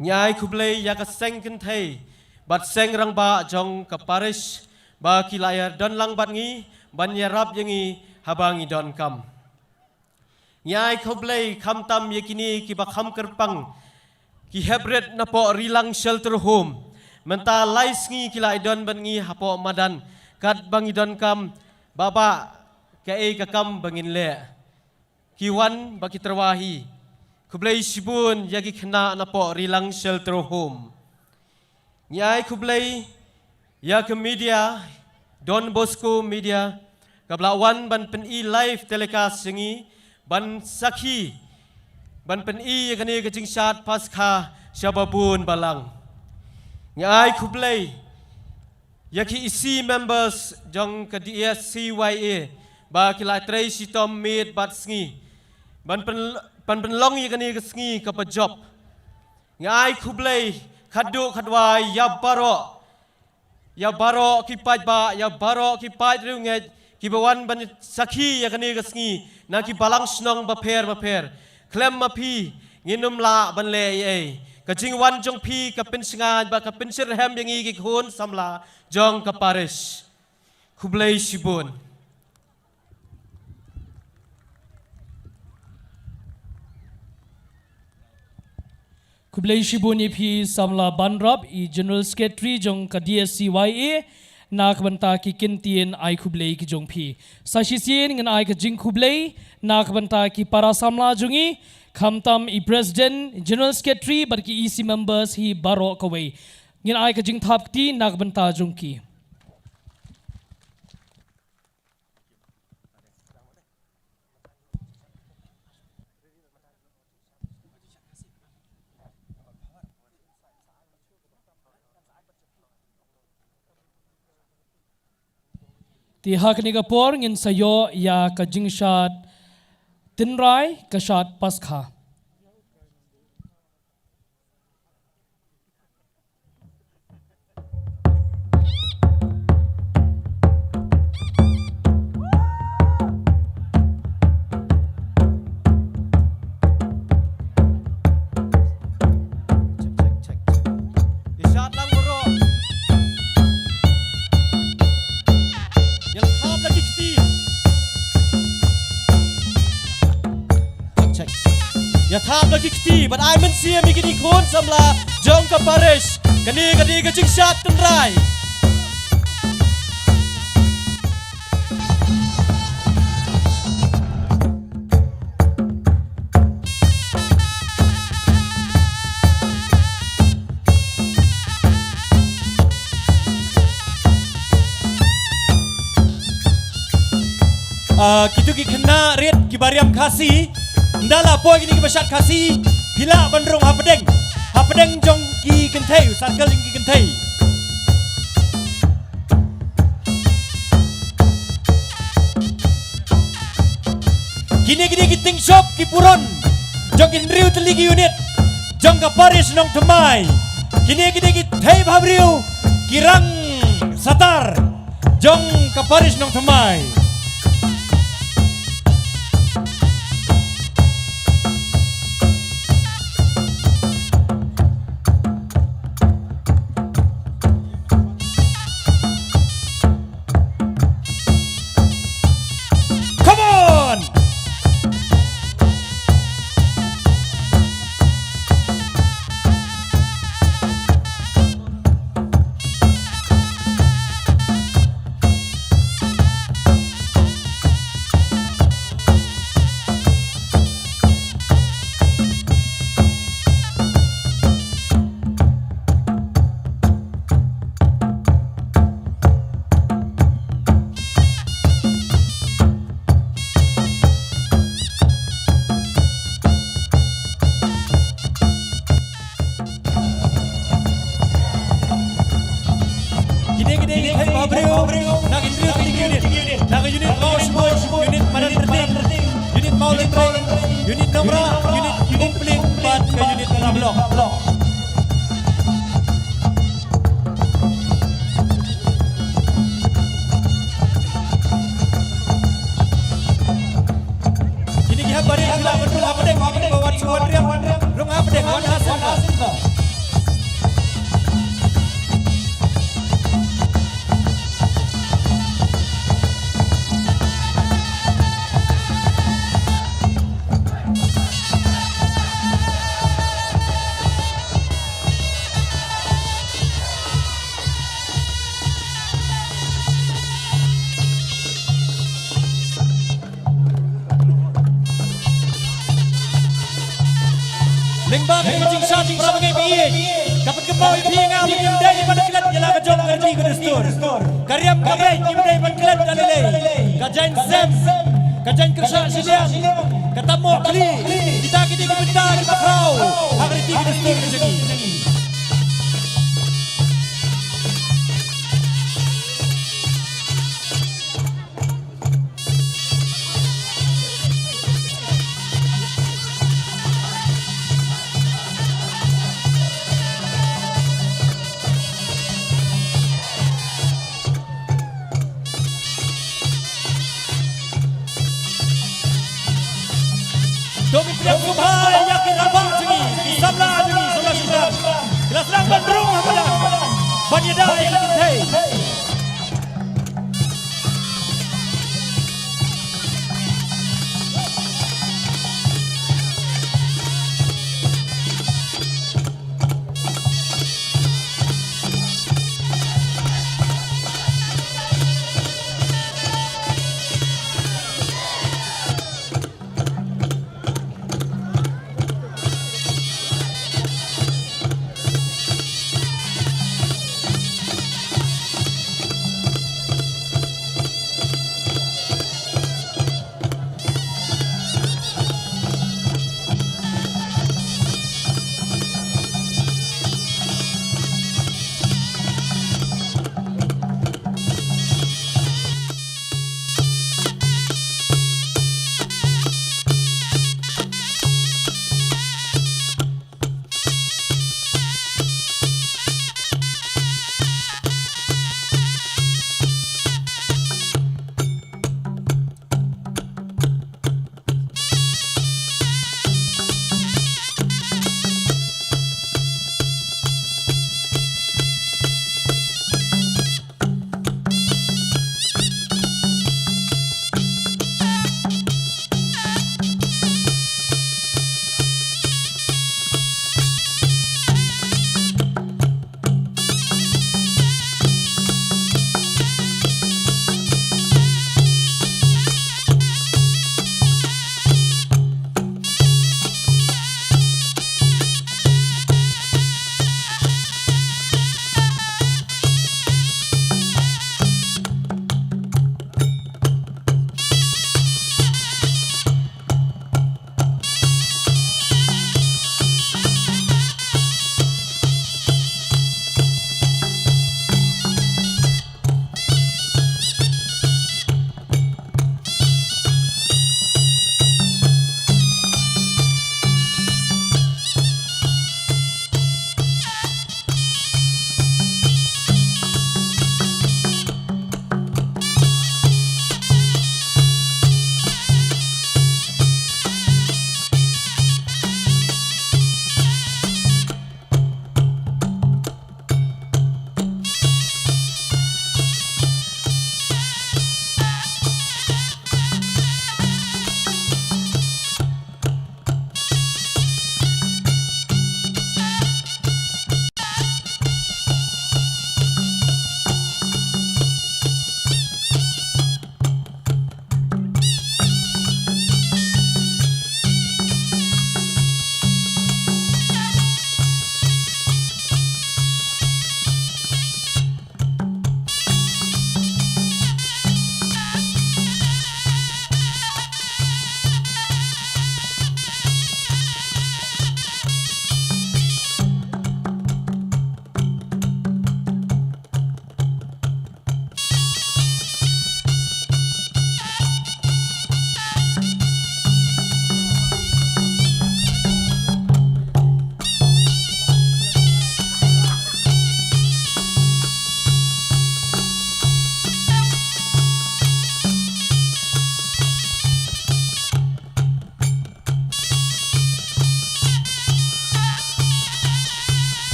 Ngi ai khublei ïa ka seng kynthei bad seng rangbah jong ka parish ba ki la ïadon lang bad ngi ban ïarap ïa ngi haba ngi donkam. Ngi ai khublei khamtam ïa kine ki ba kham kyrpang, ki heprit napoh Rilang Shelter Home. Mynta lai sngi ki la ïadon bad ngi hapoh madan katba ngi donkam baba kaei ka kam ba ngin leh. Ki wan ba ki tyrwa hi. Khublei shibun ïa ki khynnah napoh Rilang Shelter Home. Ngi ai khublei ïa ka media, Don Bosco Media, ka ba la wan ban pyni live telecast ïa ngi, ban sakhi, ban pyni ïa kane ka jingshad Paskha sha ba bun balang. Ngi ai khublei ïa ki E C members jong ka D S C Y A ba ki la trei shitom miet bad sngi ban pyn, ban pynlong ïa kane ka sngi kaba jop. Ngi ai khublei khatduh khatwai ïa baroh, ïa baroh ki paidbah, ïa baroh ki paid riewngeit ki ba wan ban sakhi ïa kane ka sngi na ki balang shnong bapher bapher. Khlem ma phi ngin ym lah ban leh ei ei. Ka jingwan jong phi ka pynsngaid bad ka pynsyrhem ïa ngi ki khun samla jong ka parish. Khublei shibun. Khublei shibun ïa phi samla Banrap, i General Secretary jong ka D S C Y A, na ka bynta ki kyntien ai khublei ki jong phi. Sa shisien ngin ai ka jingkhublei na ka bynta ki para samla jong ngi, khamtam i President, General Secretary bad ki E C members hi baroh kawei. Ngin ai ka jingthap kti na ka bynta jong ki. Te ha kane ka por ngin sa ïoh ïa ka jingshad tynrai, ka shad Paskha. Check, check, check, check. Ïa shad lang baroh. Ïa thap la ki kti. Check, check. Ïa thap la ki kti bad ai mynsiem ïa kine ki khun samla jong ka parish. Kane ka dei ka jingshad tynrai. Ah, kito ki khynnah rit kiba riam Khasi, ynda la poi kine kiba shad Khasi, phi lah ban rung hapdeng, hapdeng jong ki kynthei, u circle jong ki kynthei. Kine, kine ki tyngshop ki puron jong ki hynriew tylli ki unit jong ka parish Nongthymmai. Kine, kine ki thei bhabriew ki rang satar. jong ka Parish Nongthymmai. Come on! Kine kine ki thait ba briew na ki three unit, na ka unit Mawshmut, unit Madan Rting, unit Mawlynrei, unit Nongrah, unit Umpling bad ka unit Rablong. Kine ki hap barit ki lah ban rung hapdeng, kine ki ba wan shu wan riam, rung hapdeng, wan ha center. Lyngba ka jingshisha jingshah ba ngi ïeit, ka pynkynmaw ïa phi nga ba ngim dei ban klet ïa la ka jong ka ri ka dustur. Ka riam ka beit ngim dei ban klet da lei lei. Ka jaiñ sem, ka jaiñ kyrshan shiliang, ka tam mohkhlieh, kita kine ki bynta kiba khraw ha ka riti ka dustur ka jong ngi. To ngin pdiang sngewbha ïa ki rangbah jong ngi, ki samla jong ngi, samla sngewbha. Ki la sdang ban rung ha madan ban ïada ïa ki kynthei.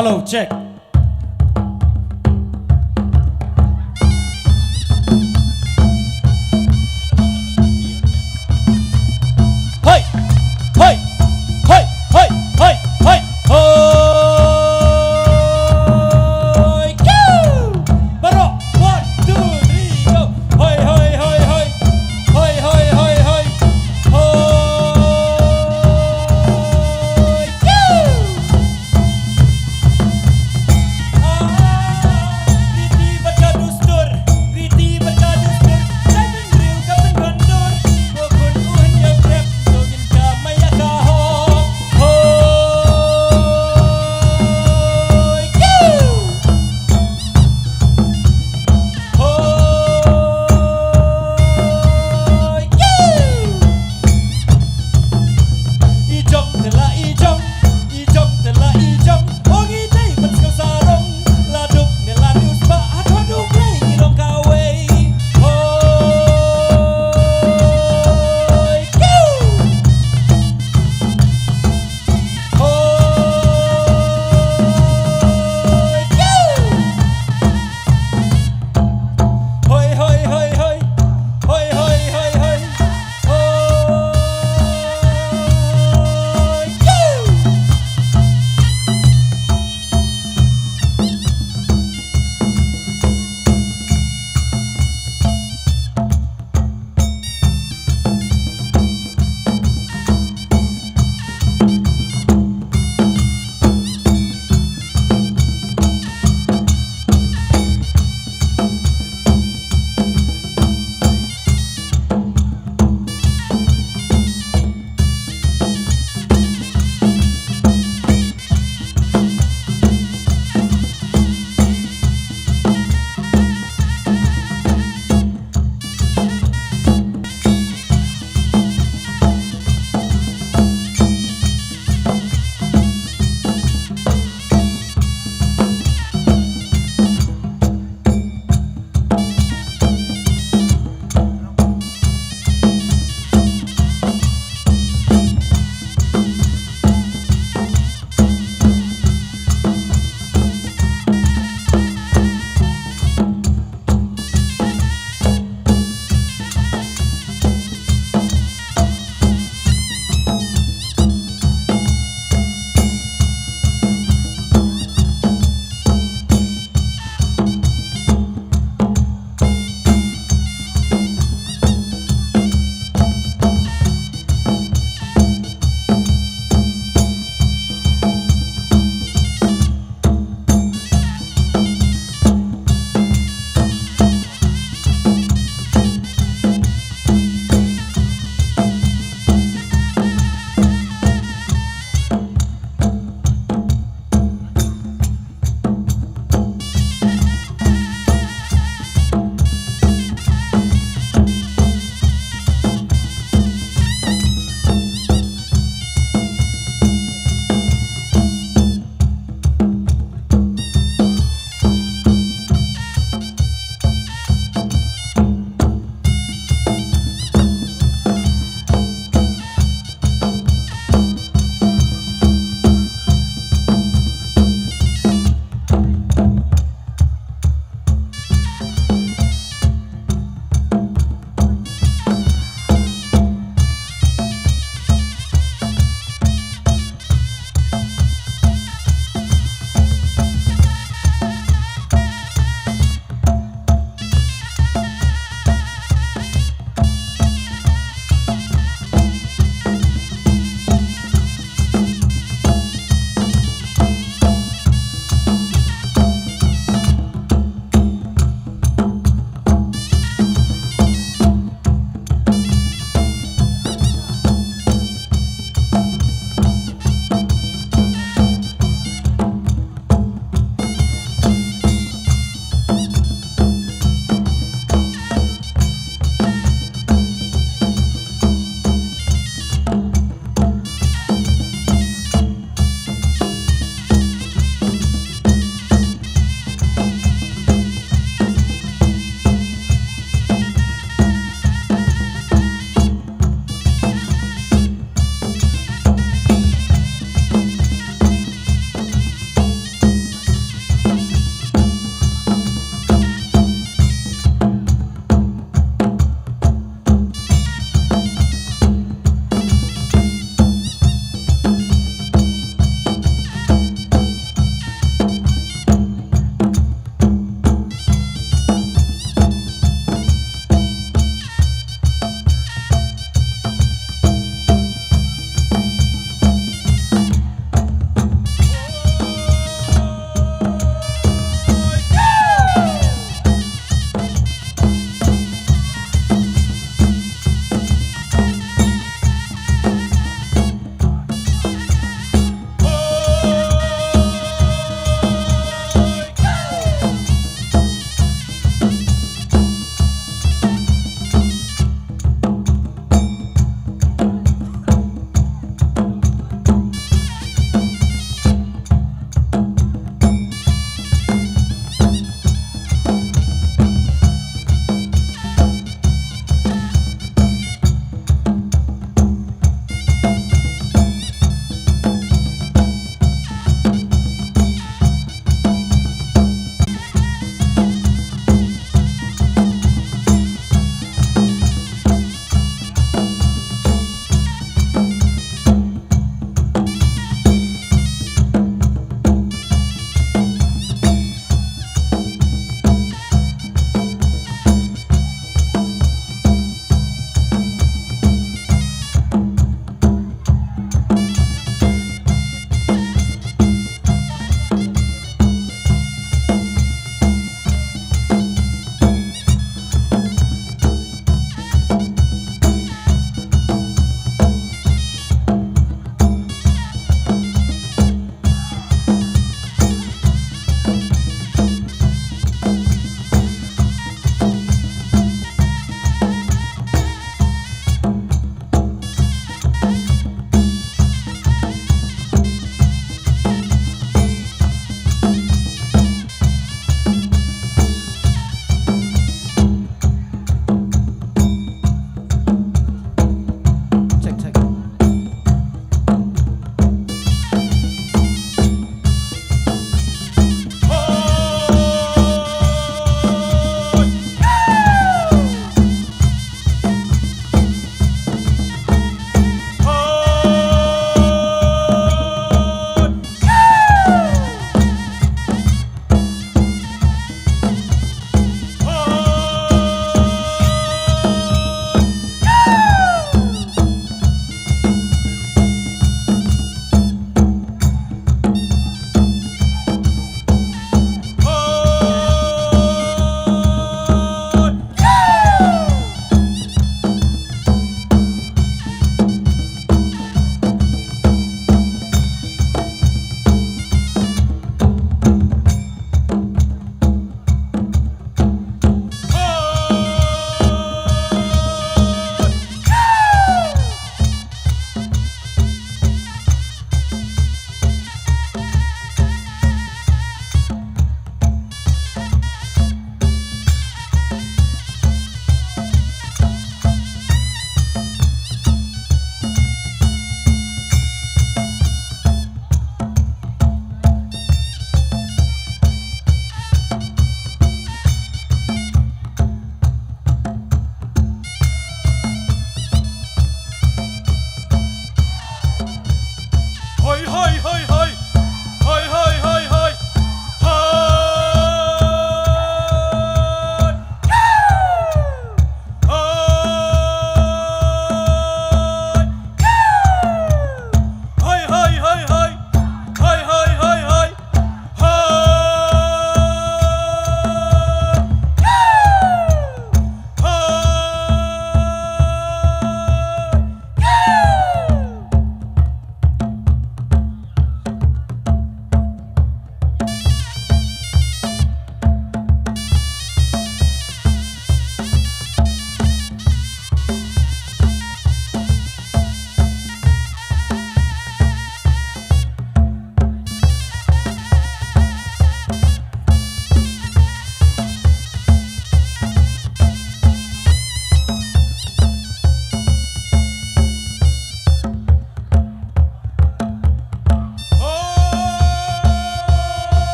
Hello, check. Hoi! Hoi! Hoi! Hoi! Hoi! Hoi! Hoi! Go! Baroh! One, two, three, go! Hoi, hoi, hoi, hoi! Hoi, hoi, hoi, hoi! Hoi! Go!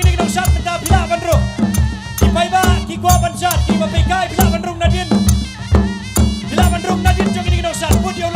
Kine ki nongshad mynta phi lah ban rung. Ki paidbah ki kwah ban shad, kiba pyrkhat phi lah ban rung nadien. Phi lah ban rung nadien jong kine ki nongshad. Put ïa u